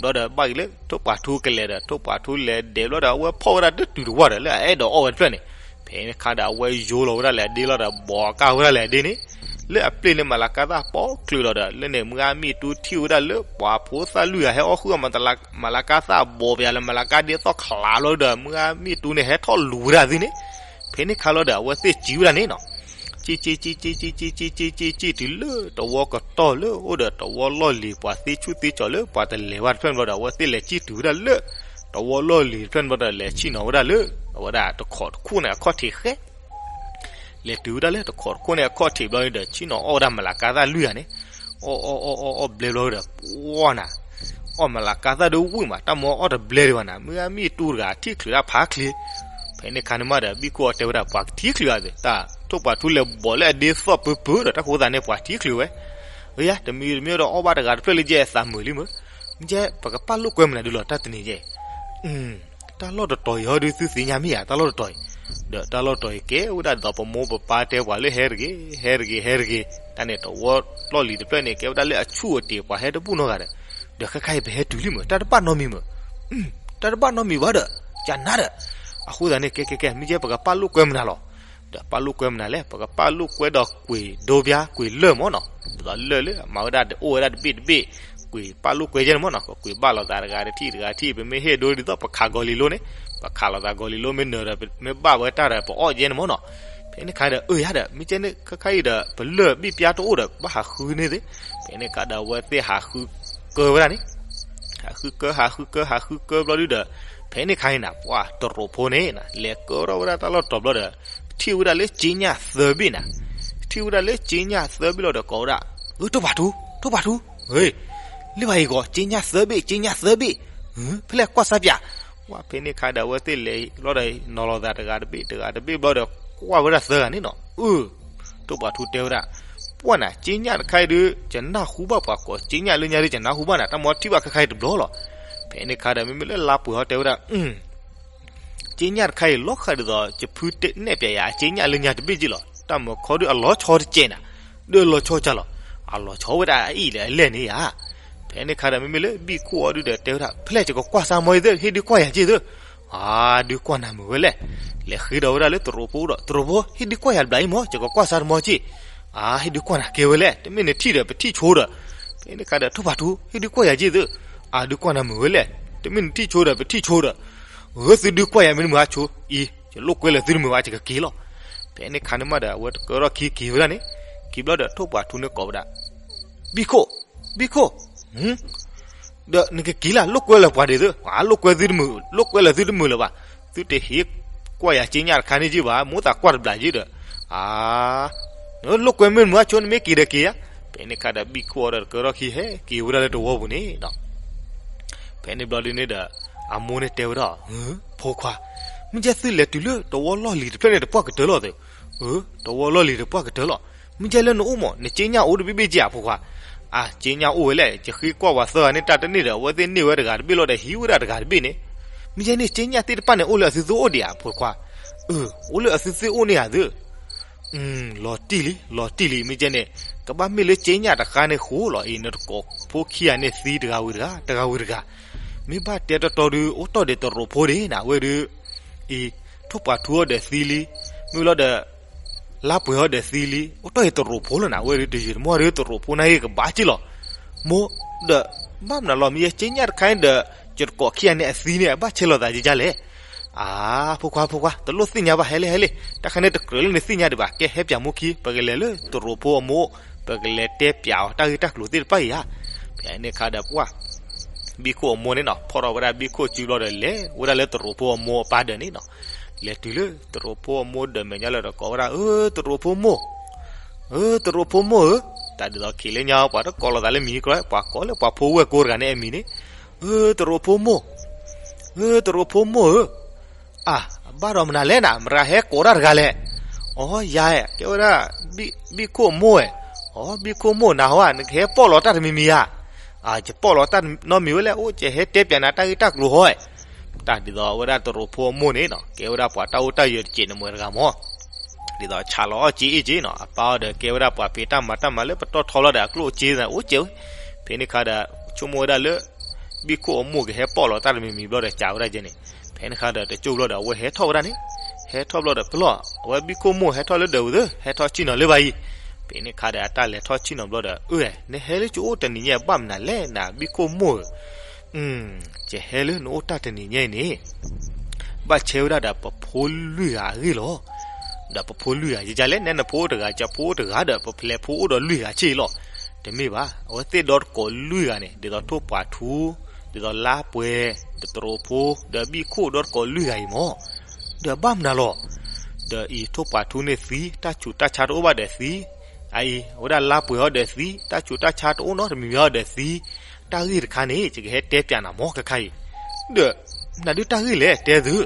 ဘျီဒီးဘၣ်က့ၤလၢ ထိၣ်ပှာ်ထူကလဲၤဒီး ထိၣ်ပှာ်ထူလဲၤဒဲးဘျီဒီး အဝဲဖီၣ်ဝဲဒၣ်တတုၤတဝၢ်ဒီး လၢအအဲၣ်ဒိးအီၣ်ဝဲတဖျၢၣ်န့ၣ်, ဖဲန့ၣ်ခါဒီးအဝဲယိလီၤဝဲဒၣ်လၢအဒ့လီၤဒီး ဘီးကၢ်ဝဲဒၣ်လၢအဒ့န့ၣ်, လၢအပျ့ၤန့ၣ် မၤလၤကါသၣ်ပိာ်ချုးလီၤဒီး လၢန့ၣ် မုၢ်ဂၤမံၣ်တူထံၣ်ဝဲဒၣ်လၢ ပှၤဖိသၣ်လွံၢ်ဂၤဟဲအီၣ်ဃုာ်အီၤ မၤလၤကါသၣ်ဘီးပယၤလၢမၤလၤကါဒ့သီၣ်ခလးဘျီဒီး မုၢ်ဂၤမံၣ်တူန့ၣ် ဟဲထီၣ်လူၤဝဲဒၣ်သုန့ၣ်, ဖဲန့ၣ်ခါလီၤဒီး အဝဲသ့ၣ်စံးဝဲဒၣ်န့ၣ်နီၤ, စံးစံးစံးစံးစံးစံးစံးစံးစံးစံးတုၤလၢတဝီကတီၢ်လၢအိၣ်ဒီးတဝီလီၢ်လံၤ ပှၤသ့ဆူၣ်သ့ကၠီၤလၢပှၤတလဲၤဝဲတဖျၢၣ်န့ၣ်ဘျီဒီး အဝဲသ့ၣ်လဲၤစံးတုၤဝဲဒၣ်လၢ တဝီလီၢ်လံၤတဖျၢၣ်န့ၣ်ဘျီဒီး လဲၤဆ့ၣ်နီၤဝဲဒၣ်လၢ အဝဲဒၣ်တခိးတခိၣ်န့ၣ်အခီၣ်ထံးဃဲ လဲၤတုၤဝဲဒၣ်လၢတခိးတခိၣ်န့ၣ်အခီၣ်ထံးဘျီန့ၣ်ဒီး ဆ့ၣ်နီၤအီၣ်ဝဲဒၣ်မၤလၤကါသၣ်လွံၢ်ဂၤန့ၣ်, အီၣ်အီၣ်အီၣ်အီၣ်အီၣ်ဘျဲဘျီဒီး ပှၢ်နၤ, အီၣ်မၤလၤကါသၣ်ဒီးဝံၣ်မး တၢ်မၤအီၣ်တဘျဲဒံးဘၣ်နၤ မုၢ်ဂၤမံၣ်တူတဂၤထံၣ်ချုးဒၣ်ဖးချ့, ဖဲန့ၣ်ခါန့ၣ်မးဒီး ဘံၣ်ခိၣ်အီၤတဲဝဲဒၣ် ပှၤကထံၣ်ချုးအီၤသ့ တၢ်ထိၣ်ပှာ်ထူလဲၤဘီးလၢအဒ့သီၣ်ပၢပၢဒီး တၢ်ဃိသးန့ၣ် ပှၤထံၣ်ချုးဝဲ, အယါ တမံၤတမံၤဒီးအီၣ်ဘၣ်တဂၤတဖျၢၣ်လၢယဲအသးမုာ်လံမး, မ့ၢ်ကဲ ပကပာ်လိာ်ကွဲမနုၤဒုလီၤ တၢ်တနံၤယဲ တၢ်လီၢ်တတီၤအံၤဟီဒုးသုသ့ၣ်ညါမ့ၢ်ဧါ တၢ်လီၢ်တတီၤအံၤ, ဒီးတၢ်လီၢ်တတီၤအံၤကဲဝဲဒၣ်ဒ်သိးပမိၢ်ပပၢ်တဲပှၤလၢဟဲတဂ့ၤ ဟဲတဂ့ၤ ဟဲတဂ့ၤ, တၢ်န့ၣ်တဝီလီၢ်လံၤတဖျၢၣ်န့ၣ် ကဲဝဲဒၣ်လၢအဆူၣ်အတ့ၢ် ပှၤဟဲတဘူၣ်နီတဂၤဒီး, ဒီးခဲခါအံၤပဟဲတုၤလံမး တၢ်တဘၣ်နီတမံၤမး, တၢ်တဘၣ်နီတမံၤဘၣ်ဒီး ကနၤဒီး, အဃိသတးန့ၣ် ကဲကဲကဲ မ့ၢ်ကဲပကပာ်လိာ်ကွဲမနုၤလီၤ ဒီးပာ်လိာ်ကွဲမနုၤလဲၣ် ပကပာ်လိာ်ကွဲဒီးကွံာ်ဒိဘျါကွံာ်လၢၢ်မးနီၤ, ဒ်သိးလၢၢ်လၢအမၤဝဲဒၣ်အိၣ်ဝဲဒၣ်တဘ့ၣ်တဘ့ၣ်, ကွံာ်ပာ်လိာ်ကွဲယဲန့ၣ်မးနီၤ ကကွံာ်ဘၣ်လိာ်သးတဂၤတထံၣ်တဂၤထံၣ် ပမ့ၢ်ဟ့ၣ်ဒိဒ်သိးပခးဂီၤလံၤလိန့ၣ်, ပခးလိာ်သးဂီၤလံၤလိမ့ၢ်နၢၤဒီး မ့ၢ်ဘၣ်ဝဲတၢ်ဒီးပအီၣ်ယဲန့ၣ်မးနီၤ, ဖဲန့ၣ်ခါဒီး အၢယါဒီး မ့ၢ်ကဲန့ၣ် ခဲခါအံၤဒီး ပလၢၢ်ဘ့ၣ်ပျါတအိၣ်ဒီး ဘၣ်ဟးဃုန့ၢ်သ့, ဖဲန့ၣ်ခါဒီးအဝဲသ့ၣ်ဟးဃုကၢဝဲဒၣ်န့ၣ် ဟးဃုကၢ ဟးဃုကၢ ဟးဃုကၢဘျီဒုဒီး, ဖဲန့ၣ်ခါအံၤနၤ ပှၤတရူးဖိန့ၣ် လဲၤကၢထီၣ်ဝဲဒၣ်တၢ်လီၢ်တတီၤဘျီဒီး, ထံၣ်ဝဲဒၣ်လၢက့ညၣ်သၢဘ့ၣ်နၤ, ထံၣ်ဝဲဒၣ်လၢက့ညၣ်သၢဘ့ၣ်လီၤဒီးကိးဝဲဒၣ်, ဧၢ ထိၣ်ပှာ်ထူ ထိၣ်ပှာ်ထူ, ဧၢ, လၢပှၤအံၤဂီၤ က့ညၣ်သၢဘ့ၣ် က့ညၣ်သၢဘ့ၣ်, ဖဲလဲၣ်ကွၢ်စၢ်ပၠး, ဝဲဖဲန့ၣ်ခါဒီးအဝဲသ့ၣ်လဲၤလီၤဒီး နီၤလီၤသးတဂၤတဘ့ၣ် တဂၤတဘ့ၣ်ဘျီဒီး ကွၢ်ဝဲဒၣ်သၢဂၤန့ၣ်နီၤ, အၢ ထိၣ်ပှာ်ထူတဲဝဲဒၣ်, ပှၢ်နၤ က့ညၣ်တခါအံၤဒုး ယနၢ်ဟူဘၣ်ပှၤကိးက့ညၣ်လၢညါဒုး ယနၢ်ဟူဘၣ်နၤ တၢ်မ့ၢ်ထံၣ်ဘၣ်ခဲခါအံၤတဘျီလီၤ. ဖဲန့ၣ်ခါဒီး မ့မ့ၢ်လၢလါပှဲၤဟီတဲဝဲဒၣ်, က့ညၣ်တခါအံၤ လီၤဃာ်ဒ်သိး ယဖုနဲၣ်ပၠးယၤအက့ညၣ်လၢညါတဘ့ၣ်က့လီၤ. တၢ်မၤခီဒုးအလီၤဆီတကဲးနၤ, ဒီးလီၤဆီကၢ်လီၤ. အလီၤဆီဝဲဒၣ်အအံၤလၢအလဲၣ်န့ၣ်ဧါ. ဖဲန့ၣ်ခါဒီး မ့မ့ၢ်လၢဘံၣ်ခိၣ်အီၤဒုးဒီးတဲဝဲဒၣ် ဖဲလဲၣ် ယကကွၢ်စၢ်မီၤအံၤသ့ၣ် ဟ့ၣ်ဒုးကွၢ်ယၤက့သ့ၣ် အါ ဒုးကွၢ်နၤမုာ်ဝဲလဲၣ်. လဲၤဃ့ဒီးဝဲဒၣ်လၢတရူးဖိဒီး တရူးဖိ ဟ့ၣ်ဒုးကွၢ်ယၤတဘျီအံၤမီၤ ယကကွၢ်စၢ်တမီၤက့. အါ ဟ့ၣ်ဒုးကွၢ်နၤကဲဝဲလဲၣ် တမ့ၢ်နထံၣ်ဒီးပထံၣ်ဆိဒီး. ဖဲန့ၣ်ခါဒီး ထိၣ်ဖးထူ ဟ့ၣ်ဒုးကွၢ်ယၤက့သ့ၣ်. အါ ဒုးကွၢ်နၤမုာ်ဝဲလဲၣ် တမ့ၢ်နထံၣ်ဆိဒီးပထံၣ်ဆိဒီး. ဂၢသုဒုးကွၢ်ယၤမ့ၢ်နမုာ်အါဆိအံၤ ယလိာ်ကွဲလၢသုတမုာ်ဘၣ် ယကက့ၤလီၤ. ဖဲန့ၣ်ခါန့ၣ်မးဒီး အဝဲတကၢထီၣ်ခံက့ၤဝဲဒၣ်န့ၣ်. က့ၤဘျီဒီး ထိၣ်ဖးထူန့ၣ်ကိးဝဲဒၣ် ဘံၣ်ခိၣ် ဘံၣ်ခိၣ်, ဒီးနကက့ၤလၢ် လိာ်ကွဲလၢပှၤဒ်သိး အါ လိာ်ကွဲသုတမုာ် လိာ်ကွဲလၢသုတမုာ်လၢၤဘၣ်. သုတဟ့ၣ်ကွၢ်ယၤက့ညၣ်တခါန့ၣ်က့ဘၣ် မိၣ်သးကွၢ်တဘျီက့ဒီး. အါ နလိာ်ကွဲမ့ၢ်နမုာ်အါဆိ နမ့ၢ်က့ၤဒီးက့ၤယၤ. ဖဲန့ၣ်ခါဒီး ဘံၣ်ခိၣ်အီၤဒီးတကၢထီၣ်ခံဟဲက့ၤဝဲဒၣ်လၢတဝီပူၤန့ၣ်ဒီး ဖဲန့ၣ်ဘျီဒ်န့ၣ်ဒီး အမိၢ်န့ၣ်တဲဝဲဒၣ်, ဖိခွါ, မ့ၢ်ကဲသုလဲၤတုၤလၢတဝီလီၢ်လံၤတဖျၢၣ်န့ၣ် တပှၢ်ကတၢၢ်လီၤသ့ၣ်. အၢ တဝီလီၢ်လံၤတပှၢ်ကတၢၢ်လီၤ. မ့ၢ်ကဲလၢနအိၣ်မး နက့ညၣ်အိၣ်တဘ့ၣ်ဘ့ၣ်က့ဧါ ဖိခွါ. အါ က့ညၣ်အိၣ်ဝဲလဲၣ် ယဃ့ကွၢ်ဝဲသၢဂၤန့ၣ် တၢ်တန့ၢ်ဒီး အဝဲသ့ၣ်န့ၢ်ဝဲတဂၤတဘ့ၣ်လီၤဒီး ဟံးဝဲဒၣ်တဂၤတဘ့ၣ်န့ၣ်. မ့ၢ်ကဲန့ၣ် က့ညၣ်သ့ၣ်တဖၣ်န့ၣ် အိၣ်လၢအသုသ့ၣ်အိၣ်ဒံးဧါ ဖိခွါ. အၢ အိၣ်လၢအသုသ့ၣ်အိၣ်န့ၣ်ဧါသ့ၣ်. လီၤတံၢ်လံ လီၤတံၢ်လံ မ့ၢ်ကဲန့ၣ် ကဘၣ်မ့ၢ်လၢကၠ့ညၣ်တဃါန့ၣ်ဃိလီၤအံၤ နတကိးဖိခံဂၤန့ၣ်သံတဂၤဝံၤတဂၤ တဂၤဝံၤတဂၤ မ့ၢ်ဘၣ်တဲတီတီဒု အိၣ်တီၢ်ဒံးတရိးဖိဒၣ်နၤ အဝဲဒု အံၤ ထိၣ်ပှာ်ထူအီၤဒီးသံလံ မ့ၢ်လီၤဒီး လါပှဲၤအီၤဒီးသံလံ အိၣ်တီၢ်အံၤတရိးဖိလီၤနၤ အဝဲဒုတယုာ်တမီၢ်ဒု တရိးဖိန့ၣ်ဂ့ၤကဘၣ်က့ၢ်လီၤ မိၢ်ဒီး ဘၣ်မနုၤလီၤ မ့ၢ်ယဲကၠ့ညၣ်တခါန့ၣ်ဒီး ယတကိးခံဂၤန့ၣ်အသံန့ၣ် အဘၣ်ဆဲးလိာ်သးယကလဲၣ် အါ ဖိခွါ ဖိခွါ တလိၣ်သ့ၣ်ညါဘၣ် ဟဲလံ ဟဲလံ တၢ်ခါန့ၣ် တကြၢးလၢနသ့ၣ်ညါဒံးဘၣ် ကဲ ဟဲပၠးမိၢ်ခံ ပကလဲၤလၢတရိးဖိအမိၢ် ပကလဲၤတဲပၠးအီၤ တၢ်ဂ့ၢ်တၢ်ကျိၤသ့ၣ်တဖၣ်အံၤဧါ ဖဲန့ၣ်ခါဒီးပှၢ် ဘံၣ်ခိၣ်အမိၢ်န့ၣ်နီၤ ဖီၣ်ထီၣ်ဝဲဒၣ်ဘံၣ်ခိၣ်စုဘျီဒီး လဲၤဝဲဒၣ်လၢတရိးဖိအမိၢ်အပၢ်ဒၢးန့ၣ်နီၤ လဲၤတုၤလၢတရိးဖိအမိၢ်ဒၢးမဲာ်ညါလၢဒီးကိးဝဲဒၣ် အၢ တရိးဖိမိၢ် အၢ တရိးဖိမိၢ်ဧၢ, တၢ်ဒ်သိးခံးလၢညါ ပှၤတကိးလိာ်သးလၢမံၤကြၢး ပှၤကိးလၢပှၤဖိဝဲၢ်ကိတဂၤန့ၣ်အမံၤန့ၣ်, အၢ တရိးဖိမိၢ်, အၢ တရိးဖိမိၢ်ဧၢ, အၢ ဘၣ်ဒီးမနုၤလဲၣ်နၤ မတၤဟဲကိးတၢ်တဂၤလဲၣ်, အိ ယၤ ကဲဝဲဒၣ် ဘံၣ်ခိၣ်မိၢ်ဧၢ, အိ ဘံၣ်ခိၣ်မိၢ်နၤဟီ နကဟဲပိာ်လီၤတၢ်တမံၤမံၤဧါ, အၢ ယပိာ်လီၤတၢ်နီတမံၤဝဲလဲၣ် အိ ယဟဲတဲပၠးနၤတၢ်ဂ့ၢ်တၢ်ကျိၤဟီ တၢ်ဒ်သိးဝဲဒၣ်တရိးဖိအမိၢ်န့ၣ်နီၤ ကဲဝဲဒၣ်ပှၤတၢ်အိၣ်တၢ်ယၢၤတစဲးန့ၣ်မ့ၢ်တဂၤမး, ဒ်သိးဆးလီၤအီၣ်ကၠ့အ့ၣ်ကၠ့နီၤ အပၢ်အီၤဒီးကဲဝဲဒၣ်ပှၤဖံးတၢ်မၤတၢ်မၤလၢပတီၢ်ထီလီၤဒီးအကျိၣ်အစ့သးအိၣ်ကၠ့ဝဲ, ဖဲန့ၣ်ခါဒီး ဆိကမိၣ်ဝဲဒၣ်လၢ ဘံၣ်ခိၣ်အမိၢ်ကဟဲပိာ်လီၤတၢ်တမံၤမံၤဘျီဒီးကးဝဲဒၣ်ကဲန့ၣ်, ဖဲန့ၣ်ခါဒီးတကၠိၢ်ဘျီဒီးအဝဲဟဲထီၣ်ဝဲဒၣ်န့ၣ်, ဟဲထီၣ်ဘျီဒီးပလီၢ် အဝဲဘံၣ်ခိၣ်မိၢ်ဟဲထီၣ်လၢဒၢးဝံၤသ့ ဟဲထီၣ်ဆ့ၣ်နီၤလၢဘၣ်အံၤ, ဖဲန့ၣ်ခါဒီးအတၢ်လဲၤထီၣ်ဆ့ၣ်နီၤဘျီဒီး အၢ နဟဲလၢကၠိအိၣ်တနံၤညါဘၣ်မနုၤလဲၣ်နၤ ဘံၣ်ခိၣ်မိၢ်ဧၢ ယဟဲလၢနအိၣ်တၢ်တနံၤညါအံၤန့ၣ်, ဘၣ်ဆဲဝဲဒၣ်ဒီးပဖိလွံၢ်ဂၤအဂ့ၢ်လီၤ. ဒီးပဖိလွံၢ်ဂၤ ယကလဲၣ် နဲနဖိအိၣ်တဂၤ ကဖိအိၣ်တဂၤဒီး ပဖျဲးဖိအိၣ်ဒီးလွံၢ်ဂၤဆ့လီၤ. တမ့ၢ်ဘၣ် အဝဲသ့ၣ်ဒီတကိးလွံၢ်ဂၤန့ၣ် ဒ်သိးထိၣ်ပှာ်ထူ, ဒ်သိးလါပှဲၤ, ဒီးတရိးဖိ, ဒီးဘံၣ်ခိၣ်ဒီတကိးလွံၢ်ဂၤအံၤမး, ဒီးဘၣ်မနုၤလီၤ. ဒီးအံၤထိၣ်ပှာ်ထူန့ၣ်သံ တၢ်ဆူးတၢ်ဆါတအိၣ်ဘၣ်ဒီးသံ, အအံၤ အဝဲဒၣ်လါပှဲၤအီၤဒီးသံ တၢ်ဆူးတၢ်ဆါတအိၣ်နီတမံၤမံၤအီၤဒီးသံ, တၢ်ဂ့ၢ်တခါန့ၣ် ယကဟဲတဲပၠးနၤမးခဲခါအံၤ, ဒီး နဒုးတၢ်ဂ့ၢ်လဲၣ်တဲသု,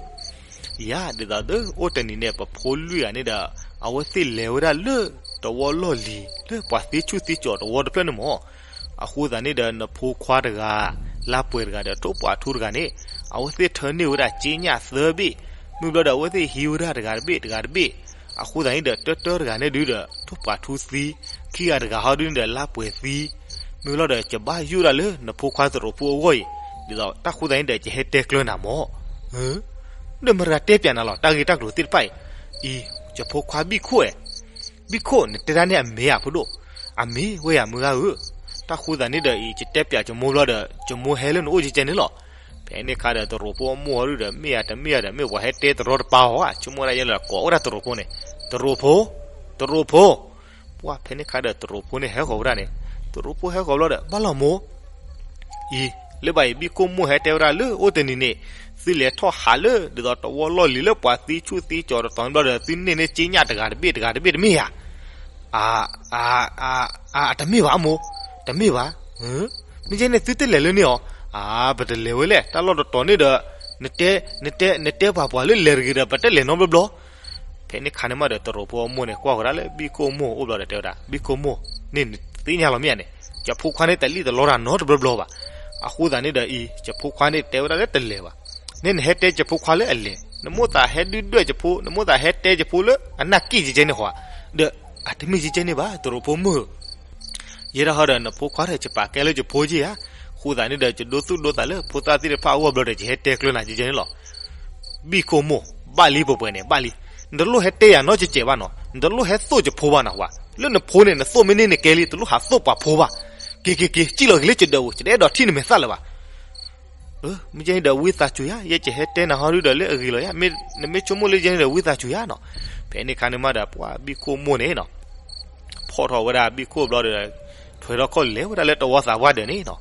ယၤ ဒ်သိးဒီး အိၣ်တနံၤန့ၣ် ပဖိလွံၢ်ဂၤန့ၣ်ဒီး အဝဲသ့ၣ်လဲၤဝဲဒၣ်လၢ တဝီလီၢ်လံၤ လၢပှၤသ့ဆူၣ်သ့ကၠီၤတဝီတဖျၢၣ်န့ၣ်မး, အဃိသတးန့ၣ်ဒီး နဖိခွါတဂၤ လါပှဲၤတဂၤဒီး ထိၣ်ပှာ်ထူတဂၤန့ၣ် အဝဲသ့ၣ်ထၢန့ၢ်ဝဲဒၣ်ကၠ့ညၣ်သၢဘ့ၣ်, မုၢ်ဘျီဒီး အဝဲသ့ၣ်ဟံးဝဲဒၣ်တဂၤတဘ့ၣ် တဂၤတဘ့ၣ်, အဃိသတးန့ၣ်ဒီး တၢတၢတဂၤန့ၣ်ဒုဒီး ထိၣ်ပှာ်ထူသံ, ခံဂၤတဂၤဟီဒုန့ၣ်ဒီး လါပှဲၤသံ, မုၢ်ဘျီဒီး ယဘၣ်ယိၣ်ဒၣ်လၢ နဖိခွါတရိးဖိအဂီၢ်အံၤ, ဒ်သိးတၢ်ဃိသတးန့ၣ်ဒီး ယဟဲတဲကျၢၤနၤမး, ဒီးမတၤတဲပၠးနၤလီၤ တၢ်ဂ့ၢ်တၢ်ကျိၤသ့ၣ်တဖၣ်အံၤ, အံၤ ယဖိခွါဘံၣ်ခိၣ်ဧၢ, ဘံၣ်ခိၣ် နတဲတၢ်န့ၣ်အမ့ၢ်ဧါဖိဒိၣ်, အမ့ၢ်ဝဲယၤမုၢ်ဂၤဧၢ, တၢ်ဃိသတးန့ၣ်ဒီး အံၤ ယတဲပၠးယမိၢ်ဘျီဒီး ယမိၢ်ဟဲလၢနအိၣ်ကဲကဲန့ၣ်လီၤ. ဖဲန့ၣ်ခါဒီး တရိးဖိအမိၢ်အီၤဒုဒီး မ့ၢ်ဧါတမ့ၢ်ဧါဒီး မ့ၢ်ပှၤဟဲတဲတရီတပါအီၤဧါ, ဆိကမိၣ်ဝဲဒၣ်ယဲလၢကိးဝဲဒၣ်တရိးဖိန့ၣ်, တရိးဖိ, တရိးဖိ, ပှၢ်ဖဲန့ၣ်ခါဒီး တရိးဖိန့ၣ်ဟဲဃီၤဝဲဒၣ်န့ၣ်, တရိးဖိဟဲဃီၤဘျီဒီး ဘၣ်လီၤမိၢ် အံၤ လၢဘၣ်အံၤ ဘံၣ်ခိၣ်မိၢ်ဟဲတဲဝဲဒၣ်လၢအိၣ်တနံၤန့ၣ် သုလဲၤထီၣ်ဟးလၢ ဒ်သိးတဝီလီၢ်လံၤလၢပှၤသ့ဆူၣ်သ့ကၠီၤတတီၤန့ၣ်ဘျီဒီး သုန့ၢ်န့ၢ်ကၠ့ညၣ်တဂၤတဘ့ၣ်တဂၤတဘ့ၣ်တမ့ၢ်ဧါ, အ အ အ အ တမ့ၢ်ဘၣ်မိၢ်, တမ့ၢ်ဘၣ်, မ့ၢ်ကဲန့ၣ် သုတလဲၤလၢန့ၣ်အီၤ, အ ပတလဲၤဝဲလဲၣ် တၢ်လီၢ်တတီၤန့ၣ်ဒီး နတဲ နတဲ နတဲပှၤပှၤလၢလဲၤတဂ့ၤဒီး ပတလဲၤနီတဘျီဘျီ ဖဲန့ၣ်ခါန့ၣ်မးဒီး တရိးဖိအမိၢ်န့ၣ် ကွၢ်ဃီၤဒၣ်လၢဘံၣ်ခိၣ်မိၢ်အိၣ်ဘျီဒီးတဲဝဲဒၣ် ဘံၣ်ခိၣ်မိၢ်န့ၣ် နသ့ၣ်ညါလီၤမ့ၢ်ဧါန့ၣ်, ယဖိခွါန့ၣ်တလံၣ်တလီတၢ်နီတဘျီဘျီဘၣ်. အဃိသတးန့ၣ်ဒီးအံၤ ယဖိခွါန့ၣ်တဲဝဲဒၣ်လၢတလဲၤဘၣ်. န့ၣ်နဟဲတဲယဖိခွါလၢအလဲၤ, နမိၣ်သးဟဲဒုၣ်ဒွဲၣ်ယဖိ, နမိၣ်သးဟဲတဲယဖိလၢအနၢ်က့ၣ်ကဲကဲန့ၣ်ဃီ, ဒီးအတမ့ၢ်ကဲကဲန့ၣ်ဘၣ် တရိးဖိမိၢ်ဧၢ ယဲဒၣ်ဟီဒီး နဖိခွါဒီး ယပာ်ကဲလၢယဖိက့ဧါ, ဃိသတးန့ၣ်ဒီး ယဒိသူၣ်ဒိသးလၢဖိသၣ်သ့ၣ်တဖၣ်အဂီၢ်ဘျီဒီး ယဟဲတဲကျၢၤနၤကဲကဲန့ၣ်လီၤ. ဘံၣ်ခိၣ်မိၢ် ဘၣ်လံပှဲၤပှဲၤန့ၣ် ဘၣ်လံ. နတလိၣ်ဟဲတဲယၤနီတစဲးဘၣ်နီၤ, နတလိၣ်ဟဲသိၣ်ယဖိဘၣ်နီၤဝဲ, လၢနဖိန့ၣ် နသိၣ်မ့ၢ်န့ၢ်နကဲလံ တလိၣ်ဟးသိၣ်ပှၤဖိဘၣ်. က့ၤက့ၤက့ၤ စံၣ်လီၤက့ၤလၢယဒၢးဧိၤ ယတအဲၣ်ဒိးထံၣ်နမဲာ်သၣ်လၢၤဘၣ်. မ့ၢ်ကဲန့ၣ်ဒီး ဝံသးစူၤယၤ ယဲယဟဲတဲနၤဟီဒုဒီးလၢအဂ့ၤလီၤယၤ, နမ့ၢ်ဆိကမိၣ်လၢယဲန့ၣ်ဒီး ဝံသးစူၤယၤနီၤ. ဖဲန့ၣ်ခါန့ၣ်မးဒီး ပှၤဘံၣ်ခိၣ်မိၢ်န့ၣ်နီၤ ဖီၣ်ထီၣ်ဝဲဒၣ်ဘံၣ်ခိၣ်ဘျီဒီး ထွဲထီၣ်ခီၣ်လဲၤဝဲဒၣ်လၢတဝီသးပှၢ်ဒၢးန့ၣ်နီၤ.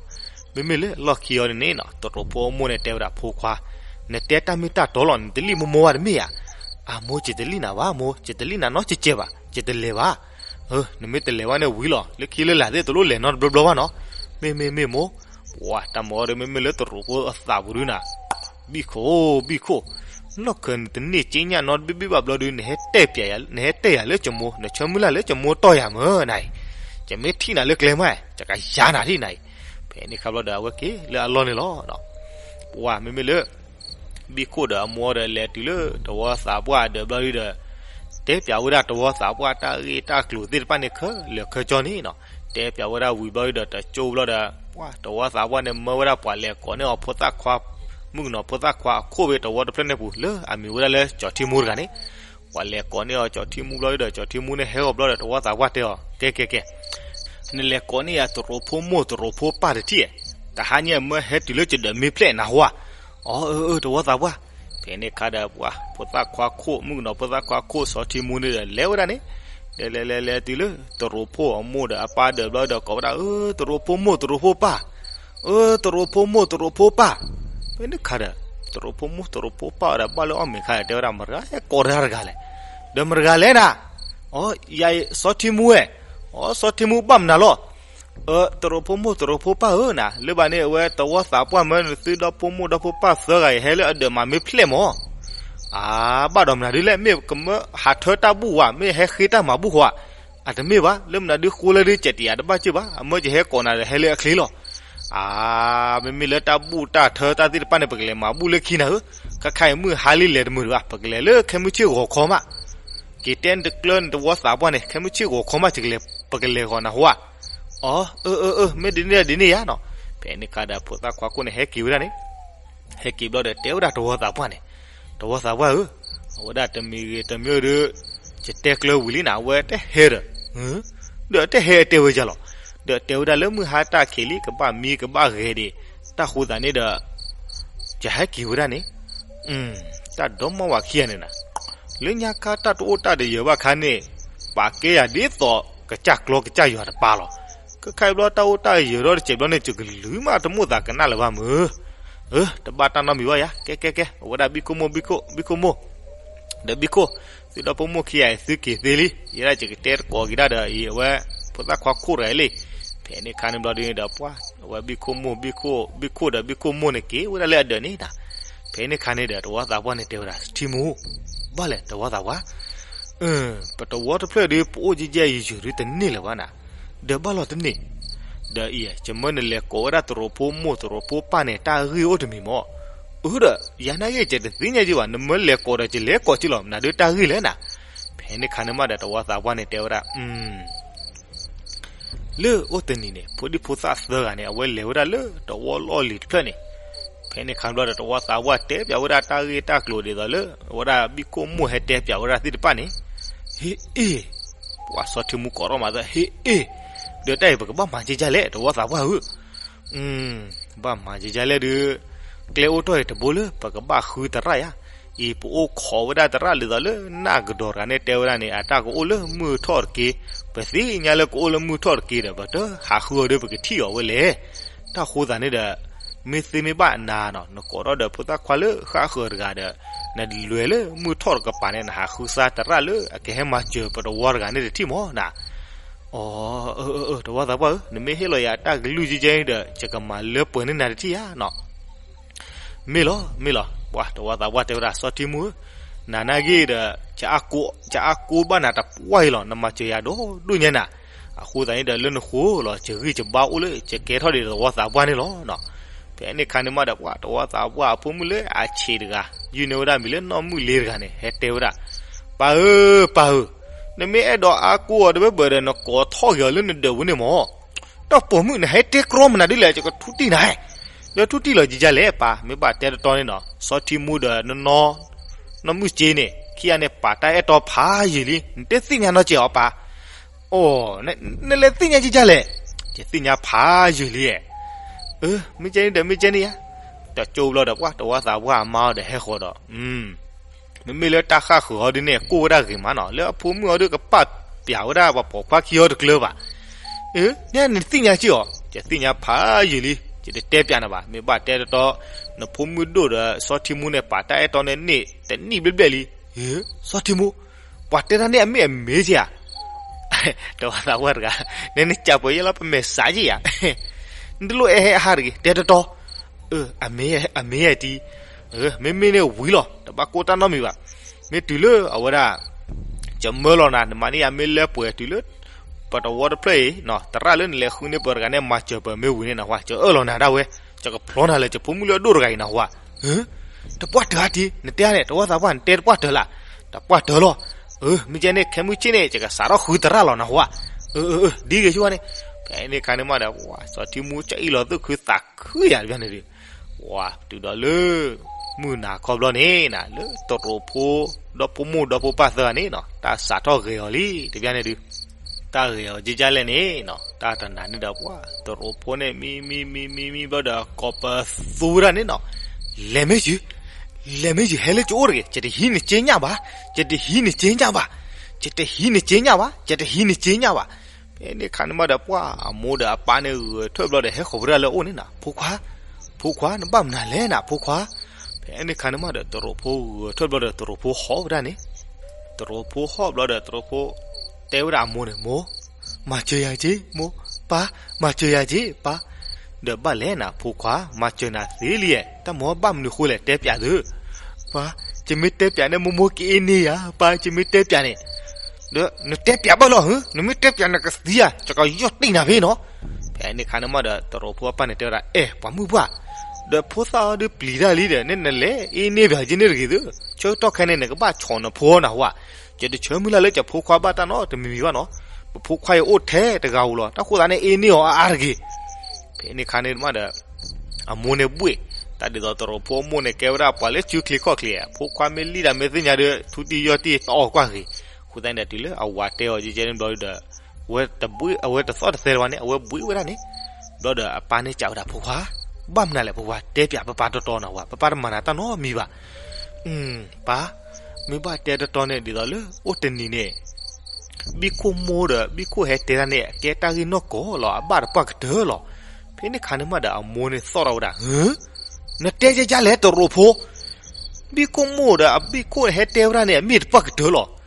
မ့မ့ၢ်လၢလီၢ်ခံအီၤန့ၣ်နီၤ တရိးဖိအမိၢ်န့ၣ်တဲဝဲဒၣ်ဖိခွါ, နတဲတၢ်မ့ၢ်တၢ်တီလီၤ နတလံၣ်မိၢ်မိၢ်ဘၣ်တမ့ၢ်ဧါ. အမိၢ် ယတလံၣ်နၤဘၣ်မိၢ်, ယတလံၣ်နၤနီတစဲးဘၣ်, ယတလဲၤဘၣ်. နမ့ၢ်တလဲၤဘၣ်န့ၣ်ဝံၤလီၤ, လၢခံလၢလာ်သ့ၣ်တလိၣ်လဲၤနီတဘျီဘျီဘၣ်နီၤ. မ့ၢ်မ့ၢ်မ့ၢ်မိၢ်. ပှၤတၢ်မၤအီၤဒီး မ့မ့ၢ်လၢတရိးဖိအသးပူၤဒုနၤ ဘံၣ်ခိၣ် ဘံၣ်ခိၣ်, လီၢ်ခၢၣ်နတန့ၢ်ကၠ့ညၣ်နီတဘ့ၣ်ဘၣ်ဘျီဒု နဟဲတဲပၠးယၤ, နဟဲတဲယၤလၢယမိၢ်, နဆၢမုၢ်လၢ်လၢယမိၢ်တီၢ်ယၤမ့ၢ်နၤအံၤ, ယမ့ၢ်ထံၣ်နၤလၢကျဲမး ယကယၤနၤဒ်နၤအံၤ. ဖဲန့ၣ်ခါဘျီဒီး အဝဲက့ၤလၢအလီၢ်န့ၣ်လီၤ. ပှၤမ့မ့ၢ်လၢ ဘံၣ်ခိၣ်ဒီးအမိၢ်ဒီး လဲၤတုၤလၢတဝီသးပှၢ်ဒၢးဘျီဒုဒီး တဲပၠးဝဲဒၣ်တဝီသးပှၢ်တၢ်ဂ့ၢ်တၢ်ကျိၤသ့ၣ်တဖၣ်န့ၣ်ခဲလၢာ်ခဲဆ့န့ၣ်နီၤ. တဲပၠးဝဲဒၣ်ဝံၤဘျီဒီးတကၠိဘျီဒီး ပှၤတဝီသးပှၢ်န့ၣ်မၢဝဲဒၣ်ပှၤလဲၤကိးန့ၢ်အီၤဖိသၣ်ခွါ, မုၣ်ကနီၤဖိသၣ်ခွါအခိၣ်ဖဲတဝီတဖျၢၣ်န့ၣ်ပူၤ လၢအမံၤဝဲဒၣ်လၢကၠီၤထံမူတဂၤန့ၣ်, ပှၤလဲၤကိးန့ၢ်အီၤကၠီၤထံမူဘျီဒီး ကၠီၤထံမူန့ၣ်ဟဲဂီၤဘျီဒီးတဝီသးပှၢ်တဲအီၤ ကဲကဲကဲ နလဲၤကိးန့ၢ်ယၤတရိးဖိမိၢ်တရိးဖိပၢ်တထံၣ်, တဟါညါမၢဟဲတုၤလၢကဒၢးမ့ၢ်ဖျဲၣ်နၢ်ဟူဧါ. အီ အၢ အၢ တဝီသးပှၢ်. ဖဲန့ၣ်ခါဒီးပှၤ ဖိသၣ်ခွါခိၣ် မုၣ်ကနီၤဖိသၣ်ခွါခိၣ် စီၤထံမူန့ၣ်ဒီး လဲၤဝဲဒၣ်န့ၣ်, လဲၤလဲၤလဲၤလဲၤတုၤလၢတရိးဖိအမိၢ်ဒီးအပၢ်ဒၢးဘျီဒီးကိးဝဲဒၣ် အၢ တရိးဖိမိၢ်တရိးဖိပၢ်, အၢ တရိးဖိမိၢ်တရိးဖိပၢ်. ဖဲန့ၣ်ခါဒီး တရိးဖိမိၢ်တရိးဖိပၢ်ဒီးဘၣ်လၢအီၣ်မ့ၤခါဒီး တဲဝဲဒၣ် မတၤဂၤဟဲကိးတၢ်တဂၤလဲၣ်, ဒီးမတၤဂၤလဲၣ်နၤ. အီ ယၤအံၤစီၤထံမူဝဲ. အီ စီၤထံမူဘၣ်မနုၤလီၤ. အၢ တရိးဖိမိၢ်တရိးဖိပၢ်ဧၢနၤ, လၢဘၣ်န့ၣ်အဝဲတဝီသးပှၢ်မၢနသုဒီဖိမိၢ်ဒီဖိပၢ်သၢဂၤအံၤ ဟဲလၢအဒၢးမၤမ့ၢ်ဖျဲၣ်မၢ်. အါ ဘၣ်ဒီးမနုၤဒ်လဲၣ်, မ့ၢ်ကမၢဟးထၢတၢ်ဘူၣ်ဝဲ, မ့ၢ်ဟဲဃ့တၢ်မၤဘူၣ်ဃီဧါ. အတမ့ၢ်ဘၣ်, လၢမနုၤဒ်ဃိလၢဒ်ကဲးတံာ်ယၤတဘၣ်ကၢၢ်ဘၣ်, အမၢကဟဲကိးနၤဒီးဟဲလၢအချ့လီၤ. အါ မ့မ့ၢ်လၢတၢ်ဘူၣ်တၢ်ထၢတၢ်သ့ၣ်တဖၣ်န့ၣ် ပကလဲၤမၤဘူၣ်လၢခံနၤဧၢ, ခါခါအံၤမုၢ်ဟါလံလဲၤတမုာ်ဒံးဘၣ်, ပကလဲၤလၢခဲမုၢ်ဆ့ၣ်ဂီၤခီမး. က့ၤတဲနတကျၢနတဝီသးပှၢ်န့ၣ် ခဲမုၢ်ဆ့ၣ်ဂီၤခီမး ပကလဲၤဂီၤနၢ်ဟူဧါ. အီ အၢ အၢ အၢ မ့ၢ်ဒ်န့ၣ်ဒ်န့ၣ်ယါနီၤ. ဖဲန့ၣ်ခါဒီးဖိသၣ်ခွါခိၣ်န့ၣ်ဟဲက့ၤဝဲဒၣ်န့ၣ်, ဟဲက့ၤဘျီဒီးတဲဝဲဒၣ်တဝီသးပှၢ်န့ၣ်, တဝီသးပှၢ်ဧၢ, အဝဲဒၣ်တမံၤဂ့ၤတမံၤဒီး ယတဲကျၢၤဝံၤလံနၤ, အဝဲတဟဲဒီး, ဒီးတဟဲအတဲဝဲယါလီၤ. ဒီးတဲဝဲဒၣ်လၢမုၢ်ဟါတၢ်ခံးလံ ကဘၣ်မံကဘၣ်ဂဲၤဒံး, တၢ်ဃိသးန့ၣ်ဒီး ယဟဲက့ၤဝဲဒၣ်န့ၣ်, တၢ်ဒီမါဝၤခံဂၤန့ၣ်နၤ, လၢညါခါတၢ်တအိၣ်တၢ်တယၢၤဘၣ်ခါန့ၣ်, ပာ်ကဲယၤဒ်သိးကစၢ်ကျီကစၢ်ယွၤတပၤလီၤ. ခဲခါအံၤဘျီတၢ်အိၣ်တၢ်ယၢၤဒီးတစဲးဘျီန့ၣ် ယကလုာ်မးတမိၣ်သးကနၣ်လၢၤဘၣ်မုၢ်. အၢ တဘၣ်တၢ်နီတမံၤဘၣ်ယါ, ကဲကဲကဲ, အဝဲဒၣ်ဘံၣ်ခိၣ်မိၢ်ဘံၣ်ခိၣ်, ဘံၣ်ခိၣ်မိၢ်, ဒီးဘံၣ်ခိၣ်, သုဒီဖိမိၢ်ခံဂၤအံၤသုက့ၤသ့လံ, ယဲဒၣ်ယကတဲတကိးက့ၤဒၣ်ဒီးအံၤ အဝဲဖိသၣ်ခွါခိၣ်တဂၤအံၤလံ. ဖဲန့ၣ်ခါန့ၣ်ဘျီဒ်န့ၣ်ဒီးပှၤ အဝဲဘံၣ်ခိၣ်မိၢ်, ဘံၣ်ခိၣ်, ဘံၣ်ခိၣ်ဒီးဘံၣ်ခိၣ်မိၢ်န့ၣ်က့ၤဝဲဒၣ်လၢအဒၢးန့ၣ်နၤ. ဖဲန့ၣ်ခါန့ၣ်ဒီးတဝီသးပှၢ်န့ၣ်တဲဝဲဒၣ် ထံမူ, ဘၣ်လဲၣ်တဝီသးပှၢ်, ပတဝီတဖျၢၣ်ဒီး ပအိၣ်ကဲကဲယုာ်ယုာ်ဒ်တန့ၢ်လၢၤဘၣ်နၤ, ဒီးဘၣ်လီၤတန့ၢ်, ဒီးအံၤ ယမၢနလဲၤကိးဝဲဒၣ်တရိးဖိမိၢ်တရိးဖိပၢ်န့ၣ် တၢ်ဂ့ၢ်အိၣ်တမံၤမၢ်. အၢဒီး ယၤနာ်ဂ့ၢ် ယတသ့ၣ်ညါက့ၤဘၣ်, နမၢလဲၤကိးဒီး ယလဲၤကိးက့ၤလီၤ မနုၤဒ်တၢ်ဂ့ၢ်လဲၣ်နၤ. ဖဲန့ၣ်ခါန့ၣ်မးဒီးတဝီသးပှၢ်န့ၣ်တဲဝဲဒၣ် လၢအိၣ်တနံၤန့ၣ် ဖိဒံဖိသၣ်သၢဂၤန့ၣ် အဝဲလဲၤဝဲဒၣ်လၢတဝီလီၢ်လံၤတဖျၢၣ်န့ၣ်, ဖဲန့ၣ်ခါဘျီဒီးတဝီသးပှၢ်တဲပၠးဝဲဒၣ်တၢ်ဂ့ၢ်တၢ်ကျိၤဒ်သိးလၢ အဝဲဒၣ်ဘံၣ်ခိၣ်မိၢ်ဟဲတဲပၠးဝဲဒၣ်သ့ၣ်တဖၣ်န့ၣ်, ဟ့ၣ်အ့ၣ်, ပှၤစီၤထံမူကိးထီၣ်မၤသး ဟ့ၣ်အ့ၣ်, ဒီးတၢ်အံၤပကဘၣ်မၤကဲကဲလဲၣ် တဝီသးပှၢ်ဧၢ. ဘၣ်မၤကဲကဲလဲၣ်ဒီး ကျဲအိၣ်ထီၣ်အံၤတဘိလၢပကဘၣ်ဃုသရၣ်ယါ, အံၤပအိၣ်ခိးဝဲဒၣ်သရၣ်ဒ်သိးလၢနၢ်ကဒီးတဂၤန့ၣ်တဲဝဲဒၣ်န့ၣ် အတၢ်ကအိၣ်လၢမုၢ်ထီၣ်တက့ၢ်, ပသ့ၣ်ညါလၢကအိၣ်လၢမုၢ်ထီၣ်တက့ၢ်ဒီး ပတဟးဃုအီၤဒီးပကထံၣ်အီၤဝဲလဲၣ်. တၢ်ဃိသးန့ၣ်ဒီး မ့ၢ်သ့မ့ၢ်ဘၣ်နၤနီၤ နကိးထီၣ်ဒီးဖိသၣ်ခွါလၢဃၣ်ဃၢၤတဂၤဒီး နလဲၤလၢမုၢ်ထီၣ်တကပၤန့ၣ် နဟးဃုသရၣ်လၢအကဟဲမၤစၢၤပတဝီတဂၤန့ၣ်တထံၣ်မၢ်နၤ. အီ အၢ အၢ အၢ တဝီသးပှၢ်ဧၢ, နမ့ၢ်ဟ့ၣ်လီၤယၤတၢ်ကလုၢ်ကဲကဲဒီး ယကမၤလၢပှဲၤန့ၢ်နၤတထံၣ်ဧါနီၤ. မ့ၢ်လီၤ မ့ၢ်လီၤ, ပှၤတဝီသးပှၢ်တဲဝဲဒၣ် စီၤထံမူဧၢ, နၤနာ်ဂ့ၢ်ဒီး ယအါကိဘၣ်နၤတပှၢ်အံၤလီၤ, နမၤစၢၤယၤဒိၣ်ဒိၣ်ညါနၤ, အဃိသတးန့ၣ်ဒီးလၢနဃိလီၤ ယဂံၢ်ယဘါအိၣ်လၢယကဲထီၣ်ဒံးတဝီသးပှၢ်န့ၣ်လီၤနီၤ. ဖဲန့ၣ်ခါန့ၣ်မးဒီး ပှၤတဝီသးပှၢ်အဖိမုၣ်လၢအဆံးတဂၤ ယုၢ်န့ၢ်ဝဲဒၣ်မံၤလၢနီၢ်မုၢ်လ့တဂၤန့ၣ် ဟဲတဲဝဲဒၣ်, ပၢ်ဧၢ ပၢ်ဧၢ, နမ့ၢ်အဲၣ်ဒိးအါကိအီၤတဘၢဘၢဒီး နကိးထီၣ်က့ၤအီၤလၢနဒၢးပူၤန့ၣ်မၢ်. တၢ်ပိာ်မုၣ်နဟဲတဲကြီမနုၤဒ်လဲၣ် ယကထူတံၢ်နၤ, ဒီးထူတံၢ်လီၤယကလဲၣ်ပၢ်, မ့ၢ်ဘၣ်တဲတတီန့ၣ်နီၤ စီၤထံမူဒီးနနီၢ် နီၢ်မုၢ်စ့န့ၣ် ခံဂၤန့ၣ် ပာ်တၢ်အဲၣ်တီဖးယံာ်လံ နတသ့ၣ်ညါနီတစဲးအီၤပၢ်. အိ နလဲၤသ့ၣ်ညါကကလဲၣ်, ယသ့ၣ်ညါဖးယံာ်လံ. အၢ မ့ၢ်ကဲန့ၣ်ဒီး မ့ၢ်ကဲန့ၣ်ယါ, တကၠိဘျီဒီးပှၤတဝီသးပှၢ်အမါအီၤဒီးဟဲဃီၤဒီး မ့မ့ၢ်လၢတၢ်ဃၣ်ဃုာ်အီၤဒ်န့ၣ် ကိၢ်ဝဲဒၣ်ဂ့ၤမးနီၤ, လၢအဖိမုၣ်အီၤဒ်ကပာ်ပၠးဝဲဒၣ်ပှၤပိာ်ခွါခံအီၤတကျၢၤဘၣ်. အၢ နသ့ၣ်ညါက့ၤအီၤ, ယသ့ၣ်ညါဖးယံာ်လံ, ယတတဲပၠးနၤဘၣ်, မ့ၢ်ဘၣ်တဲတတီ နဖိမုၣ်ဒိၣ်ဒီးစီၤထံမူန့ၣ် ပာ်တၢ်အဲၣ်တီန့ၣ်န့ၣ် တနံၣ်ဘျဲၣ်ဘျဲၣ်လံ. စီၤထံမူ, ပှၤတဲတၢ်န့ၣ်အမ့ၢ်အမ့ၢ်က့ဧါ. တဝီသးပှၢ်တဂၤ, နနကးပှဲၤယဲလီၤ ပမဲာ်စးက့ဧါ. နတလိၣ်အဲၣ်ဟဲအဟးတဂ့ၤ, တဲတတီ. အၢ အမ့ၢ်ယဲတံ, မ့မ့ၢ်န့ၣ်ဝံၤလီၤ တဘၣ်ကိၢ်တၢ်နီတမံၤဘၣ်. မ့ၢ်တုၤလၢအဝဲဒၣ် ယမၢလီၤနၤ နမၤန့ၢ်ယၤမ့ၢ်လၢပှဲၤတုၤလၢ ပတဝီတဖျၢၣ်အံၤ သရၣ်လၢနလဲၤဃုန့ၢ်ပှၤတဂၤန့ၣ် မၤစၢၤပှၤမ့ၢ်ဝံၤန့ၣ်နဟါ ယအၢၣ်လီၤနၤဒၣ်ဝဲ, ယကဖျီနၤလၢယဖိမုၣ်လၢအဒိၣ်တဂၤအံၤနဟါ. တပှၢ်တၢၢ်ဧါတံ, နတဲန့ၣ် တဝီသးပှၢ် နတဲတပှၢ်တၢၢ်လၢ်, တပှၢ်တၢၢ်လီၤ. အၢ မ့ၢ်ကဲန့ၣ် ခဲမုၢ်ဆ့ၣ်န့ၣ် ယကစးထီၣ်ဃုသရၣ်လီၤနဟူဧါ. အၢ အၢ အၢ ဒ်ဂ့ၤဆူၣ်ဝဲန့ၣ်. ဖဲန့ၣ်အခါန့ၣ်မးဒီး ပှၤစီၤထံမူကအံၣ်လီၤသူၣ်ခုသးခုယၤတဘျီန့ၣ်ဒီး ပှၤတုၤဒီးလၢ မုၢ်နၤခီဘျီန့ၣ်နၤ လၢတရိးဖိ ဒီဖိမိၢ်ဒီဖိပၢ်သၢဂၤန့ၣ်နီၤ တၢ်စးထီၣ်ဂဲၤအီၤလံ တဘျီန့ၣ်ဒုး တၢ်ဂဲၤအီၤကကၢ်လဲၣ်န့ၣ်နီၤ တၢ်တနၤန့ၣ်ဒီးပှၤ တရိးဖိန့ၣ် မံ မံ မံ မံ မံဘျီဒီး ကိးပသူဝဲဒၣ်န့ၣ်နီၤ လဲၤမ့ၢ်ယုာ် လဲၤမ့ၢ်ယုာ် ဟဲလၢကအိၣ်တဂ့ၤ ယတဟံးနက့ညၣ်ဘၣ် ယတဟံးနက့ညၣ်ဘၣ် ယတဟံးနက့ညၣ်ဘၣ် ယတဟံးနက့ညၣ်ဘၣ်. ဖဲန့ၣ်အခါန့ၣ်မးဒီး ပှၤအမိၢ်ဒီးအပၢ်န့ၣ်ဂဲၤထၢၣ်ဘျီဒီး ဟဲဃီၤဝဲဒၣ်လၢအအိၣ်န့ၣ်နၤ ဖိခွါ ဖိခွါ နဘၣ်မနုၤလဲၣ်နၤ ဖိခွါ. ဖဲန့ၣ်အခါန့ၣ်မးဒီး တရိးဖိဂဲၤထၢၣ်ဘျီဒီး တရိးဖိဟီၣ်ဝဲဒၣ်န့ၣ် တရိးဖိဟီၣ်ဘျီဒီး တရိးဖိတဲဝဲဒၣ်အမိၢ်န့ၣ် မိၢ် မၤစၢၤယၤက့ မိၢ် ပၢ် မၤစၢၤယၤက့ ပၢ်. ဒီးဘၣ်လဲၣ်နၤ ဖိခွါ မၤစၢၤနၤသ့လံဧါ တၢ်မၤဘၣ်မနုၤဃိလဲၣ် တဲပၠးသု ပၢ် ယမ့ၢ်တဲပၠးန့ၣ် မိၢ်မိၢ်ကအ့န့ၢ်ယၤ ပၢ် ယမ့ၢ်တဲပၠးန့ၣ် ဒီးနတဲပၠးဘၣ်လီၤဧၢ နမ့ၢ်တဲပၠးနကသံဧါ ယကယီၢ်တံၢ်နၤဖဲနီၤ. ဖဲန့ၣ်အခါန့ၣ်မးဒီး တရိးဖိအပၢ်န့ၣ်တဲဝဲဒၣ် အဲၣ် ပှၤမုၣ်ပှၢ် ဒီးဖိသၣ်အီၤဒုးပျံၤတၢ်လံဒီး နလဲၤအ့န့ၢ်ပၠးက့န့ၣ်တဂ့ၤသု ဆၢကတီၢ်ခဲအံၤန့ၣ် နကဘၣ်ဆီၣ်နဖိနၤဟူဧါ. ယတဆၢမုၢ်လၢ်လၢယဖိခွါဘၣ်တၢ်နီတမံၤမံၤဘၣ်နီၤ ပဖိခွါအံၤအိၣ်ထဲတဂၤဧိၤလီၤ တၢ်ဃိသတးန့ၣ် အ့န့ၢ်အီၤအါအါတဂ့ၤ. ဖဲန့ၣ်အခါန့ၣ်မးဒီး အမိၢ်န့ၣ်ဘှ့ၣ် တၢ်ဒ်သိးတရိးဖိအမိၢ်န့ၣ် ကဲဝဲဒၣ်ပှၤလၢစုချံခီၣ်ချံ ဖိခွါမ့ၢ်လံၣ်ဒၣ်မ့ၢ်သ့ၣ်ညါဒီး ထူတံၢ်ယီၢ်တံၢ်တအီၣ်ကွၢ်ဂ့ၤ. အဃိသတးန့ၣ်ဒီး တုၤလၢအဝၤတဲအီၤကကဲန့ၣ်ဘျီဒီး အဝဲတဘှ့ၣ် အဝဲတသီၣ်တသဲတဝါန့ၣ် အဝဲဘှ့ၣ်ဝဲဒၣ်န့ၣ် ဘျီဒီးအပၢ်န့ၣ်စံးဝဲဒၣ် ဖိခွါ ဘၣ်မနုၤလဲၣ် ဖိခွါ တဲပၠးပၢ်ပၢ်တီတီနၤဟူဧါ ပၢ်တမၤနၤတၢ်နီတမံၤဘၣ်. ပၢ် မ့ၢ်ဘၣ်တဲတီတီန့ၣ် ဒ်သိးလၢအိၣ်တနံၤန့ၣ် ဘံၣ်ခိၣ်မိၢ်ဒီးဘံၣ်ခိၣ်ဟဲတဲတၢ်န့ၣ် အကဲတၢ်ဂ့ၢ်နီၢ်ကီၢ်လီၤ အဘၣ်တပှၢ်ကတၢၢ်လီၤ. ဖဲန့ၣ်အခါန့ၣ်မးဒီးအမိၢ်န့ၣ်သီၣ်ထီၣ်ဝဲဒၣ် ဟၢ နတဲကကလဲၣ်တရိးဖိ ဘံၣ်ခိၣ်မိၢ်ဒီးအဘံၣ်ခိၣ်ဟဲတဲဝဲဒၣ်န့ၣ် အမ့ၢ်တပှၢ်ကတၢၢ်လီၤ.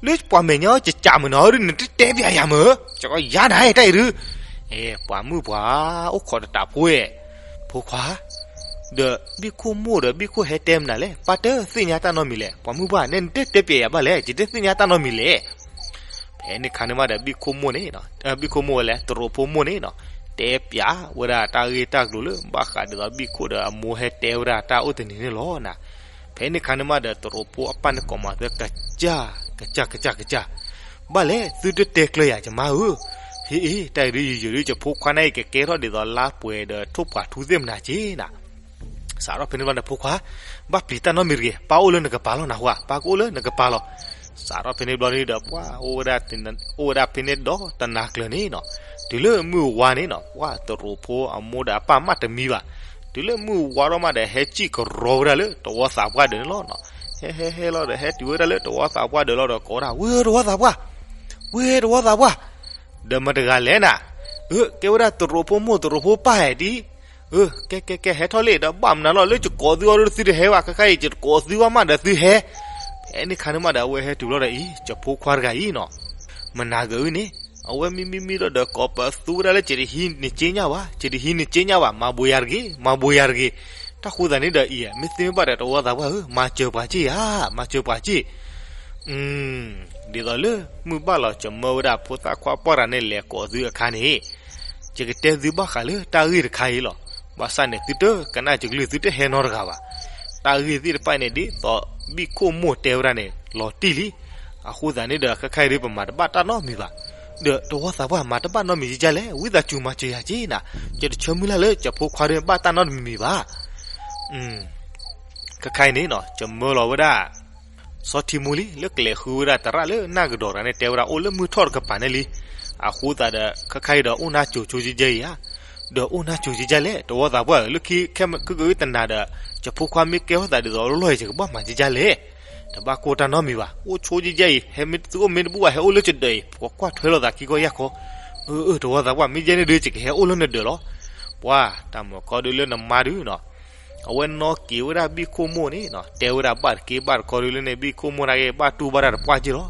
လၢပှၤမဲာ်ညါအီၤကကးမုာ်နၤဧၢ နတတဲပၠးယၤမုာ် ကယါနၤတၢ်အံၤဒုး အဲ ပှၤမုၣ်ပှၢ် အိၣ်ခိးတတးဖိအဲ ဖိခွါ ဒီးဘံၣ်ခိၣ်မိၢ်ဒီးဘံၣ်ခိၣ်ဟဲတဲမနုၤလဲၣ် ပၢ်တသ့ၣ်ညါတၢ်နီတမံၤလဲၣ် ပှၤမုၣ်ပှၢ် နဲနတတဲပၠးယၤဘၣ်လဲၣ် ယတသ့ၣ်ညါတၢ်နီတမံၤလဲၣ်. ဖဲန့ၣ်အခါန့ၣ်မးဒီးဘံၣ်ခိၣ်မိၢ်န့ၣ် ဘံၣ်ခိၣ်မိၢ်ဝဲလဲၣ် တရိးဖိမိၢ်န့ၣ်နီၤ တဲပၠးဝဲဒၣ်တၢ်ဂ့ၢ်တၢ်ကျိၤလၢဘၣ်ဃးဒ်သိးဘံၣ်ခိၣ်ဒီးအမိၢ်ဟဲတဲဝဲဒၣ်တၢ်အိၣ်တနံၤန့ၣ်လီၤနၤ. ဖဲန့ၣ်အခါန့ၣ်မးဒီးတရိးဖိအပၢ်န့ၣ်ကိးမးသၢကစၢ် ကစၢ် ကစၢ် ကစၢ် ဘၣ်လဲၣ် သုတတဲကျၢၤယၤယမါဧၢ, ဟ့ၣ်အ့ၣ် တၢ်အံၤဒုးယယိာ်ဒုး ယဖိခွါန့ၣ်အံၤကကဲထီၣ်ဒ်သိးလါပှဲၤဒီးထိၣ်ပှာ်ထူသ့ၣ်မနၤက့နၤ. စးထီၣ်ဖဲန့ၣ်ဘျီန့ၣ် ဖိခွါ ဘၣ်ပျံၤတၢ်နီတမံၤတဂ့ၤ, ပၢ်အိၣ်လၢနကပၤလီၤနဟူဧါ, ပၢ်ကအိၣ်လၢနကပၤလီၤ. စးထီၣ်ဖဲန့ၣ်ဘျီန့ၣ်ဒီး ပှၤ အိၣ်ဝဲဒၣ်ဖဲန့ၣ်ဒီးတနၤကျၢၤန့ၣ်နီၤ, တုၤလၢမုၢ်ဝါန့ၣ်နီၤ ပှၤတရိးဖိအမိၢ်ဒီးအပၢ်မးတမံဘၣ်. တုၤလၢမုၢ်ဝါထီၣ်မးဒီး ဟဲစံၣ်ကရီဝဲဒၣ်လၢတဝီသးပှၢ်ဒၢးန့ၣ်လီၤ. ဟဲဟဲဟဲလီၤဒီး ဟဲတုၤဝဲဒၣ်လၢတဝီသးပှၢ်ဒၢးလီၤဒီး ကိးဝဲဒၣ် ဝ့ၢ်တဝီသးပှၢ်, ဝ့ၢ်တဝီသးပှၢ်, ဒီးမတၤတဂၤလဲၣ်နၤ, အၢ ကဲဝဲဒၣ်တရိးဖိမိၢ်တရိးဖိပၢ်ဧါဒ် အၢ ကဲကဲကဲ ဟဲထီၣ်လံဒီး ဘၣ်မနုၤလီၤ လၢယကိးသုအီၤဒီးသုတဟဲဘၣ်, ခဲခါအံၤ ယတကိးသုဘၣ်မးဒီးသုဟဲ. ဖဲန့ၣ်ခါန့ၣ်မးဒီး အဝဲဟဲတုၤလီၤဒီးအံၤ ယဖိခွါတဂၤအံၤနီၤ, မနၤဂၤအံၤန့ၣ် အဝဲမံမံမံလီၤဒီး ကိးပသူဝဲဒၣ်လၢ ယတဟံးနက့ညၣ်ဘၣ်, ယတဟံးနက့ညၣ်ဘၣ်, မၤဘိးယၤတဂ့ၤ, မၤဘိးယၤတဂ့ၤ. တၢ်ဃိသးန့ၣ်ဒီးအံၤ မ့ၢ်သ့မ့ၢ်ဘၣ်ဒီး တဝီသးပှၢ်ဧၢ, မၤစၢၤပှၤစ့ၢ်ဧါ, မၤစၢၤပှၤစ့ၢ်. ဒ်သိးလၢမုၢ်ဘၣ်လီၤ ယမၢဝဲဒၣ်ဖိသၣ်ခွါပှၢ်တဂၤန့ၣ် လဲၤကိးသုအခါန့ၣ် ယကတဲသုဘၣ်ဃးလၢတၢ်ဂ့ၢ်တခါအံၤလီၤ. ဘၣ်ဆၣ်န့ၣ် သုတကနၣ်ယကလုၢ် သုတဟဲနီတဂၤဘၣ်. တၢ်ဂ့ၢ်သ့ၣ်တဖၣ်အံၤန့ၣ် ဒ်သိးဘံၣ်ခိၣ်မိၢ်တဲဝဲဒၣ်န့ၣ် လီၤတံၢ်လံ. အဃိသတးန့ၣ်ဒီး ခဲခါအံၤဒုး ပမၤတဘၣ်တၢ်နီတမံၤဘၣ်. ဒီးတဝီသးပှၢ် မၤတဘၣ်နီတမံၤကကလဲၣ်, ဝံသးစူၤမၤစၢၤယၤက့နၤ, ယတဆၢမုၢ်လၢ်လၢ ယဖိခွါဒုးဘၣ်တၢ်နီတမံၤမံၤဘၣ်. ခဲခါအံၤန့ၣ်နီၤ ယမၢလီၤဝဲဒၣ် စီၤထံမူလံ လၢကလဲၤဃုဝဲဒၣ်သရၣ်လၢနၢ်ကဒီးတဂၤန့ၣ် တဲဝဲဒၣ်အိၣ်လၢမုၢ်ထီၣ်တကပၤန့ၣ်လံ. အဃိသတးဒီး ခဲခါအံၤဒီး အိၣ်နါစိၤဆိကဲကဲအံၤဧါ, ဒီးအိၣ်နါစိၤကဲကဲလဲၣ် တဝီသးပှၢ်ဧၢ, လၢခံခဲမုၢ်ကဂ့ၤတနၤဒီး ယဖိခွါမ့ၢ်ကဲထီၣ်သးဒ်သိးလီၢ်အံၤ ယကဘၣ်မၤကကလဲၣ်. တဘၣ်ကိၢ်တၢ်နီတမံၤဘၣ်, အိၣ်ဆိကဲကဲအံၤ, ဟဲမ့ၢ်သုအိၣ်မ့ၢ်တဘူၣ်ဘၣ် ဟဲအိၣ်လၢယဒၢးအံၤ, ပှၤကွၢ်ထွဲလိာ်သးခံခီယၢ်ခီ. အၢ အၢ တဝီသးပှၢ် မ့ၢ်ယဲန့ၣ်ဒုး ယကဟဲအိၣ်လၢနဒၢးလီၤ. ပှၤ တၢ်မၤခီဒုးလၢနမါဒုးနီၤ အဝဲနီၣ်က့ၤဝဲဒၣ်ဘံၣ်ခိၣ်မိၢ်န့ၣ်နီၤ, တဲဝဲဒၣ်ဘၣ်တက့ၢ်ဘၣ်တခီဒုးလၢန့ၣ် ဘံၣ်ခိၣ်မိၢ်န့ၣ်က့ၤ ဘၣ်တူၢ်ဘၣ်တၢ်တပှၢ်က့ၢ်လီၤ.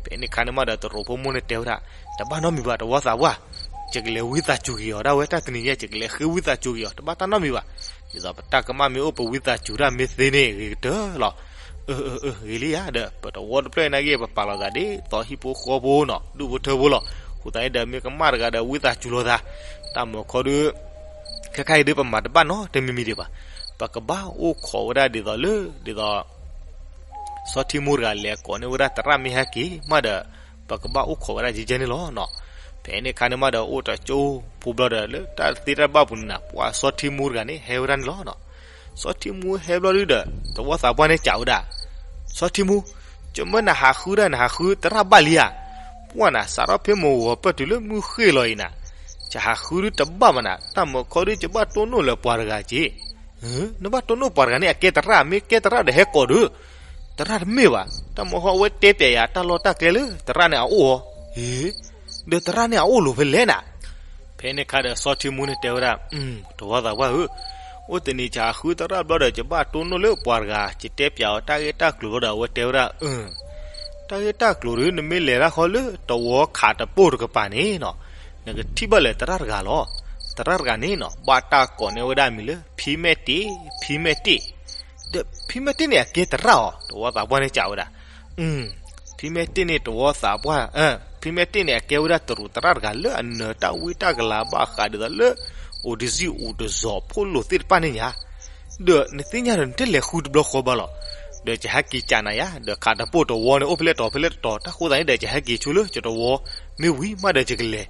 ဖဲန့ၣ်ခါန့ၣ်မးဒီး တရိးဖိမိၢ်န့ၣ်တဲဝဲဒၣ် တဘၣ်နီတမံၤဘၣ် တဝီသးပှၢ်, ယကလဲၤဝံသးစူၤက့ၤအီၤဒၣ်ဝဲ တၢ်တနံၤညါ ယကလဲၤဃ့ဝံသးစူၤက့ၤအီၤ တဘၣ်တၢ်နီတမံၤဘၣ်. ဒ်သိးပတၢ်ကမၣ်မ့ၢ်အိၣ် ပဝံသးစူၤတၢ်မ့ၢ်သ့န့ၣ် ဂ့ၤကတၢၢ်လီၤ. အၢ အၢ အၢ ဂ့ၤလံဧါ, ဒီးပတဝီတဖျၢၣ်နာ်က့ ပပာ်လီၤသးဒ်သိးဟံၣ်ဖိဃီဖိနီၤ ဒူၣ်ဖိထၢဖိလီၤ. အဃိသတးန့ၣ်ဒီး မ့ၢ်ကမၣ်တဂၤဒီးဝံသးစူၤလိာ်သး, တၢ်မၤခီဒုး ခဲခါအံၤဒုး ပမၤတဘၣ်နီတမံၤမံၤဒံးဘၣ်. ပကဘၣ်အိၣ်ခိးဝဲဒၣ်ဒ်သိးလၢ ဒ်သိး စီၤထံမူတဂၤလဲၤကိးန့ၢ်ဝဲဒၣ်သရၣ်မ့ၢ်ဟဲက့ၤမးဒီး ပကဘၣ်အိၣ်ခိးဝဲဒၣ်ယဲယဲန့ၣ်လီၤနီၤ. ဖဲန့ၣ်အခါန့ၣ်မးဒီးအိၣ်တကၠိဖိဘျီဒီး လၢတၢ်သ့တၢ်ဘၣ်ပူၤန့ၣ်နၤ ပှၤစီၤထံမူတဂၤန့ၣ်ဟဲဝဲဒၣ်န့ၣ်လီၤနီၤ. စီၤထံမူဟဲဘျီဒုဒီး သဝီသးပှၢ်န့ၣ်စံးဝဲဒၣ်, စီၤထံမူ, ကမၢနဟးဃုဒၣ် နဟးဃုသရၣ်ဘၣ်လံဧါ. ပှၢ်နၤ စးထီၣ်ဖဲမုၢ်ဂီၤပၢၢ်တုၤလၢမုၢ်ဃ့ၢ်လီၤအံၤနၤ, ယဟးဃုဒုတဘၣ်မးနၤ, တၢ်မၤခီဒု ယဘၣ်တိၢ်နီၣ်လၢပှၤတဂၤက့ၤ နဘၣ်တိၢ်နီၣ်ပှၤတဂၤန့ၣ် အကဲသရၣ်, မ့ၢ်ကဲသရၣ်ဒီးဟဲကိးဒုး, သရၣ်တမ့ၢ်ဘၣ်, တၢ်မၤဟီဝဲတဲပျဲယၤ တၢ်လီၢ်တၢ်ကျဲလၢသရၣ်န့ၣ်အအိၣ်ဧါ. ဒီးသရၣ်န့ၣ်အအိၣ်လိၤဖဲလဲၣ်နၤ. ဖဲန့ၣ်အခါဒီးစီၤထံမူန့ၣ်တဲဝဲဒၣ်, သဝီသးပှၢ်ဧၢ, အိၣ်တနံၤယဟးဃုသရၣ်ဘျီဒီး ယဘၣ်တိၢ်နီၣ်လၢပှၤတဂၤ ယတဲပျဲအီၤတၢ်ဂ့ၢ်တၢ်ကျိၤဘျီဒီး အဝဲတဲဝဲဒၣ်, တၢ်ဂ့ၢ်တၢ်ကျိၤဒီး နမ့ၢ်လဲၤတၢ်ဃီလၢ သဝီခးတပိၢ်တကပၤန့ၣ်နီၤ, နကထံၣ်ဘၣ်လၢသရၣ်တဂၤလီၤ. သရၣ်တဂၤန့ၣ်နီၤ ဘၣ်တၢ်ကိးန့ၢ်ဝဲဒၣ်မံၤလၢ ဖံမဲာ်တ့ၢ်, ဖံမဲာ်တ့ၢ်, ဒီးဖံမဲာ်တ့ၢ်န့ၣ် အကဲသရၣ်ဧါ, သဝီသးပှၢ်န့ၣ်စံးဝဲဒၣ်, ဖံမဲာ်တ့ၢ်န့ၣ်သဝီသးပှၢ်, ဖံမဲာ်တ့ၢ်န့ၣ် အကဲဝဲဒၣ်တရူးသရၣ်တဂၤလၢအနၢၤတၢ်ဝံတၢ်ကလၤဘၣ်ဃးဒ်သိးလၢ အိၣ်တစံၣ်အိၣ်တစီၤဖိလိာ်သ့ၣ်တဖၣ်န့ၣ်ညါ ဒီးနသ့ၣ်ညါဒီးနတလဲၤဃုတဘျီဃီဘၣ်လီၤ. ဒီးယဟဲက့ၤကးနၤယါ, ဒီးခးတပိၢ်တဝီန့ၣ် အိၣ်ဖဲလဲၣ်တီၤဖဲလဲၣ်တတီၤ, တၢ်ဃိသးန့ၣ်ဒီး ယဟဲက့ၤဆိလၢယတဝီ မ့ၢ်ဝံၤမးဒီးယကလဲၤ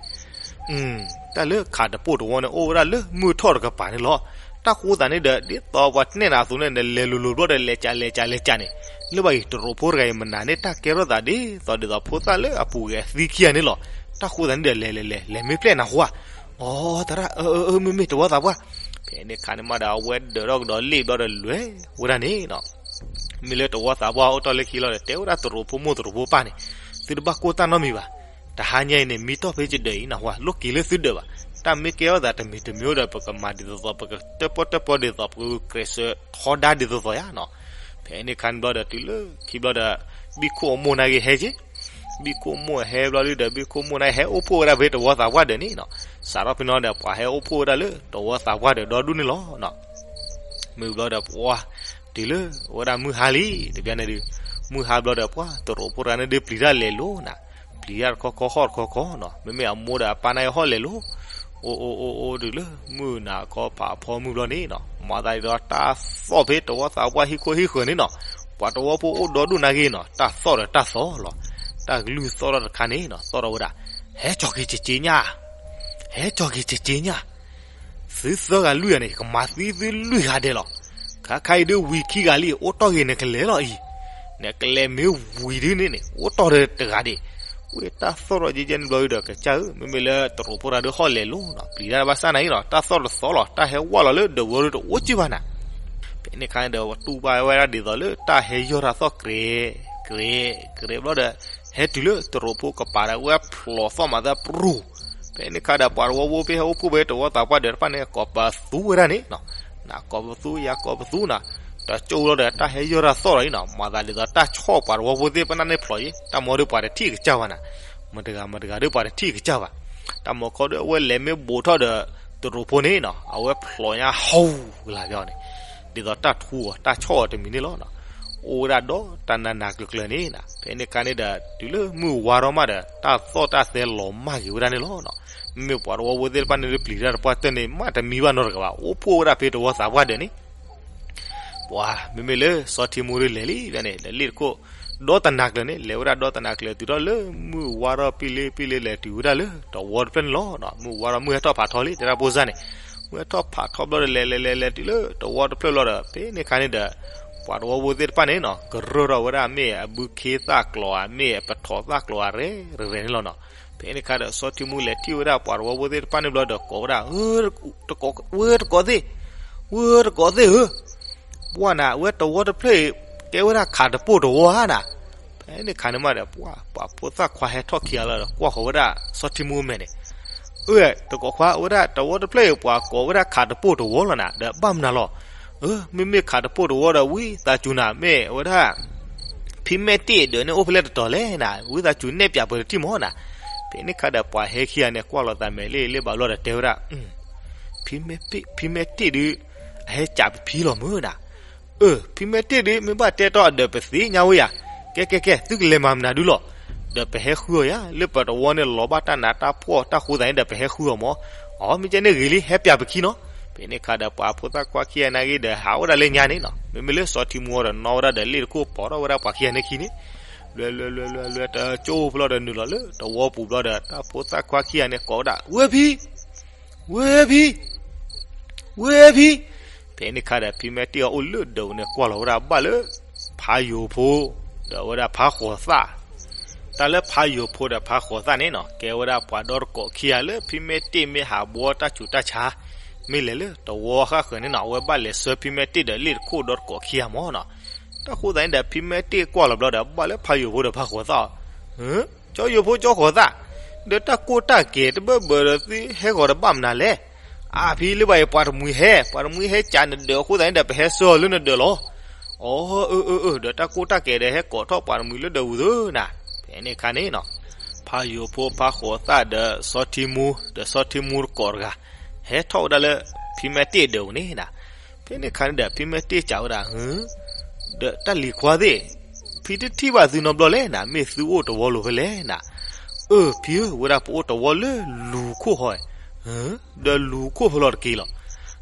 တၢ်လၢခးတပိၢ်တဝီန့ၣ် အိၣ်ဝဲဒၣ်လၢမုၢ်ထီၣ်တကပၤန့ၣ်လီၤ. တၢ်ဃိသးန့ၣ်ဒီး ဒ်သိးပှၤနဲၣ်နၤအသိးန့ၣ် နလဲၤလိၤလိၤဘျီဒီး လဲၤကးလဲၤကးလဲၤကးန့ၣ်, လၢဘၣ်အံၤ တရူးဖိတဂၤအံၤမနုၤန့ၣ် တၢ်ကဲထီၣ်သးဒ်သိးဒ်သိးဖိသၣ်လၢအပူၤကွံာ်အသံခံဂၤန့ၣ်လီၤ. တၢ်ဃိသးန့ၣ်ဒီး လဲၤလဲၤလဲၤ လဲၤမ့ၢ်ဖျဲၣ်နၤဃိဧါ. အိ သရၣ်, မ့မ့ၢ်သဝီသးပှၢ်. ဖဲန့ၣ်အခါန့ၣ်မးဒီး အဝဲဒၢးထီၣ်ကဒီးလ့ၣ်ဘျီဒီးလဲၤဝဲဒၣ်န့ၣ်နီၤ. မ့ၢ်လၢတဝီသးပှၢ်အိၣ်တ့ၢ်လၢခံလီၤဒီး တဲဝဲဒၣ်တရူးဖိမိၢ်တရူးဖိပၢ်န့ၣ်, သုတဘၣ်ကိၢ်တၢ်နီတမံၤဘၣ်. တဟါညါအံၤန့ၣ် မံတီၢ်ဖဲယဒၢးအံၤနၢ်ဟူဧါ, လိၣ်က့ၤလၢသုဒၢးဘၣ်. တၢ်မ့ၢ်ကဲထီၣ်သးတမံၤတမံၤဒီး ပကမၤဒ်သိးသိး, ပကတၢၣ်ပီၣ်တၢၣ်ပီဒ်သိး, ပကဂုာ်ကျဲးစၢးထီဒါဒ်သိးသိးယါနီၤ. ဖဲန့ၣ်အခါန့ၣ်ဘျီဒီး တုၤလၢခံဘျီဒီး ဘံၣ်ခိၣ်အမိၢ်န့ၣ်က့ၤဟဲက့ၤ ဘံၣ်ခိၣ်မိၢ်ဟဲဘျီဒုဒီး ဘံၣ်ခိၣ်မိၢ်န့ၣ်ဟဲအိၣ်ဖှိၣ်ဝဲဒၣ်ဖဲတဝီသးပှၢ်ဒၢးန့ၣ်နီၤ. စးထီၣ်ဖဲန့ၣ်ဒီး ပှၤဟဲအိၣ်ဖှိၣ်ဝဲဒၣ်လၢတဝီသးပှၢ်ဒၢးဒီဒူၣ်န့ၣ်လီၤ. မ့ၢ်ဘျီဒီးပှၤ တုၤလၢဝဲဒၣ်မုၢ်ဟါလံ တဘျီန့ၣ်ဒီး, မုၢ်ဟါဘျီဒီး ပှၤတရူးဖိတဂၤန့ၣ်ဒီး ပျံၤတၢ်လဲၤလိၤနၤ, ပျံၤတၢ်တခီခီဟီၣ်တခီခီနီၤ, မ့မ့ၢ်အမိၢ်ဒီးအပၢ်န့ၣ်ဟီၣ်လဲၤလိၤ အိၣ်အိၣ်အိၣ်အိၣ်တုၤလၢမုၢ်နၤခီဖးဖီမုၢ်ဘျီန့ၣ်နီၤ, မၤသးဒ်သိးတၢ်သီၣ်ဖဲတဝီသးပှၢ်ဟံၣ်ခိၣ်ဟံၣ်ဃၢၤန့ၣ်နီၤ, ပှၤတဝီဖိအိၣ်ဒီဒူၣ်န့ၣ်က့ၤနီၤ, တၢ်သီၣ်ဒီးတၢ်သီၣ်လီၤ. တၢ်ကလုၢ်သီၣ်ထီၣ်တခါန့ၣ်နီၤ, သီၣ်ထီၣ်ဝဲဒၣ်, ဟဲကၠီၤက့ၤကက့ညါ, ဟဲကၠီၤက့ၤကက့ညါ သုသၢဂၤလွံၢ်ဂၤန့ၣ် ယကမၤသံသုလွံၢ်ဂၤဒဲးလီၤ. ခါခါအံၤဒုးဝံၤခံဂၤလံ, အိၣ်တီၢ်ဂ့ၤနကလဲၤလီၤအံၤ, နကလဲၤမ့ၢ်ဝံၤဒုးန့ၣ်န့ၣ် အိၣ်တီၢ်ဒီးတဂၤဒံး. ဝဲတၢ်သီၣ်ထီၣ်ကဲကဲန့ၣ်ဘျီဒီး ကစၢ်ဧၢ, မ့မ့ၢ်လၢတရူးဖိတဂၤဒီးဟီၣ်လဲၤလိၤနီၤ, ပျံၤတၢ်ဘၣ်ဆၣ်နာ်အံၤနီၤ, တၢ်သီၣ်တသီၣ်လီၤ, တၢ်ဟဲဝဲလီၤလၢဒၢးဝီဒီးတအိၣ်ကၠ့ၢ်ဘၣ်နၤ. ဖဲန့ၣ်အခါန့ၣ်ဒီး တူၢ်ဘၣ်ဝဲဒၣ်ဒ်သိးလၢတၢ်ဟဲယီၢ်တၢ်သီၣ်ကြဲး ကြဲး ကြဲးဘျီဒီး ဟဲတုၤလၢတရူးဖိကပၤဒီး ဝဲဖျိးသီၣ်မၤသးပြူၤ. ဖဲန့ၣ်အခါဒီး ပှၤတဝီဖိဖဲဟဲအိၣ်ဖှိၣ်ဖဲတဝီသးပှၢ်ဒၢးတဖၣ်န့ၣ် ကိးပသူဝဲဒၣ်န့ၣ်နီၤ, နၤကိးပသူ ယၤကိးပသူနီၤ, တကၠိလီၤဒီး တၢ်ဟဲယီၢ်တၢ်သီၣ်လီၤအံၤနီၤ, မၤသးဒ်သိးတၢ်ဆီၣ်ပှၤတဝီဖိသ့ၣ်တဖၣ်န့ၣ်ဖျိးအံၤ, တၢ်မၤဒီးပှၤတထံၣ်ကစၢ်ဘၣ်နၤ, မတဂၤမတဂၤဒီးပှၤတထံၣ်ကစၢ်ဘၣ်. တၢ်မၤခီဒီးအဝဲလဲၤမ့ၢ်ဘူးထီၣ်ဒီး တရူးဖိန့ၣ်နီၤ, အဝဲဖျိးညါဟူလၢက့ၤအီၤန့ၣ်, ဒ်သိးတၢ်ထူအီၤ တၢ်ဆီၣ်အီၤတမံၤန့ၣ်လီၤ. အိၣ်ဝဲဒၣ်ဒီးတၢ်နးနးကျၢၤကျၢၤန့ၣ်နီၤ, ဖဲန့ၣ်အခါန့ၣ်ဒီး တုၤလၢမုၢ်ဝါထီၣ်မးဒီး တၢ်သီၣ်တၢ်သဲလီၤမၢ်က့ၤဝဲဒၣ်န့ၣ်လီၤ. မ့မ့ၢ်ပှၤတဝီဖိသ့ၣ်တဖၣ်န့ၣ်ဒီး ပျံၤတၢ်တပှၢ်တၢၢ်န့ၣ် မးတမံဘၣ်နီတဂၤဘၣ်, အိၣ်ဖှိၣ်ဝဲဒၣ်ဖဲတဝီသးပှၢ်ဒၢးန့ၣ် ပှၤ မ့မ့ၢ်လၢစီၤထံမူဒီးလဲၤလံန့ၣ် လဲၤလ့ၣ်တခိၣ် ဒီတနၤကျၢၤန့ၣ် လဲၤဝဲဒၣ်ဒီတနၤကျၢၤ တုၤထီၣ်လၢမုၢ်ဝါထီၣ်ပံလ့ပံလ့ လဲၤတုၤဝဲဒၣ်လၢတဝီတဖျၢၣ်န့ၣ်လီၤ. မုၢ်ဝါထီၣ် မုၢ်ဟဲထီၣ်ဖးထီလံ တဲဒၣ်ဖိစၢ်န့ၣ်, မုၢ်ဟဲထီၣ်ဖးထီဘျီဒီး လဲၤလဲၤလဲၤလဲၤတုၤလၢတဝီတဖျၢၣ်လီၤဒီး ဖဲန့ၣ်အခါန့ၣ်ဒီး ပှၤတဝီဖိသ့ၣ်တဖၣ်န့ၣ်နီၤ ကရၢၢ်ထီၣ်ဝဲဒၣ် မ့ၢ်အဘုခ့သၣ်ကျိၤဧါ မ့ၢ်အပထီၣ်သၣ်ကျိၤဧါ ရဲၣ်ရဲၣ်န့ၣ်လီၤနီၤ. ဖဲန့ၣ်အခါဒီး စီၤထံမူလဲၤထံၣ်ဝဲဒၣ်ပှၤတဝီဖိသ့ၣ်တဖၣ်န့ၣ်ဘျီဒီး ကိးဝဲဒၣ် ဝဲတကိးသ့ၣ်, ဝဲတကိးသ့ၣ်ဧၢ, ပှၢ်နၤ အဝဲတဝီတဖျၢၣ်အံၤ ကဲဝဲဒၣ်ခးတပိၢ်တဝီဧါနၤ. ဖဲန့ၣ်အခါန့ၣ်မးဒီး ပှၤ ပှၤဖိသၣ်ခွါဟဲထီၣ်ခံဂၤလီၤဒီး ကွၢ်ဃီၤဝဲဒၣ်စီၤထံမူမဲာ်န့ၣ်, အၢ တကိးခွါ အဝဲဒၣ်တဝီတဖျၢၣ်အံၤ ပှၤကိးဝဲဒၣ်ခးတပိၢ်တဝီလီၤနၤ ဒီးဘၣ်မနုၤလီၤ. အၢ မ့မ့ၢ်ခးတပိၢ်တဝီဒီး ဝံသးစူၤနၤ မ့ၢ်ဝဲဒၣ် ဖံမဲာ်တ့ၢ်ဒၢးန့ၣ် အိၣ်ဖဲလဲၣ်တတီၤလဲၣ်နၤ ဝံသးစူၤနဲၣ်ပၠးပတထံၣ်မးနၤ. ဖဲန့ၣ်အခါဒီး ပှၤဟဲခံဂၤန့ၣ် ကွၢ်လိာ်သးမဲာ်လ့ၣ်လ့ၣ်ဘၣ်ဘျီဒီးတဲဝဲဒၣ် ဖံမဲာ် ဖံမဲာ်တ့ၢ်ဒုး အဟဲကးပဖံလီၤမၢနၤ. အၢ ဖံမဲာ်တ့ၢ်ဒုး မ့ၢ်ဘၣ်တဲတီၢ်အဒၢးပသ့ၣ်ညါဝဲယၤ, ကဲကဲကဲ သုကလဲၤမၤမနုၤဒုလီၤ. ဒီးပဟဲဃုအီၤယၤ လၢပတဝီန့ၣ်လီၤဘၣ်တၢ်နးတၢ်ဖှီၣ်တၢ်ဃိသးန့ၣ်ဒီး ပဟဲဃုအီၤမး. အီ မ့ၢ်ကဲန့ၣ်ဂ့ၤလံ ဟဲပၠးပခံနီၤ. ဖဲန့ၣ်အခါဒီးပှၤဖိသၣ်ခွါခံဂၤနာ်က့ဒီး ဟးအိၣ်ဒၣ်လၢညါန့ၣ်နီၤ, မ့မ့ၢ်လၢစီၤထံမူဒီး နီၣ်ဝဲဒၣ်ဒီးလ့ၣ်တခိၣ် ပိာ်ထီၣ်ဝဲဒၣ်ပှၤခံဂၤန့ၣ်ခံန့ၣ်, လွဲလွဲလွဲလွဲလွဲ တကၠိဖိလီၤဒီး နုာ်လီၤလၢတဝီပူၤဘျီဒီး တၢ်ဖိသၣ်ခွါခံဂၤန့ၣ် ကိးဝဲဒၣ် ဝ့ၢ်ဖံ ဝ့ၢ်ဖံ, ဝ့ၢ်ဖံ. ဖဲန့ၣ်အခါဒီး ဖံမဲတ့ၢ်အီၤအိၣ်လၢဒၢးပူၤန့ၣ် ကွၢ်လီၤဝဲဒၣ်ဘၣ်လၢ ဖးယိၤဖိ ဒီးဝဲဒၣ်ဖးဃိးသၣ်. တၢ်လၢဖးယိၤဖိဒီးဖးဃိးသၣ်န့ၣ်နီၤ ကဲဝဲဒၣ်ပှၤဒီတကိးခံဂၤလၢ ဖံမဲတ့ၢ်မ့ၢ်ဟးဘှီတၢ်ဆူးတၢ်ဆါ မ့ၢ်လဲၤလၢတဝီဃၣ်ဃၢၤန့ၣ်နီၤ, အဝဲဘၣ်လဲၤဆှၢဖံမဲတ့ၢ်ဒီးလ့ၣ်တခိၣ်ဒီတကိးခံဂၤမၢ်နီၤ. တၢ်ဃိသတးန့ၣ်ဒီး ဖံမဲတ့ၢ်ကွၢ်လီၤဘျီဒီး ဘၣ်လၢဖးယိၤဖိဒီးဖးဃိးသၣ်အီၤ ကၠီယိၤဖိ ကၠီဃိးသၣ်, ဒီးတၢ်ကိၢ်တၢ်ကဲၤတဘၢဘၢဒီး သုဟဲဂီၤတဘၣ်မနုၤလဲၣ်. အါဖံ လၢဘၣ်အံၤ ပှၤတမှံၤဟဲ, ပှၤတမှံၤဟဲကးနဒၢးအဃိသတးန့ၣ်ဒီး ပဟဲဆှၢအီၤလၢနဒၢးလီၤ. အီ အၢ အၢ အၢ ဒီးတၢ်ကိၢ်တၢ်ကဲၤဒီး ဟဲကိးထီၣ်ပှၤတမှံၤလၢဒၢးပူၤသုနၤ. ဖဲန့ၣ်အခါန့ၣ်နီၤ ဖးယိၤဖိ ဖးဃိးသၣ်ဒီးစီၤထံမူ ဒီးစီၤထံမူတကိးတဂၤ ဟဲထီၣ်ဝဲဒၣ်လၢ ဖံမဲတ့ၢ်ဒၢးပူၤန့ၣ်နၤ. ဖဲန့ၣ်အခါန့ၣ်ဒီး ဖံမဲတ့ၢ်စံးဝဲဒၣ် ဒီးတၢ်လံၤခွါသ့ၣ်, ဖံတထံၣ်ဘၣ်သုနီတဘျီလဲၣ်နၤ, မ့ၢ်သုအိၣ်တဝီလိၤဖဲလဲၣ်နၤ. အၢ ဖံဧၢ, ဝဲဒၣ်ပအိၣ်တဝီလၢလူၤခိၣ်ဟီ, ဒီးလူၤခိၣ်ဖဲလဲၣ်တက့ၢ်လီၤ.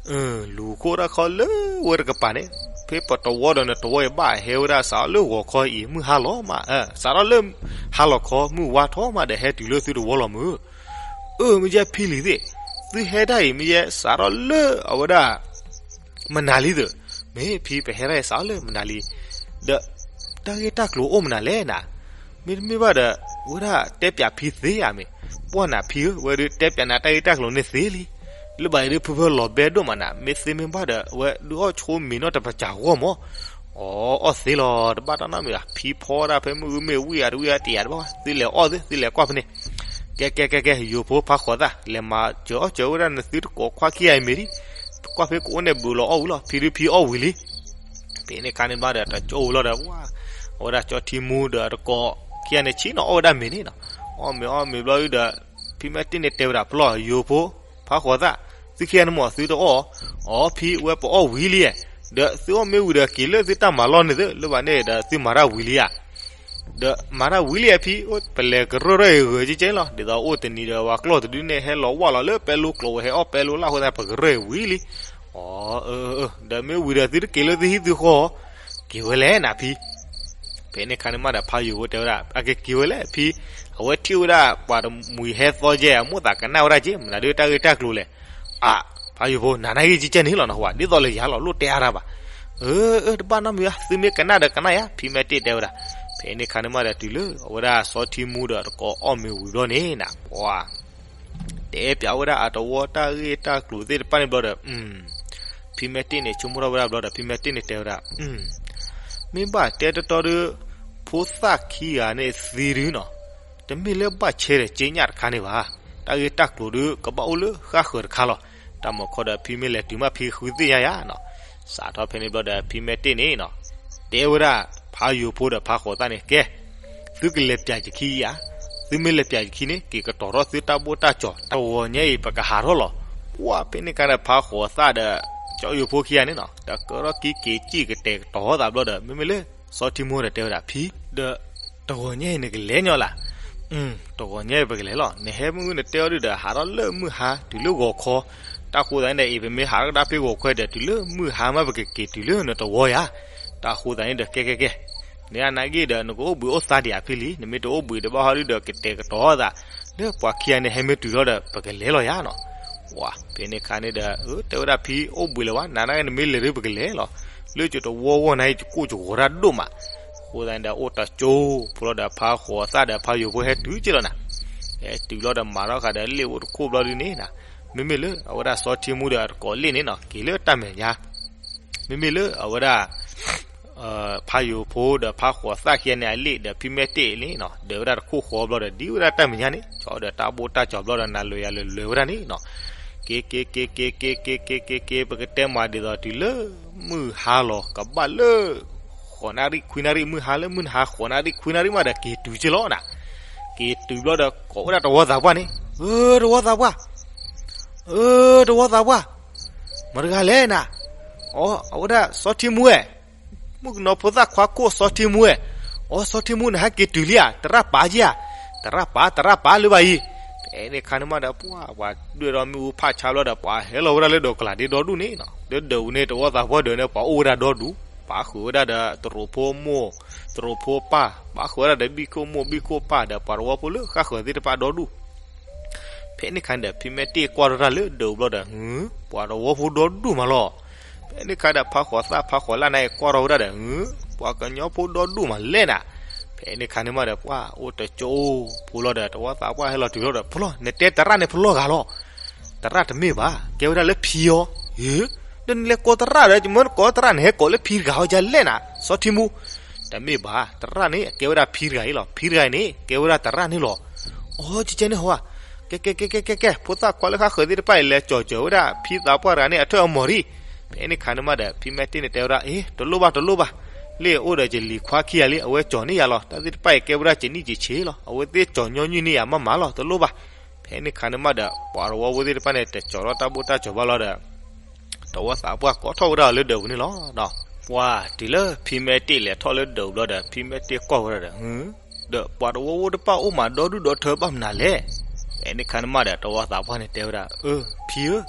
လူၤခိၣ်တၢ်ခီလၢဝဲတကပၤန့ၣ်, ဖဲပတဝီဒီးနတဝီအံၤ ဘၣ်ဟဲဝဲဒၣ်စးထီၣ်လၢဂီၤခီအံၤ မုၢ်ဟါလီၤမး, စးထီၣ်လၢဟါလီၤခီ မုၢ်ဝါထီၣ်မးဒီး ဟဲတုၤလၢသုတဝီလီၤမုၢ်. အၢ မ့ၢ်ယဲဖံလံၤသ့ၣ်, သုဟဲဒၣ်အံၤ မ့ၢ်ယဲစးထီၣ်လၢအဝဲဒၣ် မနုၤလံသ့ၣ်, မ့ၢ်ဖံ ပဟဲဒၣ်အံၤစးထီၣ်လၢမနုၤလံ, ဒီးတၢ်ဂ့ၢ်တၢ်ကျိၤအိၣ်မနုၤလဲၣ်နၤ. မ့တမ့ၢ်ဘၣ်ဒီး ဝဲဒၣ်တဲပၠးဖံသ့ဧါမ့ၢ်, ပှၢ်နၤဖံဧၢ, ဝဲဒုးတဲပၠးနၤတၢ်ဂ့ၢ်တၢ်ကျိၤန့ၣ်သ့လံ. လၢဘၣ်အံၤဒုး ဖုဖၢလီၤဘဲဒိၣ်မးနၤ, မ့ၢ်သ့မ့ၢ်ဘၣ်ဒီး အဝဲဒုးအီၣ်ဆိမ့ၤနီၣ်တပစၢ်ဂီၢ်မး. အီ အီၣ်သ့လီၤ, တဘၣ်တၢ်နီတမံၤဘၣ်, ဖံဖီဒၣ်ဖဲမုၢ်ဂ့ၤမ့ၢ်ဝံၣ်ဧါ တဝံၣ်ဧါ တယာ်တဘၣ်ဘၣ်, သုလဲၤအီၣ်သု, သုလဲၤကွၢ်ဖဲန့ၣ်. ကဲ ကဲ ကဲ ကဲ ယိၤဖိဖးဃိးသၣ်, လဲၤမၤစၢၤအီၣ်စၢၤဝဲဒၣ်နသုတကိးခွါခံဂၤအံၤမ့ၤဒံး, ကွၢ်ဖဲကအိၣ်န့ၣ်ဘုးလီၤအီၣ်ဝံၤလီၤ, ဖံဒုးဖံအီၣ်ဝံၤလံ. ဖဲန့ၣ်အခါန့ၣ်ဘျီဒီး တကၠိဖိလီၤဒီး ဝဲဒၣ်စီၤထံမူဒီးတကိးခံဂၤန့ၣ် ဆ့ၣ်နီၤအီၣ်ဝဲဒၣ်မ့ၤန့ၣ်နီၤ. အီၣ်မ့ၤအီၣ်မ့ၤဘျီဒုးဒီး ဖံမဲတ့ၢ်န့ၣ်တဲဝဲဒၣ် ပျီၢ်ယိၤဖိ ဖးဃိးသၣ်, သုခံဂၤန့ၣ်မ့ၢ်သုတအီၣ်, အီ ဖံဝဲပအီၣ်ဝံၤလံ, ဒီးသုအီၣ်မ့ၢ်ဝံၤဒီးက့ၤလၢသုတၢ်မၤလီၢ်န့ၣ်သု, လၢဘၣ်န့ၣ်ဒီးသုမၤတၢ်ဝံၤလံဧါ. ဒီးမၤတၢ်ဝံၤလံဧါဖံ, ပလဲၤကရၢၢ်ရဲၣ်ဂ့ၤဂ့ၤကဲကဲလီၤ, ဒ်သိးအိၣ်တနံၤဒီးပှၤကျီၢ်တဒုန့ၣ် ဟဲလီၤဝၢ်လီၤလၢပဲလိကျိၤဝဲ ဟဲအီၣ်ပဲလိလၢအဃိသတး ပကရၢၢ်ဝံၤလံ. အီ အၢ အၢ ဒီးမ့ၢ်ဝံၤဒီးသုတက့ၤလၢသုဟံၣ်သုဃီ, က့ၤဝဲလဲၣ်နၤဖံ. ဖဲန့ၣ်အခါန့ၣ်မးဒီး ဖးယိၤဖိတဲဝဲဒၣ် အကက့ၤဝဲလဲၣ်ဖံ, အဝဲထံၣ်ဝဲဒၣ်ပှၤတမှံၤဟဲသီကဲဧါ, မိၣ်သးကနၣ်ဝဲဒၣ်က့, မနုၤဒုးတၢ်ဂ့ၢ်တၢ်ကျိၤလဲၣ်. အါ ဖးယိၤဖိ နၤနာ်ဂ့ၢ်ကဲကဲန့ၣ်လီၤနဟူဧါ, ဒ်သိးလၢယၤလီၤ လိၣ်တဲအါတၢ်ဘၣ်. အၢ အၢ တဘၣ်နီတမံၤဘၣ်, သုမ့ၢ်ကနၣ်ဒီးကနၣ်ယၤ, ဖံမဲတ့ၢ်တဲဝဲဒၣ်. ဖဲန့ၣ်အခါန့ၣ်မးဒီး တုၤလၢအဝဲဒၣ်စီၤထံမူဒီးတကိးအီၣ်မ့ၤဝံၤဘျီန့ၣ်နၤ, ပှၤ တဲပၠးဝဲဒၣ်အတဝီတၢ်ဂ့ၢ်တၢ်ကျိၤသ့ၣ်တဖၣ်န့ၣ်ဘျီဒီး ဖံမဲတ့ၢ်န့ၣ် ဆိကမိၣ်ထီၣ်ဝဲဒၣ်ဘျီဒီး ဖံမဲတ့ၢ်န့ၣ်တဲဝဲဒၣ်, မ့ၢ်ဘၣ်တဲတီတီဒီး ဖိသၣ်ခံဂၤန့ၣ်သံဒုနီၤ, တမ့ၢ်လၢဘၣ်ဆဲဒီးက့ညၣ်တခါန့ၣ်ဘၣ်. တၢ်ဂ့ၢ်တၢ်ကျိၤဒုး ကဘၣ်အိၣ်လၢဃၣ်ဃၢၤတခါလီၤ. တၢ်မၤခီဒီး ဖံမ့ၢ်လဲၤတုၤမး ဖံဃုသ့ၣ်ညါယၤနီၤ. စးထီၣ်ဖဲန့ၣ်ဘျီဒီး ဖံမဲတ့ၢ်န့ၣ်နီၤ တဲဝဲဒၣ် ဖးယိၤဖိဒီးဖးဃိးသၣ်န့ၣ် ကဲ သုကလဲၤပၠးယခံဧါ, သုမ့ၢ်လဲၤပၠးယခံန့ၣ် က့ၤကတီၤထီၣ်သုတၢ်ဘိၣ်တၢ်စီၤ, တဂီၤညါအံၤ ပကဟးထီၣ်လီၤ. ပှၢ် ဖဲန့ၣ်အခါဒီးဖးဃိးသၣ်ဒီး ကၠီယိၤဖိခံဂၤန့ၣ်နီၤ တၢ်ကရၢၢ်က့ၤက့ၤကံၣ်ကတဲာ်ကတီၤသးဘျီဒီး မ့မ့ၢ်လၢ စီၤထံမူဒီးတဲဝဲဒၣ် ဖံ ဒီး တဂီၤညါအံၤနကလဲၤညီလၢ်. တဂီၤညါအံၤပကလဲၤလီၤ. နဟဲမုၢ်ဂ့ၤနတဲအီၤဒုဒီး ဟးထီၣ်လၢမုၢ်ဟါတုၤလၢဂီၤခီ, တၢ်ဃိသးန့ၣ်ဒီး အံၤပမ့ၢ်ဟးထီၣ်ကဒါဖဲဂီၤခီဒီး တုၤလၢမုၢ်ဟါမး ပကက့ၤတုၤလၢနတဝီယၤ. တၢ်ဃိသးန့ၣ်ဒီး ကဲကဲကဲ နနာ်ဂ့ၢ်ဒီး နကအိၣ်ဘှံးအိၣ်သါဒံးဧါဖံလံ, နမ့ၢ်တအိၣ်ဘှံးဒီး ဘၣ်ဟီဒုဒီး ကတဲာ်ကတီၤသး လၢပှၤခံဂၤန့ၣ် ဟဲမ့ၢ်တုၤထီၣ်ဒီး ပကလဲၤလီၤယၤနီၤ. ပှၢ် ဖဲန့ၣ်အခါန့ၣ်ဒီး တဲဝဲဒၣ် ဖံအိၣ်ဘှံးလၢၤဘၣ်, နနာ်ဂ့ၢ် နမ့ၢ်လဲၤဒုး ပကလဲၤလီၤ. လၢကၠိတဝီဝီၢ်နၤအံၤ ယကိၢ်ယဂီၤတၢ်ဒိၣ်မး. အဃိသတးန့ၣ်ဒီး အိၣ်တကၠိဖိလီၤဒီး ဖးဃိးသၣ်ဒီးဖးယိၤဖိဟဲတုၤက့ၤလီၤနၤ. ဟဲတုၤလီၤဒီး မၤထီၣ်ဃာ်ဒီးလ့ၣ်အိၣ်တခိၣ်ဘျီဒုန့ၣ်နၤ, မ့မ့ၢ်လၢအဝဲဒၣ်စီၤထံမူဒီး အတကိးလ့ၣ်န့ၣ်နီၤ က့ၤလၢတၢ်မဲာ်ညါ မ့မ့ၢ်လၢအဝဲဒၣ် ဖးယိၤဖိဒီးဖးဃိးသၣ်ခံဂၤန့ၣ်အလ့ၣ်ဒီး ဖံမဲတ့ၢ်န့ၣ်နီၤ ဒၢးဝဲဒၣ်တခိၣ်ဃီဘျီဒီး ဒ်ဝဲဒၣ်တၢ်မဲာ်ညါန့ၣ် ကၠီဒီးတၢ်ဘိၣ်တၢ်စီၤဘျီဒီး နၤလွဲၤယၤလွဲၤလွဲၤဝဲဒၣ်န့ၣ်နီၤ. က့ၤက့ၤက့ၤက့ၤက့ၤက့ၤက့ၤက့ၤက့ၤ ပကတဲမးဒ်သိးတုၤလၢ မုၢ်ဟါလီၤကဘၣ်လၢ ဃိးနၣ်ရံၣ်ခွံနၣ်ရံၣ် မုၢ်ဟါလၢမုၢ်နဟါ ဃိးနၣ်ရံၣ်ခွံနၣ်ရံၣ်မးဒီး က့ၤတုၤက့ၤလီၤနၤ. က့ၤတုၤဘျီဒီး ကိးဝဲဒၣ်တဝီသးပှၢ်န့ၣ်, အၢ တဝီသးပှၢ် အၢ တဝီသးပှၢ်, မတၤတဂၤလဲၣ်နၤ. အီ အဝဲဒၣ်စီၤထံမူဧၢ, မုၣ်ကနီၤဖိသၣ်ခွါခိၣ်စီၤထံမူဧၢ. အီ စီၤထံမူ နဟဲက့ၤတုၤလံဧါ, တရၣ်ပာ်က့ၤဧါ. တရၣ်ပာ် တရၣ်ပာ်လၢၤဘၣ်အံၤ. ဖဲ ဖဲန့ၣ်ခါန့ၣ်မးဒီး ပှၤ ပှၤဒွဲၣ်ဒီးမ့ၣ်အူဖးဆါဘျီဒီး ပှၤဟဲလီၤဝဲဒၣ်လၢဒိးကလၤဒ့ဒီဒူၣ်န့ၣ်နီၤ, လၢဒိးပူၤန့ၣ် တဝီသးပှၢ်ဒိးန့ၣ် ပှၤအိၣ်ဝဲဒၣ်ဒီဒူၣ်, ပာ်ဃုာ်ဝဲဒၣ်ဒီး တရိာ်ဖိမိၢ်, တရိာ်ဖိပၢ်, ပာ်ဃုာ်ဝဲဒၣ်ဒီး ဘံၣ်ခိၣ်မိၢ်ဘံၣ်ခိၣ်ပၢ်ဒီး ပှၤတဝီဖိလၢဃၣ်ဃၢၤသ့ၣ်တဖၣ်ဒီဒူၣ်. ဖဲန့ၣ်ခါန့ၣ်ဒီး ဖံမဲတ့ၢ်ကွၢ်ထီၣ်တၢ်လၢဒိးဘျီဒီး ပှၤတဝီဖိဒီဒူၣ်မးလီၤ. ဖဲန့ၣ်ခါဒီး ဖးဃီၤသၣ်ဖးဃီၤလၢ်န့ၣ် ကွၢ်ထီၣ်ဝဲဒၣ်ဒီး ပှၤကညီဖိဒီဒူၣ်မးလဲၣ်နၤ. ဖဲန့ၣ်ခါန့ၣ်မးဒီး ပှၤအိၣ်တကၠိဖိလီၤဒီး တဝီသးပှၢ်ဟဲလီၤတုၤလီၤဒီး ဖျီ နတဲသရၣ်န့ၣ်ဖျီဂၤလီၤ. သရၣ်တမ့ၢ်ဘၣ်, ကဲဝဲဒၣ်လၢဖံအီၤ. ဟ့, ဒီးနလဲၤကိးသရၣ်ဒီး ယမ့ၢ်နကိးသရၣ်န့ၣ် ဟဲကိးလၢဖံတဂၤအီၤဒ်လဲၣ်နၤ, စီၤထံမူ. တမ့ၢ်ဘၣ်, သရၣ်န့ၣ် ကဲဝဲဒၣ်ဖံတဂၤအံၤလီၤ. ဖံတဂၤအံၤန့ၣ် ကဲဝဲဒၣ်သရၣ်န့ၣ်လီၤ. အိ ကဲကဲန့ၣ်ဟီဧါ. ကဲကဲကဲကဲကဲကဲ, ဖိသၣ်ခွါလၢဃၣ်ဃၢၤသ့ၣ်တဖၣ်အံၤ လဲၤကၠီၤစၢၤဝဲဒၣ် ဖံသးပှၢ်တဂၤန့ၣ် အထၢၣ်အမီၤဒံး. ဖဲန့ၣ်ခါန့ၣ်မးဒီး ဖံမဲတ့ၢ်န့ၣ်တဲဝဲဒၣ်, အ့, တလိၣ်ဘၣ်တလိၣ်ဘၣ်, လၢအအိၣ်ဒီးယလံၤခွါခံဂၤလံ, အဝဲကၠီၤန့ၢ်ယၤလီၤ. တၢ်သ့ၣ်တဖၣ်အံၤ ကဲဝဲဒၣ်ကနံၣ်ကဆ့လီၤ. အဝဲသ့ၣ်ကၠီၤညီနုၢ်န့ၢ်ယၤမးမးလီၤ, တလိၣ်ဘၣ်. ဖဲန့ၣ်ခါန့ၣ်မးဒီး ပှၤတဝီဖိသ့ၣ်တဖၣ်န့ၣ် တကၠီၤထီၣ်တၢ်ဘိၣ်တၢ်ကၠီၤဘၣ်လီၤဒီး တဝီသးပှၢ်ကိးထီၣ်ဝဲဒၣ်အီၤလၢဒိးပူၤန့ၣ်လီၤ. ပှၤတုၤလၢဖံမဲတ့ၢ်လဲၤထီၣ်လၢဒိးဘျီဒီး ဖံမဲတ့ၢ်ကွၢ်ဝဲဒၣ်ဒီး ဒီးပှၤတဝီဖိတဖၣ်အိၣ်မးဒီဒူၣ်ဒီထၢဘၣ်မနုၤလဲၣ်. ဖဲန့ၣ်ခါန့ၣ်မးဒီး တဝီသးပှၢ်န့ၣ်တဲဝဲဒၣ်, အၢ ဖံဧၢ,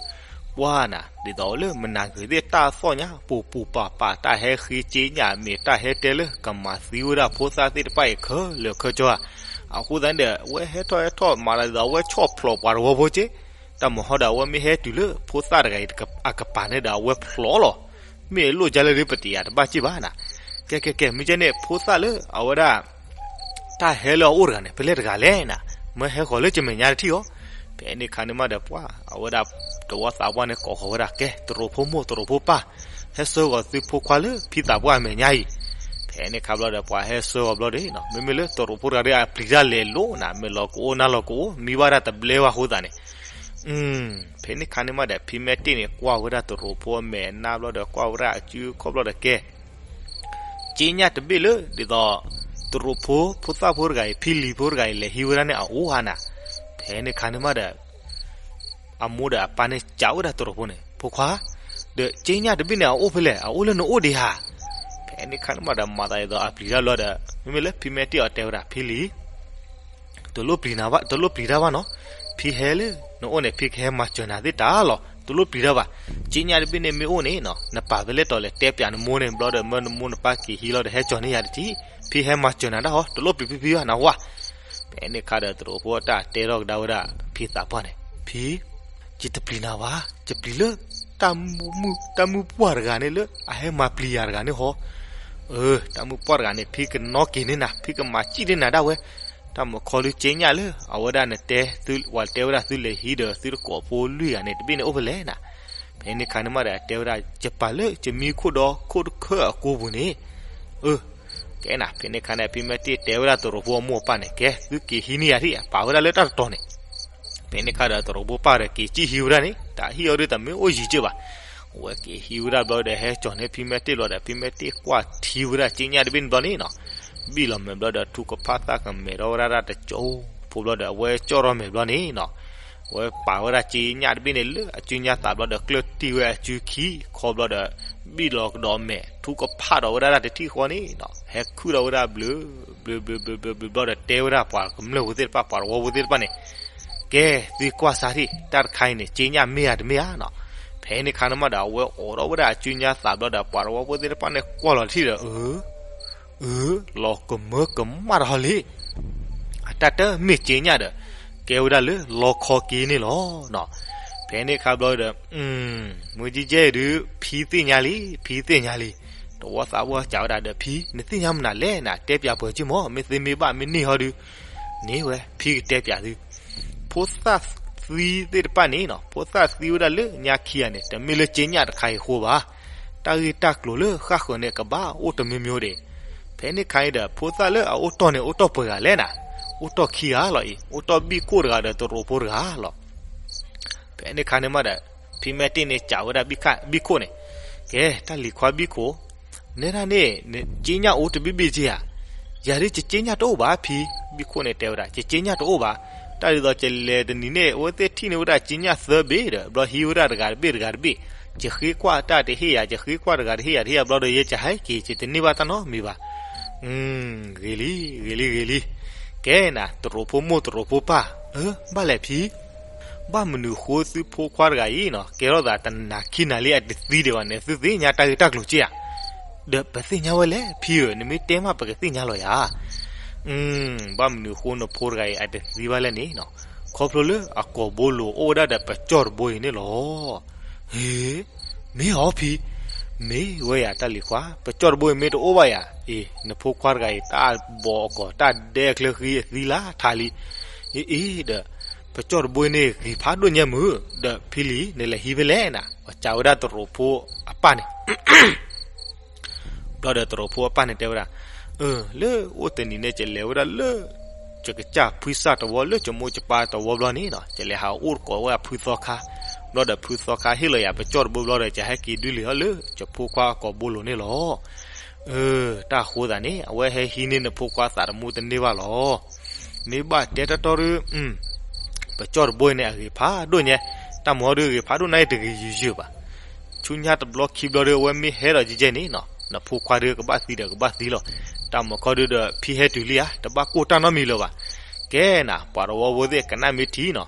ပှၤနၤ ဒ်သိးလၢမနၤဂ့ၤသ့ၣ်တၢ်သီၣ်ညါ ပူၤပူၤပာ်ပာ် တၢ်ဟဲဃ့ကၠ့ညၣ် မ့ၢ်တၢ်ဟဲတဲလၢကမၤသံဝဲဒၣ်ဖိသၣ်သ့ၣ်တဖၣ်အံၤခဲလၢာ်ခဲဆ့ဧါ. အဃိသတးန့ၣ်ဒီး အဝဲဟဲထီၣ်ဟဲထီၣ်မၤသးဒ်သိးအဝဲဆီၣ်ဖျိးပှၤတဝီဖိကၠ့, တၢ်မၤဟီဒီး အဝဲမ့ၢ်ဟဲတုၤလၢဖိသၣ်တဂၤအံၤအကပၤန့ၣ်ဒီး အဝဲဖျိးလီၤ. မ့ၢ်အလိၣ်ကလဲၣ်ဒီး ပတယၤတဘၣ်ကၠ့ဘၣ်နၤ. ကဲကဲကဲ မ့ၢ်ကဲန့ၣ် ဖိသၣ်လၢအဝဲဒၣ် တၢ်ဟဲလၢအအိၣ်တဂၤန့ၣ် ဖဲလဲၣ်တဂၤလဲၣ်နၤ, မၢဟဲဃီၤလၢကမဲာ်ညါတထံၣ်အီၤ. ဖဲန့ၣ်ခါန့ၣ်မးဒီး ပှၤအဝဲဒၣ်တဝီသးပှၢ်န့ၣ် ကိးဃီၤဝဲဒၣ် ကဲ တရိာ်ဖိမိၢ်တရိာ်ဖိပၢ်, ဟဲဆှၢဃီၤသုဖိခွါလၢဖံသးပှၢ်အမဲာ်ညါအံၤ. ဖဲန့ၣ်ခါဘျီဒီး ပှၤဟဲဆှၢဃီၤဘျီဒီး မ့မ့ၢ်လၢတရိာ်ဖိတဂၤဒီး အပျံၤတၢ်လဲၤလိၤနၤ, မ့ၢ်လီၤကအိၣ်နၤလီၤကအိၣ် မံဘၣ်ဒၣ်တဘျဲဘၣ်အဃိသတးန့ၣ် ဖဲန့ၣ်ခါန့ၣ်မးဒီး ဖံမဲတ့ၢ်န့ၣ် ကွၢ်ဝဲဒၣ်တရိာ်ဖိအမဲာ်အနါဘျီဒီး ကွၢ်ဝဲဒၣ်အစုအခီၣ်ဘျီဒီး ကဲ ကၠ့ညၣ်တဘ့ၣ်လၢ ဒ်သိး တရိာ်ဖိ ဖိသၣ်ဖိတဂၤအံၤ ဖံလံၤဖိတဂၤအံၤ လဲၤဟံးဝဲဒၣ်န့ၣ် အအိၣ်ဧါနၤ. ဖဲန့ၣ်ခါန့ၣ်မးဒီး အမိၢ်ဒီးအပၢ်န့ၣ် စံးဝဲဒၣ်တရိာ်ဖိန့ၣ်, ဖိခွါ, ဒီးကၠ့ညၣ်တဘ့ၣ်န့ၣ် အအိၣ်ဖဲလဲၣ်, အအိၣ်လၢနအိၣ်ဒံးဧါ. ဖဲန့ၣ်ခါန့ၣ်မးဒီး မၤသးဒ်သိးအပျံၤတၢ်လီၤဒီး မ့မ့ၢ်လၢဖံမဲတ့ၢ်အီၤတဲဝဲဒၣ် ဖံလံၤ တလိၣ်ပျံၤနၤဘၣ်, တလိၣ်ပျံၤတၢ်ဘၣ်နီၤ. ဖံဟဲလၢနအိၣ်န့ၣ် ဖံကဟဲမၤစၢၤနၤသ့ၣ်တၢ်လီၤ. တလိၣ်ပျံၤတၢ်ဘၣ်. ကၠ့ညၣ်တဘ့ၣ်န့ၣ်မ့ၢ်အိၣ်န့ၣ်နီၤ နပာ်ဖဲလဲၣ်တီၤလဲၣ် တဲပၠးနမိၢ်န့ၣ်ဘျီဒီး မၢနမိၢ်နပၢ်က့ၤဟံးလီၤဒီး ဟဲကၠီၤန့ၢ်ယၤတထံၣ်. ဖံဟဲမၤစၢၤနၤတၢ်ဟီ တလိၣ်ပျံၤဖံဖံဘၣ် နဝဲ. ဖဲန့ၣ်ခါဒီး တရိာ်ဖိတၢ်တဲထီၣ်ကဒါဝဲဒၣ် ဖံသးပှၢ်န့ၣ်, ဖံ ယတပျံၤနၤဘၣ်, ယပျံၤလၢ တၢ်မုၢ်ပှၢ်တဂၤန့ၣ်လၢ အဟဲမၤပျံၤယၤတဂၤန့ၣ်ဟီ. အၢ တၢ်မုၢ်ပှၢ်တဂၤန့ၣ် ဖံကနီၣ်က့ၤန့ၢ်နၤ, ဖံကမၤစံၣ်န့ၢ်နၤဒၣ်ဝဲ. တၢ်မၤခီလၢကၠ့ညၣ်လၢ အဝဲဒၣ်နတဲ ဝဲတဲဝဲဒၣ်သုလဲၤဟံးဒီး သုတကိးဖိလွံၢ်ဂၤန့ၣ် တဘ့ၣ်န့ၣ်အိၣ်ဖဲလဲၣ်နၤ. ဖဲန့ၣ်ခါန့ၣ်မးဒီး တဲဝဲဒၣ် ယပာ်လၢယမံခိၣ်ဒီခိၣ်တခၢၣ်အကိပူၤန့ၣ်. အၢ ကဲနၤ ဖဲန့ၣ်ခါန့ၣ် ဖံမဲတ့ၢ်တဲဝဲဒၣ်တရိာ်ဖိအမိၢ်အပၢ်န့ၣ် ကဲ သုက့ၤဟံးန့ၢ်ယၤထံၣ် ပာ်ဝဲဒၣ်လၢတၢ်တတီၤန့ၣ်. ဖဲန့ၣ်ခါဒီး တရိာ်ဖိပၢ်ဒီးက့ၤစံၣ်ဟံးဝဲဒၣ်န့ၣ် တၢ်ဟံၣ်အီၤဒ်တမ့ၢ်အိၣ်ယံၤက့ဘၣ်. ဝဲက့ၤဟံးဝဲဒၣ်ဘျီဒီး ဟဲကၠီၤန့ၢ်ဖံမဲတ့ၢ်ဘျီဒီး ဖံမဲတ့ၢ်ကွၢ်ထံဝဲဒၣ်ကၠ့ညၣ်တဘ့ၣ်န့ၣ်ဘျီန့ၣ်နီၤ, ဘံၣ်လီၤမဲာ်ဘျီဒီး ထူကဖၣ်သၣ်ကမဲာ်ထီၣ်ဝဲဒၣ်တၢ်တကၠိဖိဘျီဒီး အဝဲကၠီၣ်ထီၣ်မဲာ်ဘျီန့ၣ်နီၤ. ဝဲပာ်ဝဲဒၣ်ကၠ့ညၣ်တဘ့ၣ်န့ၣ်လၢအစုညါသးဘျီဒီး ကျၢၢ်တံၢ်ဝဲအစုခံခီဘျီဒီး ဘံၣ်လီၤကဒီးမဲာ် ထူကဖၣ်ဒီးဝဲဒၣ်တထံၣ်ဃီန့ၣ်နီၤ, ဟဲခုၣ်ဒီးဝဲဒၣ်ဘျုး ဘျုးဘျုးဘျုးဘျုးဘျုးဘျီဒီး တဲဝဲဒၣ်ပှၤကမျၢၢ်ဖိသ့ၣ်တဖၣ် ပှၤတဝီဖိသ့ၣ်တဖၣ်န့ၣ်, ကဲ သုကွၢ်စၢ်ထံၣ် တၢ်တခါအံၤန့ၣ် ကၠ့ညၣ်မ့ၢ်ဧါတမ့ၢ်ဧါနီၤ. ဖဲန့ၣ်ခါန့ၣ်မးဒီး အဝဲအိးထီၣ်ဝဲဒၣ်အစုညါသးဘျီဒီး ပှၤတဝီဖိသ့ၣ်တဖၣ်န့ၣ် ကွၢ်လီၤတထံၣ်ဒီး အၢ အၢ လီၤကမၢကမၣ်တဟီလံ. အတၢ်တမ့ၢ်ကၠ့ညၣ်ဒီး ကဲဝဲဒၣ်လၢလီခီက့န့ၣ်လီၤနီၤ. ဖဲန့ၣ်ခါဘျီဒီး မုၢ်ကၠံကၠဲဒုး ဖံသ့ၣ်ညါလံ ဖံသ့ၣ်ညါလံ. တဝီသးပှၢ်စံးဝဲဒၣ်ဒီး ဖံ နသ့ၣ်ညါမနုၤလဲၣ်နၤ တဲပၠးပှဲၤက့မး မ့ၢ်သ့မ့ၢ်ဘၣ်မ့ၢ်န့ၢ်ဟီဒုး န့ၢ်ဝဲ ဖံကတဲပၠးသု ဖိသၣ်သံသ့ၣ်တဖၣ်န့ၣ်နီၤ ဖိသၣ်သံဝဲဒၣ်လၢညါခံဂၤန့ၣ် တမ့ၢ်လၢကၠ့ညၣ်တခါအံၤအဃိဘၣ်. တၢ်ဂ့ၢ်တၢ်ကျိၤလၢဃၣ်ဃၢၤန့ၣ် ကဘၣ်အိၣ်တမံၤမံၤဒံး. ဖဲန့ၣ်ခါအံၤဒီး ဖိသၣ်လၢအအိၣ်တီၢ်န့ၣ် အိၣ်တီၢ်ပှဲၤဂၤလဲၣ်နၤ, အိၣ်တီၢ်ခံဂၤလီၤအံၤ အိၣ်တီၢ်ဘံၣ်ခိၣ်တဂၤဒီးတရိာ်ဖိတဂၤလီၤ. ဖဲန့ၣ်ခါန့ၣ်မးဒီး ဖံမဲတ့ၢ်န့ၣ်စံးဝဲဒၣ်ဘံၣ်ခိၣ်န့ၣ်, ကဲ တၢ်လံၤခွါဘံၣ်ခိၣ် နဲဒၣ်န့ၣ် ကၠ့ညၣ်အိၣ်တဘ့ၣ်ဘ့ၣ်က့ဧါ. ယၤဒ်ယကၠ့ညၣ်တအိၣ်ဘၣ်ဖံ. ဘံၣ်ခိၣ်န့ၣ်တဲဝဲဒၣ် ယကၠ့ညၣ်တအိၣ်ဘၣ်. တၢ်ဒ်သိးယလဲၤတနံၤန့ၣ် အဝဲသ့ၣ်ထံၣ်န့ၢ်ဝဲဒၣ်ကၠ့ညၣ်သၢဘ့ၣ်ဒီး ဘျီဟံးဝဲဒၣ်တဂၤတဘ့ၣ်တဂၤတဘ့ၣ်. ယဃ့ကွၢ်တၢ်တဟ့ၣ်ယၤ ယဃ့ကွၢ်တဂၤတဟ့ၣ်ယၤတဟ့ၣ်ယၤဘျီဒီး ယဲယဟဲက့ၤ ယတန့ၢ်ဘၣ်တၢ်နီတမံၤဘၣ်. ဂ့ၤလံ ဂ့ၤလံ ဂ့ၤလံ. ကဲနၤ တရိာ်ဖိမိၢ်တရိာ်ဖိပၢ် အၢ ဘၣ်လဲၣ်ဖံ, ဘၣ်မနုၤဃိသုဖိခွါတဂၤအံၤနီၤ ကဲထီၣ်သးတနၤခံနၤလံအတသံဒံးဘၣ်န့ၣ် သုသ့ၣ်ညါတၢ်ဂ့ၢ်တၢ်ကျိၤက့ဧါ. ဒီးပသ့ၣ်ညါဝဲလဲၣ်ဖံဧၢ, နမ့ၢ်တဲမးပကသ့ၣ်ညါလီၤယၤ. ဘၣ်မနုၤဃိနဖိတဂၤအံၤအတသံဘၣ်လဲၣ်န့ၣ်နီၤ, ခီဖျိလၢအကိာ်ဘိလိၤအိၣ်ဝဲဒၣ်ဒီးပကၠီၣ်တဘိအံၤန့ၣ်လီၤ. ဟ့, မ့ၢ်အီၤဖံ, မ့ၢ်ဝဲယၤတၢ်လံၤခွါ, ပကၠီၣ်တဘိအံၤမ့ၢ်တအိၣ်ဘၣ်ယၤ, အ့ နဖိခွါတဂၤအံၤ တၢ်ဘီအကိာ်တၢ်ဒဲအချၢဃံအသံလၢထးလံ. အ့အ့ဒီး ပကၠီၣ်တဘိအံၤန့ၣ်ဂ့ၤဖးဒိၣ်ညါမုၢ်, ဒီးဖံလံၤ နလဲၤဟံးဖဲလဲၣ်နၤ, ပှၤစံးဝဲဒၣ်တရိာ်ဖိအပၢ်န့ၣ် ဘျီဒီးတရိာ်ဖိအပၢ်န့ၣ်တဲဝဲဒၣ်, အၢ လၢအိၣ်တနံၤန့ၣ် ကလဲၤဝဲဒၣ်လၢ ကကစၢ်ဖုစၢ်တဝီလၢကမိၢ်ကပၢ်တဝီဘျီန့ၣ်နီၤ, ကလဲၤဟးအိၣ်တကိးဝဲဒၣ်ဖုသီခါ, ဘျီဒီးဖုသီခါဟ့ၣ်လီၤယၤပကၠီၣ်တဘိဘျီဒီး ကဟဲက့ၤဒုးလံာ်အီၤလၢကဖိခွါအကိာ်ဘိလိၤန့ၣ်လီၤ. အၢ တၢ်ဃိသးန့ၣ် အဝဲဟဲဟံးန့ၢ်နဖိခွါသးတမူတန့ၢ်ဘၣ်လီၤ. မ့ၢ်ဘၣ်တဲတတီဒီး ပကၠီၣ်တဘိအံၤန့ၣ် အဂ့ၤဖးဒိၣ်ညါ, တၢ်မၤဟီဒုးအဂ့ၤဖးဒိၣ်နၤအံၤတဂ့ၤယုာ်ယုာ်ဘၣ်. ဆူညါတဘျီခံဘျီဒီး အဝဲမ့ၢ်ဟဲဒီးကဲကဲန့ၣ်နီၤ, နဖိခွါဒီးကဘၣ်သံဒီးကဘၣ်သံလီၤ. တၢ်မၤခီဒုးဒီး ဖံဟဲတုၤလံဧါ, တဘၣ်ကိၢ်တၢ်နီတမံၤလၢၤဘၣ်. ကဲနၤ ပှၤတဝီဖိသ့ၣ်ကနၣ်မ့ၢ်ထံနီၤ,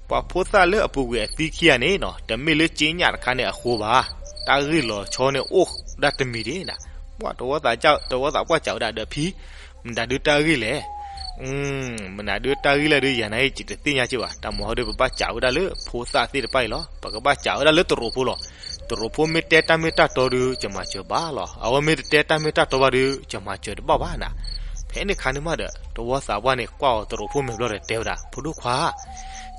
ပှၤဖိသၣ်လၢအပူၤကွံာ်အသံခံဂၤန့ၣ်နီၤ, တမ့ၢ်လၢက့ညၣ်တခါန့ၣ်အဃိဘၣ်. တၢ်ဂ့ၢ်လီၤဆီန့ၣ်အိၣ်ဒၣ်တမံၤဒံးနၤ, ပှၤတဝီသးပှၢ်စံးဝဲဒၣ်ဒီးဖံ မနုၤဒုးတၢ်ဂ့ၢ်လဲၣ်. မနုၤဒုးတၢ်ဂ့ၢ်လဲၣ်ဒုး ယၤန့ၣ်ယတသ့ၣ်ညါက့ဘၣ်. တၢ်မၤဟီဒုး ပဘၣ်စံးဝဲဒၣ်လၢဖိသၣ်သ့ၣ်တဖၣ်အံၤလီၤ. ပကဘၣ်စံးဝဲဒၣ်လၢတရိာ်ဖိလီၤ. တရိာ်ဖိမ့ၢ်တဲတၢ်မ့ၢ်တၢ်တီဒီး ကမၤစၢၤဘၣ်လီၤ. အဝဲမ့ၢ်တတဲတၢ်မ့ၢ်တၢ်တီဘၣ်ဒီး ကမၤစၢၤတဘၣ်ဘၣ်နၤ. ဖဲန့ၣ်ခါန့ၣ်မးဒီး တဝီသးပှၢ်န့ၣ် ကွၢ်အီၤတရိာ်ဖိမဲာ်ဘျီဒီးတဲဝဲဒၣ်, ဖိဒိၣ်ခွါ,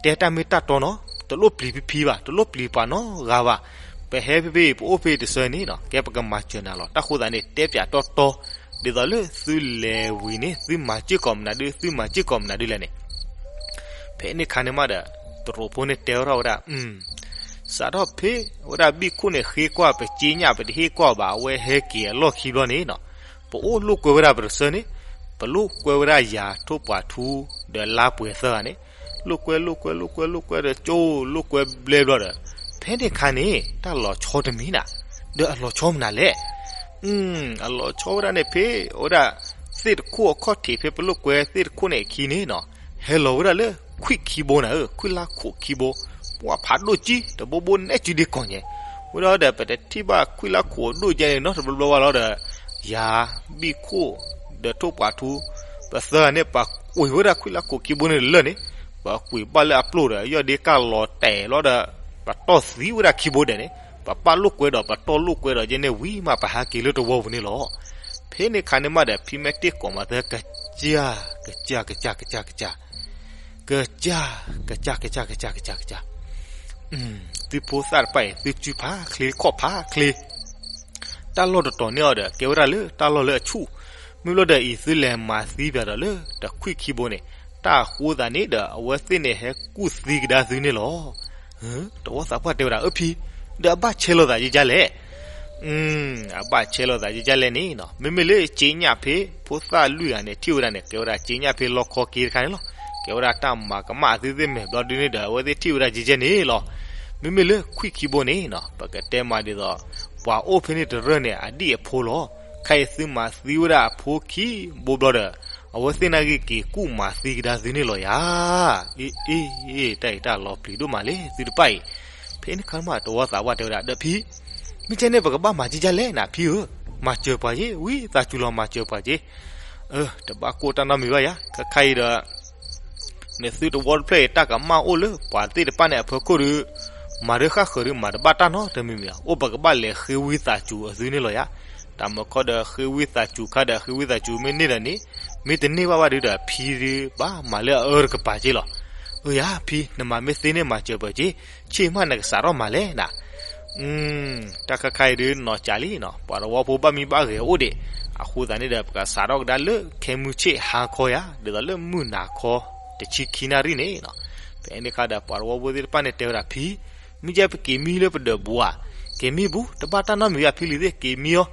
တဲတၢ်မ့ၢ်တၢ်တီနီၤ, တလိၣ်ပျံၤဖံဖံဘၣ်, တလိၣ်ပျံၤပှၤနီတဂၤဘၣ်. ပဟဲဖဲဖဲအံၤ ပအိၣ်ဖဲအံၤတဆၢန့ၣ်နီၤ, ကဲပကမၤစၢၤနၤလီၤ. တၢ်ဃိသးန့ၣ် တဲပၠးတီတီ, ဒ်သိးလၢသုလဲၤဝံၤန့ၣ် သုမၤစ့ၢ်ကီးမနုၤဒုး သုမၤစ့ၢ်ကီးမနုၤဒုးလဲၣ်န့ၣ်. ဖဲန့ၣ်ခါန့ၣ်မးဒီး တရိာ်ဖိန့ၣ်တဲထီၣ်ဝဲဒၣ်, စးထီၣ်ဖဲဝဲဒၣ်ဘံၣ်ခိၣ်န့ၣ် ဃ့ကွၢ်ပက့ညၣ် ပတဟ့ၣ်ကွၢ်ဘၣ်, အဝဲဟဲက့ၤအလီၢ်ခံဘျီန့ၣ်နီၤ, ပအိၣ်လိာ်ကွဲဝဲဒၣ်ပတဆၢန့ၣ်, ပလိာ်ကွဲဝဲဒၣ်ယၤထိၣ်ပှာ်ထူ ဒီးလါပှဲၤသၢဂၤန့ၣ်, လိာ်ကွဲလိာ်ကွဲလိာ်ကွဲလိာ်ကွဲဒီး ကၠိလိာ်ကွဲဘျဲဘျီဒီး, ဖဲန့ၣ်ခါန့ၣ် တၢ်လီၤဆီတမံၤနၤ, ဒီးအလီၤဆီမနုၤလဲၣ်. အလီၤဆီဝဲဒၣ်န့ၣ် ဖဲဝဲဒၣ်သ့ၣ်တခိၣ်အခီၣ်ထံး ဖဲပလိာ်ကွဲသ့ၣ်တခိၣ်န့ၣ်အခံန့ၣ်နီၤ, ဟဲလီၤဝဲဒၣ်လၢခွံၣ်ခံဘိနၤဧၢ, ခွံၣ်လါခိၣ်ခံဘိ, ပှၤဖးဒိၣ်ကံ တဘိဘိနဲၣ်စုဒ့ကီၢ်ညါ, ဝဲဒီးဒီး ပတထံၣ်ဘၣ်ခွံၣ်လါခိၣ်အဒိၣ်ကဲန့ၣ်နီတဘျီဘျီဘၣ်လီၤဒီး, ယၤ ဘံၣ်ခိၣ် ဒီးထိၣ်ပှာ်ထူ ပသၢဂၤန့ၣ် ပှၤကွံာ်ဝဲဒၣ်ခွံၣ်လါခိၣ်ခံဘိန့ၣ်လၢာ်န့ၣ်, ပှၤကွံာ်ဘၣ်လၢအပျိၢ်ဒီး ယီၢ်ဒ့ကၢ်လီၤတဲာ်လီၤဒီး, ပတီၢ်သံဝဲဒၣ်ခံဘိဒဲးန့ၣ်, ပပာ်လိာ်ကွဲဒီး ပတီၢ်လိာ်ကွဲဒီးကဲန့ၣ်ဝံၤမး ပဟးက့ၤလၢတဝီပူၤန့ၣ်လီၤ. ဖဲန့ၣ်ခါန့ၣ်မးဒီး ဖံမဲာ်တ့ၢ်ကိးမးသၢ ကစၢ် ကစၢ် ကစၢ် ကစၢ် ကစၢ် ကစၢ် ကစၢ် ကစၢ် ကစၢ် ကစၢ် ကစၢ်, သုဖိသၣ်တဖၣ်အံၤ သုစုဖးချ့ခီၣ်ဖးချ့, တၢ်လီၢ်တတီၤန့ၢ်အီၤဒီး ကဲဝဲဒၣ်လၢတၢ်လီၢ်လၢအဆူၣ်, မ့ၢ်လီၤဒီးအံၤ သုလဲၤမၤသံပၠးဒီးလၢတခွံၣ်ခံဘိန့ၣ်, တၢ်ဃိသးန့ၣ်ဒီး အဝဲသ့ၣ်န့ၣ်ဟဲကူၣ်သံကဒါသုန့ၣ်လီၤ. တဝီသးပှၢ်တဲဝဲဒၣ် အၢဖံ, ဒီးအဘၣ်ဆဲးလိာ်သးယကလဲၣ် အဘၣ်ဆဲးလိာ်သးယကလဲၣ်န့ၣ်နီၤ, မ့မ့ၢ်လၢက့ညၣ်ဖဲ ဖိသၣ်လွံၢ်ဂၤန့ၣ် ထံၣ်ဝဲဒၣ်န့ၣ် ကဲဝဲဒၣ်က့ညၣ်ဖဲလီခီက့တခါန့ၣ်လီၤ. ကဲဝဲဒၣ်တၢ်မၤကမၣ်သုသ့ၣ်မဲာ်ဘျီဒုန့ၣ်ဒီး အဝဲသ့ၣ်ထံၣ်ဝဲဒၣ်ကဲကဲန့ၣ်လီၤ. မ့မ့ၢ်လၢခွံၣ်ခံဘိန့ၣ်နီၤ, ပကတဲမးဒ်သိး ပှၤအိၣ်ဖဲန့ၣ်တရၢၢ်န့ၣ် အဒံၣ်အဖိလီၤ. ခဲအံၤသုမၤသံဝဲဒၣ်အဖိခံဘိဘျီဒီး အဝဲသ့ၣ်န့ၣ်ဂ့ၤက့ၤကူၣ်မၤသံကဒါသုန့ၣ်လီၤယၤ. အ့ အ့ အ့ တၢ်အံၤတၢ်လီၤပျံၤဒိၣ်မးလံ သုတဖၣ်အံၤ. ဖဲန့ၣ်ခါမး တဝီသးပှၢ်တဲဝဲဒၣ် ဒီးဖံ, မ့ၢ်ကဲန့ၣ် ပကဘၣ်မၤကဲကဲလဲၣ်နၤဖံဧၢ, မၤစၢၤပှၤက့ ဝံသးစူၤလီၤ မၤစၢၤပှၤက့. အၢ တဘၣ်ကိၢ်တၢ်နီတမံၤဘၣ်ယၤ, ခဲခါအံၤဒီး နသုတဝီတဖျၢၣ်အံၤ တၢ်ကမၣ်အိၣ်လၢပှၤသ့ၣ်တဖၣ်န့ၣ်အဖီခိၣ်ဒီး မၤဒၢဃၣ်ဃၢၤဒီး မၤတဘၣ်တၢ်နီတမံၤမံၤ, အိၣ်ပကဘၣ်လဲၤဃ့ဝံသးစူၤအသုန့ၣ်လီၤယၤ. တၢ်မၤခီဒီး ဃ့ဝံသးစူၤခါဒီး ဃ့ဝံသးစူၤမ့ၢ်န့ၢ်ဒီးန့ၣ်, မ့ၢ်တန့ၢ်ဘၣ်ဘၣ်ဒုဒီး ဖံဒုဘၣ်မၤလၢအအၢတကပၤက့လီၤ. အၢယၤဖံ, နမၤမ့ၢ်သ့န့ၣ် မၤစၢၤပှၤက့, ဆ့ၣ်မးနကစးထီၣ်မၤလဲၣ်နၤ. တၢ်ခါခါအံၤဒုနီၢ်ကးလံနီၤ, ပှၤတဝီဖိဘၣ်မံဘၣ်ဂဲၤအိၣ်ဒံး, အဃိသတးန့ၣ်ဒီး ပကစးထီၣ်ကဒါလၢခဲမုၢ်ဆ့ၣ်ဟါခီယၤ, ဒ်သိးလၢမုၢ်နၤခီ တဆံခံနၣ်ရံၣ်န့ၣ်နီၤ. ဖဲန့ၣ်ခါဒီး ပှၤတဝီဖိသ့ၣ်တဖၣ်န့ၣ်တဲဝဲဒၣ်ဖံ, မ့ၢ်ကဲပက့ၤမံလၢပဒၢးဘူးဧါ, က့ၤမံဘူး, တဘၣ်တၢ်နီတမံၤဘၣ် ဖံလံၤသ့ၣ်က့ၤမံအီၤ,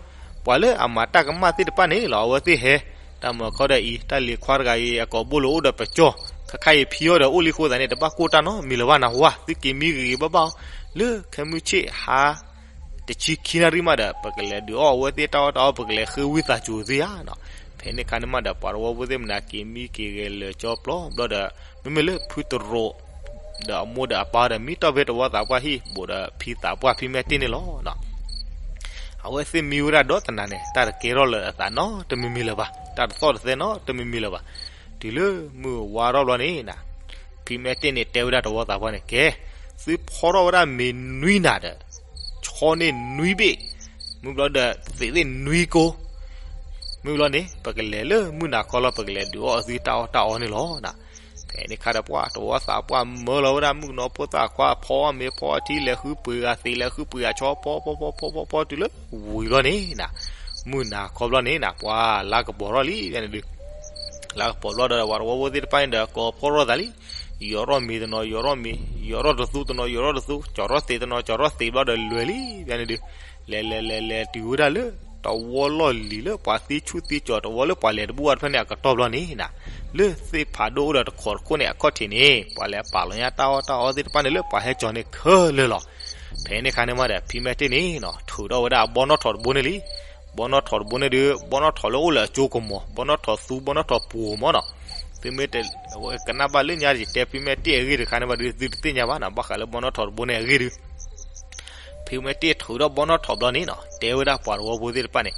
ပှၤလၢအမၤတၢ်ကမၣ်သ့ၣ်တဖၣ်န့ၣ်လီၤ အဝဲသ့ၣ်ဟဲ, တၢ်မၤခီဒီးအံၤ တၢ်လံၤခွါတဂၤအံၤ အကိာ်ဘိလိာ်အိၣ်ဒီးပကၠီၣ်, ခါခါအံၤဖံအီၤဒီးအိၣ်လံအဃိသတးန့ၣ် တဘၣ်ကိၢ်တၢ်နီတမံၤလၢၤဘၣ်နၢ်ဟူဧါ, သုက့ၤမံဂ့ၤဂ့ၤဘၣ်ဘၣ်အီၤ, လၢခဲမုၢ်ဆ့ၣ်ဟါ တဆံခံနၣ်ရံၣ်မးဒီး ပကလဲၤဒုးအီၣ်အဝဲသ့ၣ်တၢ်အီၣ်တၢ်အီ ပကလဲၤဃ့ဝံသးစူၤသုဧါနီၤ. ဖဲန့ၣ်ခါန့ၣ်မးဒီး ပှၤတဝီဖိသ့ၣ်မနၤက့ၤမံက့ၤဂဲၤလၢာ်ကၠီပျီဘျီဒီး မ့မ့ၢ်လၢဖုတရိး ဒီးအမိၢ်ဒီးအပၢ်ဒီး မံတီၢ်ဖဲတဝီသးပှၢ်ဟံၣ် ဘူးဒီးဖံသးပှၢ်ဖံမဲာ်တ့ၢ်န့ၣ်လီၤ. အဝဲသ့ၣ်မံဝဲဒၣ်ဒီးတနၤန့ၣ် တၢ်တကဲထီၣ်လၢအသးနီတမံၤမံၤလၢၤဘၣ်, တၢ်တသီၣ်တသဲနီတမံၤမံၤလၢၤဘၣ်. တုၤလၢမုၢ်ဝါထီၣ်ဘျီန့ၣ် ဖံမဲာ်တ့ၢ်န့ၣ်တဲဝဲဒၣ်တဝီသးပှၢ်န့ၣ် ကဲ, သုဖီထီၣ်ဝဲဒၣ်မ့ၤနွံနၤဒီး ဆီန့ၢ်နွံဘ့ၣ်, မုၢ်ဘျီဒီးသ့းသ့ၣ်နွံကိ, မုၢ်ဘျီန့ၣ် ပကလဲၤလၢမုၢ်နၤခီလီၤ ပကလဲၤဒုးအီၣ်အသုတၢ်အီၣ်တၢ်အီန့ၣ်လီၤ. ဖဲန့ၣ်ခါဒီးပှၤတဝီသးပှၢ်မၢလီၤဝဲဒၣ်မုၣ်ကနီၤဖိသၣ်ခွါ ဖီအီၣ်မ့ၤဖီအီထံ လဲၤဃုပှ့ၤဂၤသ့းလဲၤဃုပှ့ၤဂၤဆီဖီဖီဖီဖီဖီတုၤလၢဝံၤဘျီန့ၣ် မုၢ်နၤခီဘျီန့ၣ် ပှၤလါကပီၤထီၣ်လံန့ၣ်ဒုး လါကပီၤဘျီဒီး ပှၤတဝီဖိသ့ၣ်တဖၣ်န့ၣ်ဒီး ကိးဖီၣ်ရီၣ်သးလံ, ယီၤထီၣ်မ့ၤတနီၤ ယီၤထီၣ်မ့ၤ, ယီၤထီၣ်တသူတနီၤ ယီၤထီၣ်တသူ, ကၠီၤထီၣ်သ့းတနီၤ ကၠီၤထီၣ်သ့းဘျီဒီးလွဲၤလံန့ၣ်ဒုး, လဲၤလဲၤလဲၤလဲၤတုၤဝဲဒၣ်လၢ တဝီလီၢ်လံၤလၢပှၤသံဆူၣ်သံကၠီၤ တဝီလၢပှၤလဲၤတဘူၣ်အါတဖျၢၣ်န့ၣ်အကတီၢ်ဘျီန့ၣ် လၢသ့ၣ်ဖးဒိၣ်အိၣ်ဒီးတခိးတခိၣ်န့ၣ်အခီၣ်ထံးန့ၣ် ပှၤလဲၤပာ်လီၤညါတၢ်အီၣ်တၢ်အီသ့ၣ်တဖၣ်န့ၣ်လၢပှၤဟဲကၠီၤန့ၣ်ခဲလၢာ်လီၤ. ဖဲန့ၣ်ခါန့ၣ်မးဒီး ဖံမဲာ်တ့ၢ်န့ၣ်နီၤ ထုးထီၣ်ဝဲဒၣ်အဘီနီၣ်ထိးတဘိန့ၣ်လံ. ဘီနီၣ်ထိးတဘိန့ၣ်ဒီး ဘီနီၣ်ထိးလၢအိၣ်လၢအကၠိကမီၤ ဘီနီၣ်ထိးသူ ဘီနီၣ်ထိးပှိၤမးနီၤ. သုမ့ၢ်တကနၣ်ဘၣ်လၢညါ ယတဲဖံမဲာ်တ့ၢ်အဂ့ၢ်တခါန့ၣ်ဘၣ်ဒီး သုတသ့ၣ်ညါဘၣ်နီၤ ဘၣ်ဃးလၢဘီနီၣ်ထိးတဘိန့ၣ်အဂ့ၢ်ဒီး ဖံမဲာ်တ့ၢ်ထုးထီၣ်ဘီနီၣ်ထိးဘျီန့ၣ်နီၤ တဲဝဲဒၣ်ပှၤတဝီဖိသ့ၣ်တဖၣ်န့ၣ်,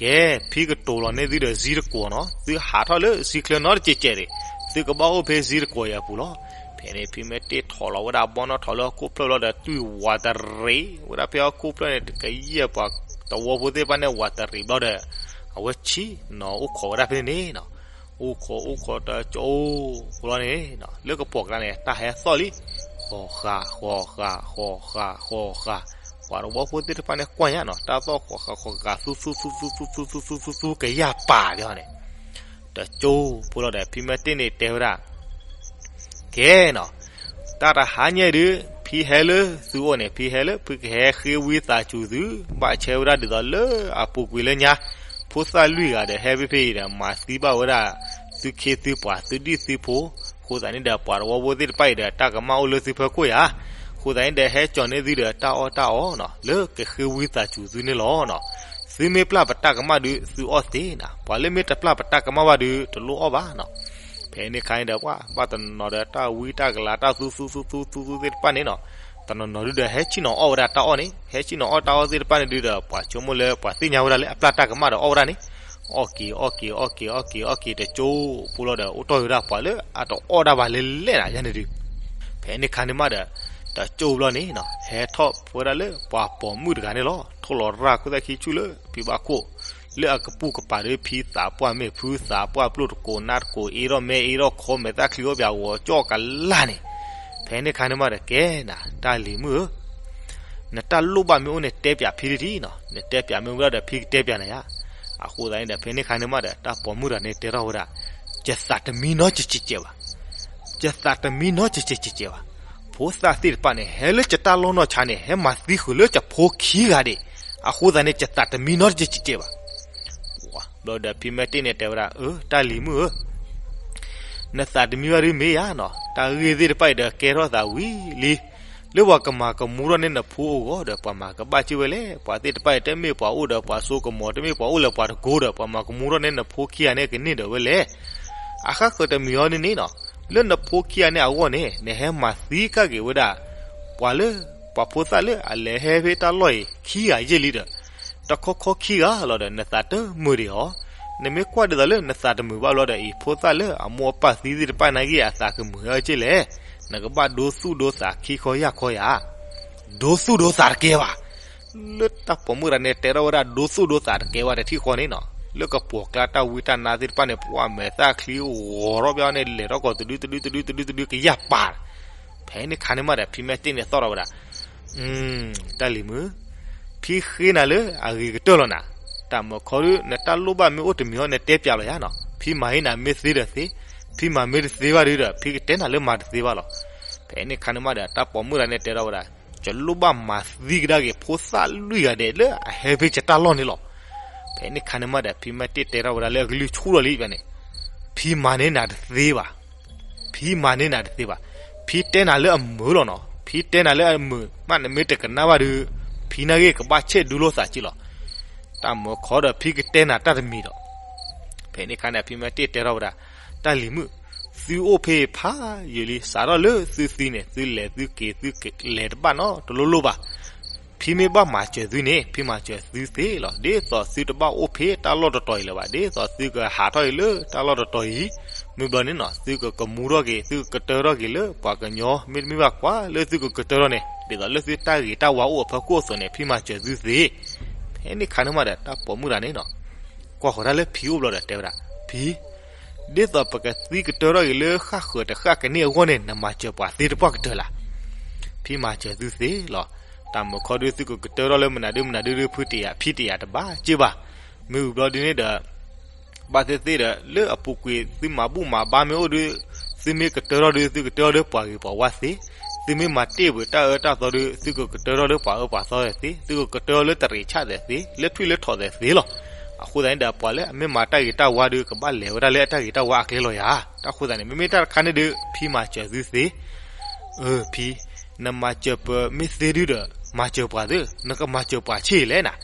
ကဲ, ဖံကတိၤလီၤန့ၢ်သုဒီးစံတကိးနီၤ သုဟးထီၣ်လၢစံချၢနီတစဲးစဲးန့ၣ် သုကဘၣ်အိၣ်ဖဲစံတကိးအံၤအပူၤလီၤ. ဖဲန့ၣ် ဖံမဲာ်တ့ၢ်ထိးလီၤဝဲဒၣ်ဘီနီၣ်ထိးလၢဟီၣ်ခိၣ်ဖျၢၣ်ဘျီဒီး တွံၢ်ဝးတရံးဝဲဒၣ်ဖဲဟီၣ်ခိၣ်ဖျၢၣ်န့ၣ် တကယဲၢ်ပှၤတဝီဖိသ့ၣ်တဖၣ်န့ၣ် ဝးတရံးဘျီဒီး အဝဲဆ့ၣ်နီၤအိၣ်ခိးဝဲဒၣ်ဖဲန့ၣ်နီၤ. အိၣ်ခိးအိၣ်ခိးတကၠိဖိလီၤန့ၣ် လၢကပိာ်ကျါန့ၣ် တၢ်ဟဲသီၣ်လံ, ဃီၤဃာ် ဃီၤဃာ် ဃီၤဃာ် ဃီၤဃာ်, ပှၤတဝီဖိသ့ၣ်တဖၣ်န့ၣ်ကွၢ်ညါနီၤ တၢ်သီၣ်ဃီၤဃာ်ဃီၤဃာ် သူသူသူသူသူသူသူသူ ကယၢ်ပာ်ဒၣ်န့ၣ် တကၠိဖိလီၤဒီး ဖံမဲာ်တ့ၢ်န့ၣ်တဲဝဲဒၣ် ကဲနီၤ, တၢ်တဟါညါဒုး ဖံဟဲလၢသုအိၣ်န့ၣ် ဖံဟဲလၢ ဖုကဟဲဃ့ဝံသးစူၤသု ဘၣ်ဆဲဝဲဒၣ်ဒ်သိးလၢအပူၤကွံာ်လၢညါ ဖိသၣ်လွံၢ်ဂၤဒီး ဟဲဖဲဖဲအံၤဒီး မၤသံဘၣ်ဝဲဒၣ် သုခ့သုပှၤ သုဒံၣ်သုဖိ, အဃိသတးန့ၣ်ဒီး ပှၤတဝီဖိသ့ၣ်တဖၣ်အံၤဒီး တၢ်ကမၣ်အိၣ်လၢသုဖီခိၣ်ယၤ, အဃိသတးန့ၣ်ဒီး ဟဲကၠီၤန့ၢ်သုဒီးတၢ်အီၣ်တၢ်အီနီၤ လၢကဃ့ဝံသးစူၤသုန့ၣ်လီၤနီၤ. သုမ့ၢ်ပျၢ်ပတၢ်ကမၣ်ဒုး သုအီၣ်သ့နၤ, ပှၤလၢမ့ၢ်တပျၢ်ပတၢ်ကမၣ်ဘၣ်ဒုး တလိၣ်အီၣ်ဘၣ်နီၤ. ဖဲန့ၣ်ခါန့ၣ်ဒီး ပှၤဘၣ်တနီၤနီၤဒီး တၢ်ဝံတၢ်ကလၤ တၢ်သူသူသူသူသူသူသ့ၣ်တဖၣ်န့ၣ်နီၤ, တနီၤနီၤဒုးဒီး ဟဲဆ့ၣ်နီၤအီၣ်ဝဲဒၣ်တၢ်အီၣ်န့ၣ် ဟဲဆ့ၣ်နီၤအီၣ်တၢ်အီၣ်သ့ၣ်တဖၣ်န့ၣ်ဒုးဒီး ပှၤဆိကမိၣ်လၢပှၤသ့ၣ်ညါဝဲဒၣ်လၢအပျၢ်တၢ်ကမၣ်ဒီးအီၣ်ဝဲဒၣ်န့ၣ်, အီၣ်က့ၤ အီၣ်က့ၤ အီၣ်က့ၤ အီၣ်က့ၤ အီၣ်က့ၤ တကၠိဖိလီၤဒီး အိၣ်တီၢ်ဃုာ်ဝဲဒၣ်ပှၤလၢအတအီၣ်ဒၣ်ဘၣ်လဲၣ်လဲၣ်နၤယၤန့ၣ်ဒုး ဖဲန့ၣ်ခါန့ၣ်မးဒီး တကၠိဖိလီၤန့ၣ်နီၤ ဟဲထီၣ်ဝဲဒၣ်လၢပှၤပိာ်မုၣ်တဂၤန့ၣ်လီၤ. ထိၣ်လီၤရၢ်ခိၣ်သၣ်ခံဆူၣ်လၢဖံဘၣ်ခိၣ်, လၢအကပုၢ်ကပၤဒီး ဖံသးပှၢ်မ့ၢ်ဖုသးပှၢ်ပျိၢ်တကိးနါတကိး အ့ထီၣ်မဲအ့ထီၣ်ခီ မဲာ်သၣ်ချံအိၣ်ပၠးဂီၤကၠီၣ်ကလၢ်န့ၣ်, ဖဲန့ၣ်ခါန့ၣ်မးဒီး ကဲနၤ တၢ်လံၤမုၣ်ဧၢ နတၢ်လိၣ်ဘၣ်မ့ၢ်အိၣ်န့ၣ် တဲပၠးဖံတထံၣ်နီၤ, နတဲပၠးမ့ၢ်ဝံၤဒီး ဖံကတဲပၠးနၤယါ. အဃိသတးန့ၣ်ဒီး ဖဲန့ၣ်ခါန့ၣ်မးဒီး တၢ်ပိာ်မုၣ်တဂၤန့ၣ်တဲထီၣ်ဝဲဒၣ်, ယသးတမံနီတစဲးစဲးဘၣ်, ယသးတမံနီတစဲးစဲးဘၣ်. ဖိသၣ်သ့ၣ်တဖၣ်န့ၣ် ဟဲလၢယတၢ်လီၢ်နီၢ်ဆါန့ၣ် ဟဲမၤသံဃုာ်လၢယဖိခံဂၤဒံး, အဃိသတးန့ၣ် ယသးတမံနီတစဲးစဲးဘၣ်. ဘျီဒီးဖံမဲာ်တ့ၢ်န့ၣ်တဲဝဲဒၣ်, အၢ တၢ်လံၤမုၣ်ဧၢ နသးတမံဘၣ်ဒုးမ့ၢ်ယါနီၤ, တၢ်ဂ့ၢ်သ့ၣ်တဖၣ်အံၤဒီးကဲထီၣ်သးဝံၤလံ, လၢပှၤကမၤကမူထီၣ်န့ၢ်နဖိအဂီၢ်ဒီး ပှၤမၤကဘၣ်စ့ၢ်ဝဲလဲၣ်. ပှၤသ့ၣ်တဖၣ်အံၤ တမ့ၢ်ပှၤအိၣ်ဒီးပှၤစိကမီၤ တမ့ၢ်ပှၤအိၣ်လၢပှၤတကိၤဒီး ပှၤမၤကမူထီၣ်န့ၢ်နဖိခံဂၤန့ၣ်ကန့ၢ်ဒီးဝဲလဲၣ်. အဃၣ်ဃၢၤတမံၤအံၤန့ၣ်န့ၣ်နီၤ, လၢနဖိခံဂၤန့ၣ်အဂီၢ်န့ၣ် နဟဲမၤသံကဒါက့ၤဝဲဒၣ် ပှၤလၢ ပှၤဖိသၣ်လၢအလဲၤဟဲဖဲတၢ်လီၢ်အံၤခံဂၤယဲၢ်လံဒီး တခီခီခံဂၤလီၤဒီး နသးတမုာ်ဒံးဧါ. နမ့ၢ်ကွၢ်ဒ်သိးလၢနသးတမုာ်ဘၣ်ဘျီဒီးအံၤ ဖိသၣ်လၢအမိၢ်အပၢ်သံသ့ၣ်တဖၣ်နာ်က့ အသးကမုာ်ဟဲက့ၢ်လဲၣ်. နကဘၣ်ဒိသူၣ်ဒိသးခံခီယၢ်ခီယၤ, ဒိသူၣ်ဒိသးတကဲဘၣ်. လၢတၢ်ပိာ်မုၣ်တဂၤန့ၣ် တဲထီၣ်ဝဲဒၣ်ဒိသူၣ်ဒိသးတကဲဘၣ်တထံၣ်ဃီန့ၣ်နီၤ, လၢကပိာ်ကျါတၢ်ဝံတၢ်နါသ့ၣ်တဖၣ်န့ၣ် ပှၤမဲာ်သၣ်ချံဂီၤထီၣ်ဘၣ်န့ၣ် လဲၤထီၣ်ကီၤတဒုတဒုတဒုတဒုတဒုကယၢ်ပၤ. ဖဲန့ၣ်ခါန့ၣ်မးဒီး ဖံမဲာ်တ့ၢ်န့ၣ်သီၣ်ထီၣ်ဝဲဒၣ် တၢ်လံၤမုၣ်, ဖံဃ့နၤလၢအဂ့ၤကတၢၢ်လီၤနၤ. တၢ်မၢခီဒုး နတၢ်လိၣ်ဘၣ်မ့ၢ်အိၣ်တမံၤအံၤ နတဲပၠးလီၤယါနီၤ. ဖံမၤဟ့ၣ်နၤမ့ၢ်သ့ဒီးသ့, ဖံမၤမ့ၢ်တသ့ဘၣ်ဒုးဒီး ဖံကတဲနၤလၢမၤတသ့ဘၣ်လီၤ. ဖဲန့ၣ်ခါန့ၣ်မးဒီး တၢ်ပိာ်မုၣ်တဂၤန့ၣ်တဲထီၣ်ဝဲဒၣ်, ယလိၣ်ဘၣ်မၤသံကဒါက့ၤ ဖိသၣ်လွံၢ်ဂၤဒဲးလၢအဟဲဖဲယတၢ်လီၢ်န့ၣ်လီၤ. ဖဲန့ၣ်ခါန့ၣ်မးဒီး ဖံမဲာ်တ့ၢ်တဲထီၣ်ဝဲဒၣ်လၢအကလုၢ်ဆူၣ်ထီၣ်လံဖဲန့ၣ်, ဖံမၤန့ၢ်နၤတသ့ဘၣ်. ဖံမၤန့ၢ်နၤတသ့ဘၣ်. ဖံတဲနၤလၢအမုာ်လီၤနီၤ. ဖံတဲနၤလၢအမုာ်မး နမ့ၢ်တကနၣ်ဘၣ်ဒုး ဖံနာ်ဂ့ၢ်ကဘၣ်ဆဲးဒူလိာ်သးက့ၢ်လီၤ. တၢ်မၢခီဒီး ဖံကတဲနၤတၢ်တမံၤဒီး, ဖ ဖဲန့ၣ်အခါန့ၣ် ဖံမဲာ်တ့ၢ်တဲထီၣ်ဝဲဒၣ်, တၢ်လံၤမုၣ်, သုအိၣ်ဖဲဖးယံာ်လံ စးထီၣ်လၢသုသံန့ၣ် သုလဲၤသုက့ၤသုလဲၤတဘၣ်နီတလိၣ်လိၣ်ဘၣ်. ဖံမ့ၢ်ဘၣ်မၤစၢၤသုန့ၣ် ဖံမၤစၢၤသုသ့လီၤ. ဒ်သိးသုတဘၣ်အိၣ်ဖဲတၢ်လီၢ်တတီၤအံၤလၢၤဘၣ်, ဒ်သိးသုကဟးထီၣ်အံၤလၢတၢ်လီၢ်တတီၤအံၤ, မ့ၢ်ဘျီန့ၣ်နီၤ သုကကမူထီၣ်က့ၤ သုကကတၢၢ်ထီၣ်က့ၤလၢပှၤကညီ မ့တမ့ၢ်ဘၣ်ကွၢ်လၢသုကကတၢၢ်ထီၣ်န့ၣ် ဒ်သိးလၢသုတၢ်ဂ့ၤတၢ်ဝါအိၣ်အဖီခိၣ်အသိးန့ၣ် ဖံမၤစၢၤသုသ့. ဖဲန့ၣ်အခါန့ၣ်မးဒီး တၢ်ပိာ်မုၣ်တဂၤန့ၣ်နီၤ ကွၢ်ဃီၤတၢ်လၢဖံအိၣ်ဘျီဒီးတဲဝဲဒၣ်, ဖံ, ဒ်သိးပကသံကတၢၢ်ထီၣ်က့ၤလၢဃၣ်ဃၢၤတဃၣ်ကန့ၢ်အဂီၢ်န့ၣ် နမၤစၢၤပှၤသ့တပှၢ်ကတၢၢ်လၢ်. ဖံမၤစၢၤသုသ့လီၤ. တၢ်မုာ်ခီဒုးသုကကတၢၢ်ထီၣ်လၢမနုၤဒုးမနုၤဒုး ဖံတယာ်တဘၣ်က့ၢ်ဘၣ်. မ့ၢ်ဝံၤဘျီဒုးန့ၣ်ဒီး ဘၣ်သ့ၣ်သ့ၣ်ဒီး လၢအပူၤကွံာ်သုမၤဘူၣ်မၤဘါမ့ၢ်အိၣ်ဒုး သုမ့ၢ်ကတၢၢ်ထီၣ်ဒုး သုကတၢၢ်ထီၣ်လၢပှၤဂ့ၤပှၤဝါသ့, သုမ့ၢ်မၤတ့ၢ်ပှ့ၤတၢ်အၢတၢ်သီဒုး သုကကတၢၢ်ထီၣ်လၢပှၤအၢပှၤသီသ့, သုကကတၢၢ်ထီၣ်လၢတရံးဆၣ်သဲးသ့, လၢထွံၣ်လၢထိးသဲးသ့လီၤ. အဃိသတးန့ၣ်ဒီး ပှၤလၢအမ့ၢ်မၤတၢ်ဂ့ၤတၢ်ဝါဒုး ကဘၣ်လဲၤဝဲဒၣ်လၢအတၢ်ဂ့ၤတၢ်ဝါအကျဲလီၤယၤ. တၢ်ဃိသတးန့ၣ် မ့မ့ၢ်တၢ်တခါန့ၣ်ဒုး ဖံမၤစၢၤသုသ့. အၢ ဖံ, နမၤစၢၤပမ့ၢ်သ့ဒုးဒီး မၤစၢၤပှၤသ့, နကမၤစၢၤပှၤဆ့ၣ်လဲၣ်နၤ.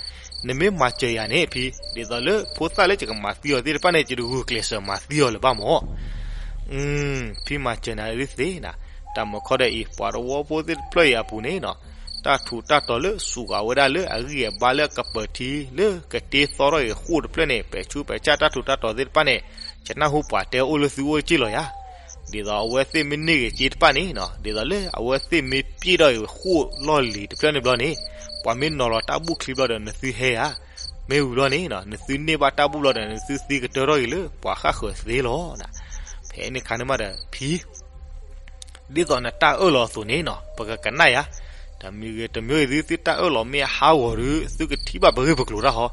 နမ့ၢ်မၤစၢၤယၤန့ၣ် ဖံ, ဒ်သိးလၢဖိသၣ်လၢယကမၤသံအီၤသ့ၣ်တဖၣ်န့ၣ် ယတဂုာ်ကျဲးစၢးမၤသံအီၤလၢၤဘၣ်မၢ်. ဖံမၤစၢၤနၤဒုးသ့နၤ. တၢ်မုာ်ခီဒီးအံၤ ပှၤတဝီဖိသ့ၣ်တဖျၢၣ်အံၤအပူၤန့ၣ်နီၤ တၢ်ထူးတၢ်တီၤလၢစူးဂၤဝဲဒၣ်လၢအဂံၢ်အဘါလၢအကပၢၤထံလၢကတ့သီထီၣ်ဂ့ၤဃိၣ်တဖျၢၣ်န့ၣ် ပဲာ်ဆူးပဲာ်ဆၣ်တၢ်ထူးတၢ်တီၤသ့ၣ်တဖၣ်န့ၣ် ယနၢ်ဟူပှၤတဲအိၣ်လၢသုအိၣ်က့ၢ်လီၤယၤ. ဒ်သိးအဝဲသ့ၣ်မ့ၢ်န့ၢ်ဂ့ၤက့တဖၣ်န့ၣ်နီၤ ဒ်သိးလၢအဝဲသ့ၣ်မ့ၢ်ပျဲၢ်ထီၣ်ဂ့ၤဃိၣ်လီၢ်လံၤတဖျၢၣ်န့ၣ်ဘျီန့ၣ် ပှၤမ့ၢ်နီၤလီၤတၢ်ဘူၣ်ချံဘျီဒီးနသုဟဲဧါ. မ့ၢ်ဝံၤဘျီန့ၣ်နီၤ နသုန့ၢ်ဘၣ်တၢ်ဘူၣ်ဘျီဒီး နသုသံကတၢၢ်ထီၣ်ဂ့ၤလၢပှၤဃၣ်ဃၢၤသ့လီၤ. ဖဲန့ၣ်အခါန့ၣ်မးဒီး ဖံ ဒ်သိးနတၢ်အၢၣ်လီၤအသိးန့ၣ်နီၤ ပကကနၣ်ယၤ. တမံၤဂ့ၤတမံၤဂ့ၤ သုတၢ်အၢၣ်လီၤမ့ၢ်ဟးဂီၤဒီး သုကထံၣ်ဘၣ်ပဂ့ၢ်ပကျိၤတၢ်ဟီ.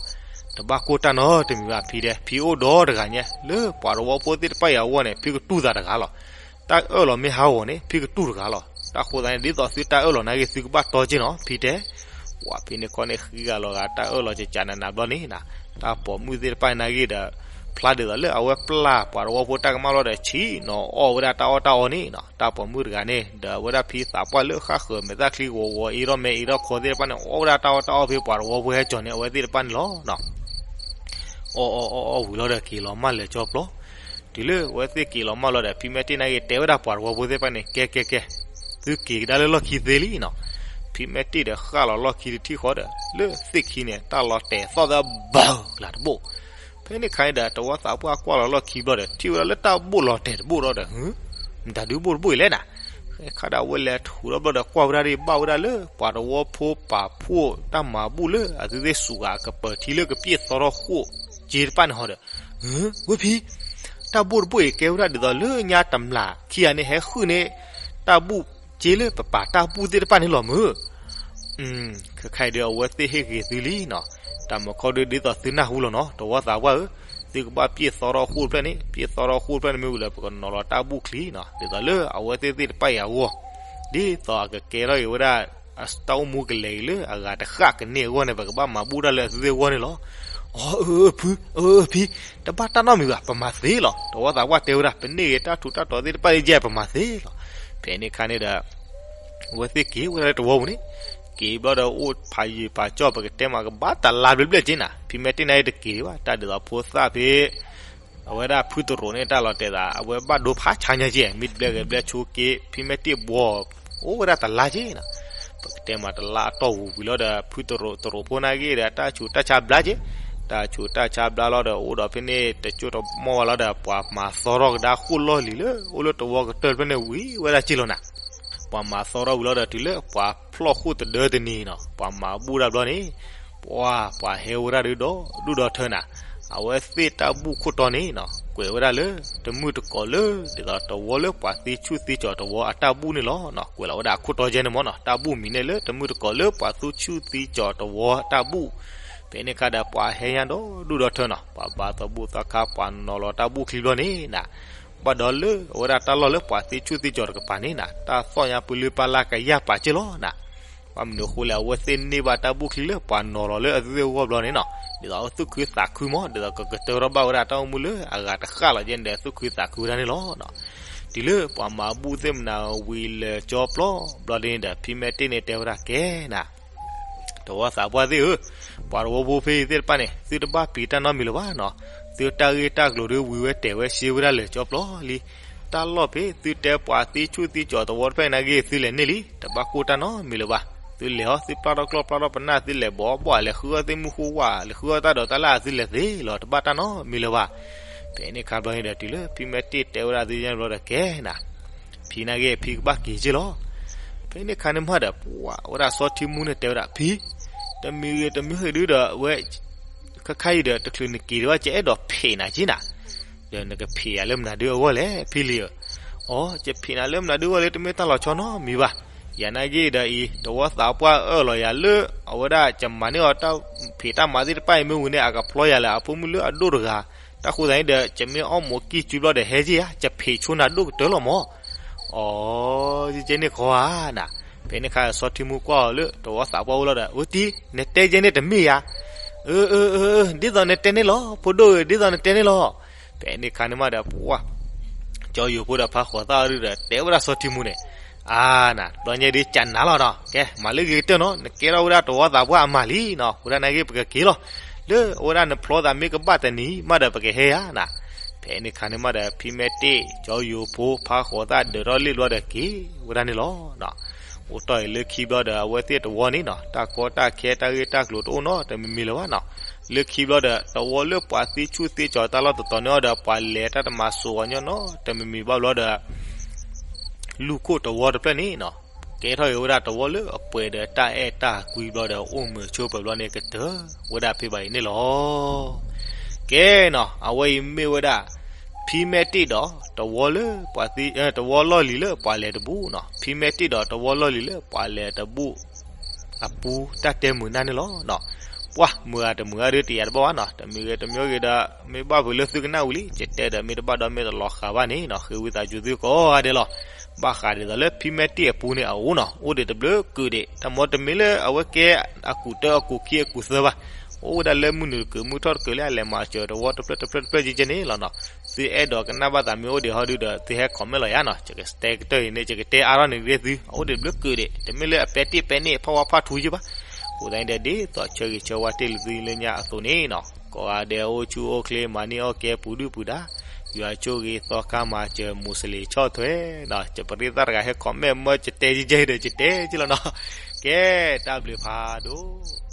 တဘၣ်ကိၢ်တၢ်နီတမံၤဘၣ်ဖံတဲ ဖံအိၣ်ဒီတဂၤညါ လၢပှၤတဝီဖိသ့ၣ်တဖၣ်အံၤအဂီၢ်န့ၣ် ဖံကတူၢ်သးတဂၤလီၤ. တၢ်အၢၣ်လီၤမ့ၢ်ဟးဂီၤန့ၣ် ဖံကတူၢ်တဂၤလီၤ. တၢ်ဃိသတးန့ၣ် ဒ်သိးသုတၢ်အၢၣ်လီၤနာ်က့ သုကဘၣ်တီက့ၢ်နီၤ ဖံတဲ. ပှၤဖံန့ၣ်ခီန့ၣ် ဃံဂၤလီၤဂာ်တၢ်အၢၣ်လီၤကကးနးနးဘျီန့ၣ်နီၤ တၢ်ပိာ်မုၣ်သ့ၣ်တဖၣ်နာ်က့ဒီး ဖျါဒ်သိးလၢအဝဲပျၢ်ပှၤတဝီဖိတၢ်ကမၣ်လီၤဒီး ဆံးနီၤအီၣ်ဝဲဒၣ်တၢ်အီၣ်တၢ်အီန့ၣ်နီၤ တၢ်ပိာ်မုၣ်တဂၤန့ၣ် ဒီးအဝဲဒၣ်ဖံသးပှၢ်လၢဃၣ်ဃၢၤမဲာ်သၣ်ချံဂီၤဂီၤ အ့ထီၣ်မဲအ့ထီၣ်ခီသ့ၣ်တဖၣ်န့ၣ် အီၣ်ဝဲဒၣ်တၢ်အီၣ်တၢ်အီဖဲပှၤတဝီဖိဟဲကၠီၤန့ၣ် အဝဲသ့ၣ်တဖၣ်န့ၣ်လီၤ. အီၣ်အီၣ်အီၣ်အီၣ်ဝံၤလီၤဒီးက့ၤလီၤမၢ်လၢာ်ကၠီပျီ တုၤလၢအဝဲသ့ၣ်က့ၤလီၤမၢ်လီၤဒီး ဖံမဲာ်တ့ၢ်နာ်က့တဲဝဲဒၣ်ပှၤတဝီဖိသ့ၣ်တဖၣ်န့ၣ် ကဲကဲကဲ သုက့ၤကဒါလၢလီၢ်ခံသ့လံနီၤ. ဖံမဲာ်တ့ၢ်ဒီးဃၣ်လီၤလီၢ်ခံတထံၣ်ဃီဒီး လၢသ့ၣ်ခံန့ၣ် တၢ်လီၤတဲာ်သီၣ်သၢဘၢၣ်လၢတဘိၣ်. ဖဲန့ၣ်ခါန့ၣ်ဒီး တဝီသးပှၢ်ကွၢ်လီၤလီၢ်ခံဘျီဒီး ထံၣ်ဝဲဒၣ်လၢတၢ်ဘိၣ်လီၤတဲာ်တဘိၣ်လီၤဒီး မတၤဒုးဘိၣ်တဘိၣ်အံၤလဲၣ်နၤ. ဖဲခါဒီးအဝဲလဲၤထူးထီၣ်ဘျီဒီး ကွၢ်ဝဲဒၣ်ဒ်ဘၣ်ဝဲဒၣ်လၢ ပှၤတဝီဖိပာ်ဖှိၣ်တၢ်မၤဘူၣ်လၢအသုသ့ၣ်စူးဂၤအကပၢၤထံလၢကပျဲၢ်သီထီၣ်ဃိၣ်က့တဖၣ်န့ၣ်ဟီဒီး ဝဲဖံ တၢ်ဘိၣ်တဘိၣ်အံၤကဲဝဲဒၣ်ဒ်သိးလၢညါတမျၢ်ခံဂၤန့ၣ် ဟဲဃုန့ၢ်တၢ်ဘူၣ်က့လၢပပာ်တၢ်ဘူၣ်သ့ၣ်တဖၣ်န့ၣ်လီၤမၢ်. ခဲခါအံၤဒီးအဝဲသ့ၣ်ဟ့ၣ်ဂ့ၤသုလံနီၤ. တၢ်မုာ်ခီဒုးဒ်သိးသုနၢ်ဟူလီၤနီၤ တဝီသးပှၢ်ဧၢ, သုကဘၣ်ပျဲၢ်သီထီၣ်ဃိၣ်တဖျၢၣ်န့ၣ် ပျဲၢ်သီထီၣ်ဃိၣ်တဖျၢၣ်န့ၣ်မ့ၢ်ဝံၤလၢပကနီၤလီၤတၢ်ဘူၣ်ချံနီၤ ဒ်သိးလၢအဝဲသ့ၣ်သ့ၣ်တဖၣ်အံၤအဂီၢ် ဒ်သိးအကကဲထီၣ်က့ၤဝဲဒၣ် တၢ်အိၣ်မူကလဲၤက့ၤလၢအဂၤတဃၣ်ကန့ၢ်အဂီၢ်န့ၣ် ပကဘၣ်မၤဘူၣ်တၢ်လၢအသုသ့ၣ်အဂီၢ်န့ၣ်လီၤ. အၢ အၢ ဖံ အၢ ဖံ, တဘၣ်တၢ်နီတမံၤဘၣ် ပမၤသ့လီၤ. တဝီသးပှၢ်တဲဝဲဒၣ် ပန့ၢ်ဂ့ၤတၢ်ထူးတၢ်တီၤသ့ၣ်တဖၣ်အံၤယဲၢ် ပမၤသ့လီၤ. ဖဲန့ၣ်အခါန့ၣ်ဒီး အဝဲသ့ၣ်က့ၤဝဲဒၣ်လၢတဝီပူၤန့ၣ် က့ၤဘျီဒီးအိၣ်ဖးယံာ်ဖးကၠီၣ် ပကတဲမးကဘၣ်တလါဘျဲၣ်ဘျဲၣ်က့ၤနၤ ဖံမဲာ်တ့ၢ်န့ၣ်တက့ၤဘၣ် တၢ်ဒ်သိးဖိသၣ်ဖဲ အဝဲဒၣ်ဖုတရိးန့ၣ် တၢ်လီၤတဲာ်သး အဝဲဘၣ်ဒိဖးဆါညါက့ၤ မ့ၢ်တဘျဲၣ်ဂ့ၤဘျဲၣ်ဆိက့ၤ ဖံမဲာ်တ့ၢ်ဘှီ အိၣ်ဝဲဒၣ်တလါက့ၤနီၤ. ပကတဲမးတလါအတီၢ်ပူၤဝံၤလီၤဒီး ဖုတရိးတရိးဖိနာ်က့ၤဒီး တၢ်ဆူးတၢ်ဆါဘျါက့ၤ တၢ်ဆူးတၢ်ဆါဘျါလီၤဒီး အိၣ်ဒီးဖဲန့ၣ် တကၠိၢ်တမီၢ်ဝဲလီၤဒီး ပှၤမၤသီထီၣ်ကဒါဃိၣ်လီၢ်လံၤလၢ အိၣ်လၢတဝီကတၢၢ်တဖျၢၣ်န့ၣ်ဝံၤဝဲဒၣ်က့ၤလီၤနၤ. ပှၤမၤသီထီၣ်ဝံၤလီၤဒီး တုၤလၢပှၤဖျီၣ်ဃိၣ်တဒၢတနံၤနီၤ ပှၤမၤဘူၣ်တၢ်ဘျီန့ၣ် ပှၤ ပှၤဟဲဝဲဒၣ်ဒုးဒီဒူၣ်ဒီထၢနၤ. အဝဲသ့ၣ်တၢ်ဘူၣ်ခိၣ်တီန့ၣ်နီၤ ကွဲးဝဲဒၣ်လၢ တမုၢ်တကိးလၢ ဒ်သိးတဝီလၢပှၤသံဆူၣ်သံကၠီၤတဝီအတၢ်ဘူၣ်န့ၣ်လီၤ. ကွဲးလီၤဝဲဒၣ်အခိၣ်တီကဲန့ၣ်မ့ၢ်နီၤ တၢ်ဘူၣ်မံၤန့ၣ်လၢ တမုၢ်တကိးလၢပှၤသံဆူၣ်သံကၠီၤတဝီအတၢ်ဘူၣ်. ဖဲန့ၣ်အခါဒီးပှၤဟဲညါဒီဒူၣ်ဒီထၢနီၤ ပှၤဘါသီဘူၣ်သီခါ ပှၤနီၤလီၤတၢ်ဘူၣ်ချံဘျီန့ၣ်နၤ ဘၣ်ဒီးလၢအဝဲဒၣ်တၢ်လီၢ်လၢပှၤသံဆူၣ်သံကၠီၤတကပၤန့ၣ်နၤ တၢ်သီၣ်ညါပလုၢ်ပာ်လၢကယၢ်ပာ်က့ၤလီၤနၤ. ဘၣ်မနုၤအဃိလဲၣ် အဝဲသ့ၣ်န့ၢ်ဘၣ်တၢ်ဘူၣ်ချံလၢပှၤနီၤလီၤလၢအသုသ့ၣ်အဂီၢ်ဘျီန့ၣ်နီၤ ဒ်သိးသူၣ်ခုသးခုမး ဒ်သိးကကတၢၢ်ထီၣ်ဘၣ်ဝဲဒၣ်တၢ်အိၣ်မူလၢအဂၤတဃၣ်လီၤကဲန့ၣ်ဒီး သူၣ်ခုသးခုဝဲဒၣ်န့ၣ်လီၤ. တုၤလၢပှၤမၤဘူၣ်သ့ၣ်မနၤဝံၤလၢာ်ကၠီပျီ ဘျီဒ်န့ၣ်ဒီး ဖံမဲာ်တ့ၢ်န့ၣ်တဲဝဲဒၣ်ကဲနၤ တဝီသးပှၢ်သ့ၣ်ဧၢ, ပှၤတဝီဖိဖဲအံၤသ့ၣ်တဖၣ်န့ၣ် သုတဘၣ်ပျံၤတၢ်နီတမံၤလၢၤဘၣ်နီၤ. သုတၢ်ဂ့ၢ်တၢ်ကျိၤဒုးဝံၤဝဲတဲာ်ဝဲစ့ဝဲဒၣ်လၢာ်ကၠီပျီလံ. တၢ်လီၢ်ဖဲသုတဲပှၤသ့ဆူၣ်သ့ကၠီၤသဝီတဖျၢၣ်နာ်က့ သုလဲၤန့ၢ်လံ, တဘၣ်ကိၢ်တၢ်နီတမံၤလၢၤဘၣ်. သုလဲၤအီၤ သုပျၢ်ထီၣ်ကျီၢ်ပျၢ်ထီၣ်ပနၢ် သုလဲၤဘီဘီၣ် လဲၤဃုအီၣ်သ့ၣ်မုၢ်ဃိဝါ လဲၤဃုအီၣ်တၢ်ဒိးတၢ်လၢ် သုလဲၤသ့လီၤ တဘၣ်တၢ်နီတမံၤလၢၤဘၣ်. ဖဲန့ၣ်ခါဘျီန့ၣ်ဒီး တုၤလၢဖံမဲတ့ၢ်တဲဝဲဒၣ်သုညါဘျီဒီး ကဲနၤ ဖံနာ်က့ ဖံကဘၣ်က့ၤက့လီၤ. ဖဲန့ၣ်ခါန့ၣ်မးဒီး ပှၤဝဲဒၣ်စီၤထံမူန့ၣ်တဲဝဲဒၣ် ဖံ, တမံၤဂ့ၤတမံၤဂ့ၤဒုဒီး အဝဲ ခါခါအံၤဒီး တချုးနက့ၤဒံးဘၣ် ကအဲၣ်ဒိးဖံးနၤက့နၤ, ဒီးနကဖံးယၤလၢမနုၤဒုအဂီၢ်လဲၣ် ဖံလံၤဧၢ. အိ ယဖံးနၤလၢမနုၤဒုအဂီၢ်လဲၣ် တမ့ၢ်တၢ်လီၤဆီနီတမံၤဘၣ်. ယၤနာ်က့ဒီးအံၤ တဝီသးပှၢ်အၢၣ်လီၤယၤလၢ အဝဲဒၣ်ကမၤန့ၢ်အီၤတၢ်ဖံးတၢ်မၤသ့ၣ်တဖၣ်အံၤ မ့ၢ်ဝံၤန့ၣ် အကဖျီယၤလၢအဖိမုၣ်လၢအဒိၣ်တဂၤ, တၢ်ဃိသတးန့ၣ်ဒီး ကမ့ၢ်အီၣ်မိာ်ကံၢ်စုဘျီဒီးဟဲက့ယၤ ကဖံးဆိနၤဒိၣ်ကတၢၢ်လီၤမး. အိ ယကဲန့ၣ်ခီဧါနၤ. ဖဲန့ၣ်ခါစီၤထံမူကွၢ်အီၤလၢတဝီသးပှၢ်အိၣ်လီၤဒီး ဝဲတံၤ နတဲကဲန့ၣ်တမ့ၢ်ယၤ. အၢ အၢ အၢ ဒ်သိးနတဲန့ၣ်လီၤ ဖိဒိၣ်ဧၢ ဒ်သိးနတဲန့ၣ်လီၤ. ဖဲန့ၣ်ခါန့ၣ်မးဒီး ပှၤ ကၠီယိၤဖိဒီးဖါဃိးသၣ်အဒုဒီး တဲဝဲဒၣ်စီၤထံမူန့ၣ်, အါနၤ ဒီးညါဒ်ကနၤလီၤနီၤ ကဲ မၤလၢဂ့ၤကတၢၢ်နီၤ နကဲထီၣ်ဝဲဒၣ်တဝီသးပှၢ်အမၤလံနီၤ ဝဲဒၣ်နာ်က့ ပကက့ၤလီၤ. လၢအဝဲဒၣ်နဖျီသးမ့ၢ်ကဘၣ်တနံၤမးဒီး ပကဟဲယၤနၤ. ဖဲန့ၣ်ခါန့ၣ်မးဒီး ဖံမဲတ့ၢ် ကၠီယိၤဖိ ဖါဃိးသၣ်ဒၢးထီၣ်လ့ၣ်ဘျီဒီးက့ၤဝဲဒၣ်န့ၣ်လီၤ. အိၣ်တီၢ်အံၤလၢခံဘျီဒီး အဝဲသ့ၣ်တဝီန့ၣ်နီၤ တၢ်ကီတၢ်ခဲတၢ်ဂ့ၢ်တၢ်ကျိၤတအိၣ်နီတမံၤမံၤလၢၤဘၣ်နီၤ. လၢခံဘျီဒီး တဝီလၢပှၤသ့ဆူၣ်သ့ကၠီၤတၢ်လီၢ်တတီၤန့ၣ်အီၤဒီး ပှၤလဲၤတၢ်တမၤစိးအီၤညီနီတမံၤမံၤဘၣ်ဘျီဒီး လူၢ်ခိၣ်တဝီတဖျၢၣ်န့ၣ်နီၤ ကဲထီၣ်က့ၤဝဲဒၣ်တဝီလၢအပှဲၤဒီးတၢ်အဲၣ်တၢ်ကွံဘျီဒီး အိၣ်မုာ်ဆိးပၢၤဘျီန့ၣ်ကတၢၢ်ဝဲဒၣ်ဖဲဘၣ်အံၤန့ၣ်လီၤ. ကဲနီၤ အဝဲအံၤမ့ၢ်ဝဲဒၣ် ဖံမဲတ့ၢ်ဒီး တဝီလၢပှၤသ့ တဝီလီၢ်လံၤလၢပှၤလဲၤတဘူၣ်နီၤ ဖံမဲတ့ၢ်ဒီးတဝီလီၢ်လံၤလၢပှၤလဲၤတဘူၣ် အပူတၢ်တဲမုာ်နၢ်န့ၣ်လီၤ. ပှၤမုာ်ဂ့ၤတမုာ်ဂ့ၤဒုးတယာ်တဘၣ်ဘၣ်နီၤ တမံၤဂ့ၤတမံၤဂ့ၤဒီး မ့ၢ်ဘၣ်ဖုးလၢသုကနၣ်ဝံၤလံ ယတဲဒီးမ့ၢ်တဘၣ်ဒီးမ့ၢ်တလီၤဃာ်ဘၣ်န့ၣ်နီၤ ဃ့ဝံသးစူၤသုကိးဂၤဒဲးလီၤ. ဘၣ်ဃးဒ်သိးလၢဖံမဲတ့ၢ်အပူန့ၣ်အအိၣ်နီၤ အိၣ်ဒံးတဘျုးကုာ်ဒံး တၢ်မ့ၢ်တမ့ၢ်လၢအဝဲကဲအကူာ်တၢအကူာ်ခံအကူာ်သၢဘၣ် အိၣ်ဝဲဒၣ်လၢမုၢ်နုာ်တကုာ်မုၢ်ထီၣ်တကုာ်လၢအလဲၤမၤစၢၤတဝီတဖျၢၣ်တဖျၢၣ်တဖျၢၣ်ကဲကဲန့ၣ်လီၤနီၤ. သုအဲၣ်ဒိးကနၣ်ဘၣ်သးမ့ၢ်အိၣ်ဒံးဟီဒုဒီး သုဟဲ comment လီၤယၤနီၤ ယကတဲကတၢၢ်အံၤန့ၣ် ယကတဲအါထီၣ်န့ၣ်က့ၤသု အအိၣ်ဒံးတဘျုးကုာ်ဒံး တမ့ၢ်လၢအပဲတ့ၢ်ပဲန့ၣ် ဖးဝါဖးထူယ့ၢ်ဘၣ်. အဃိသတးန့ၣ်ဒီး ဒ်သိးဆၢဂ့ၤဆၢဝါတ့ၢ်လံသုလၢညါအသိးန့ၣ်နီၤ ကိးဂၤဒဲးအိၣ်ဆူၣ်အိၣ်ချ့မၤန့ၢ်အီၣ်ကဲပူၤဒုၣ်ပူၤဒါ ယွၤဆိၣ်ဂ့ၤသီခါမၤစၢၤ မူးစလ့ၣ်ဆီၣ်ထွဲနီၤ ယပရ့သၣ်တဂၤဟဲ comment မၢယတဲကဲကဲဒီးယတဲကဲလီၤနီၤ. ကဲ တၢ်ဘျုးဖးဒိၣ်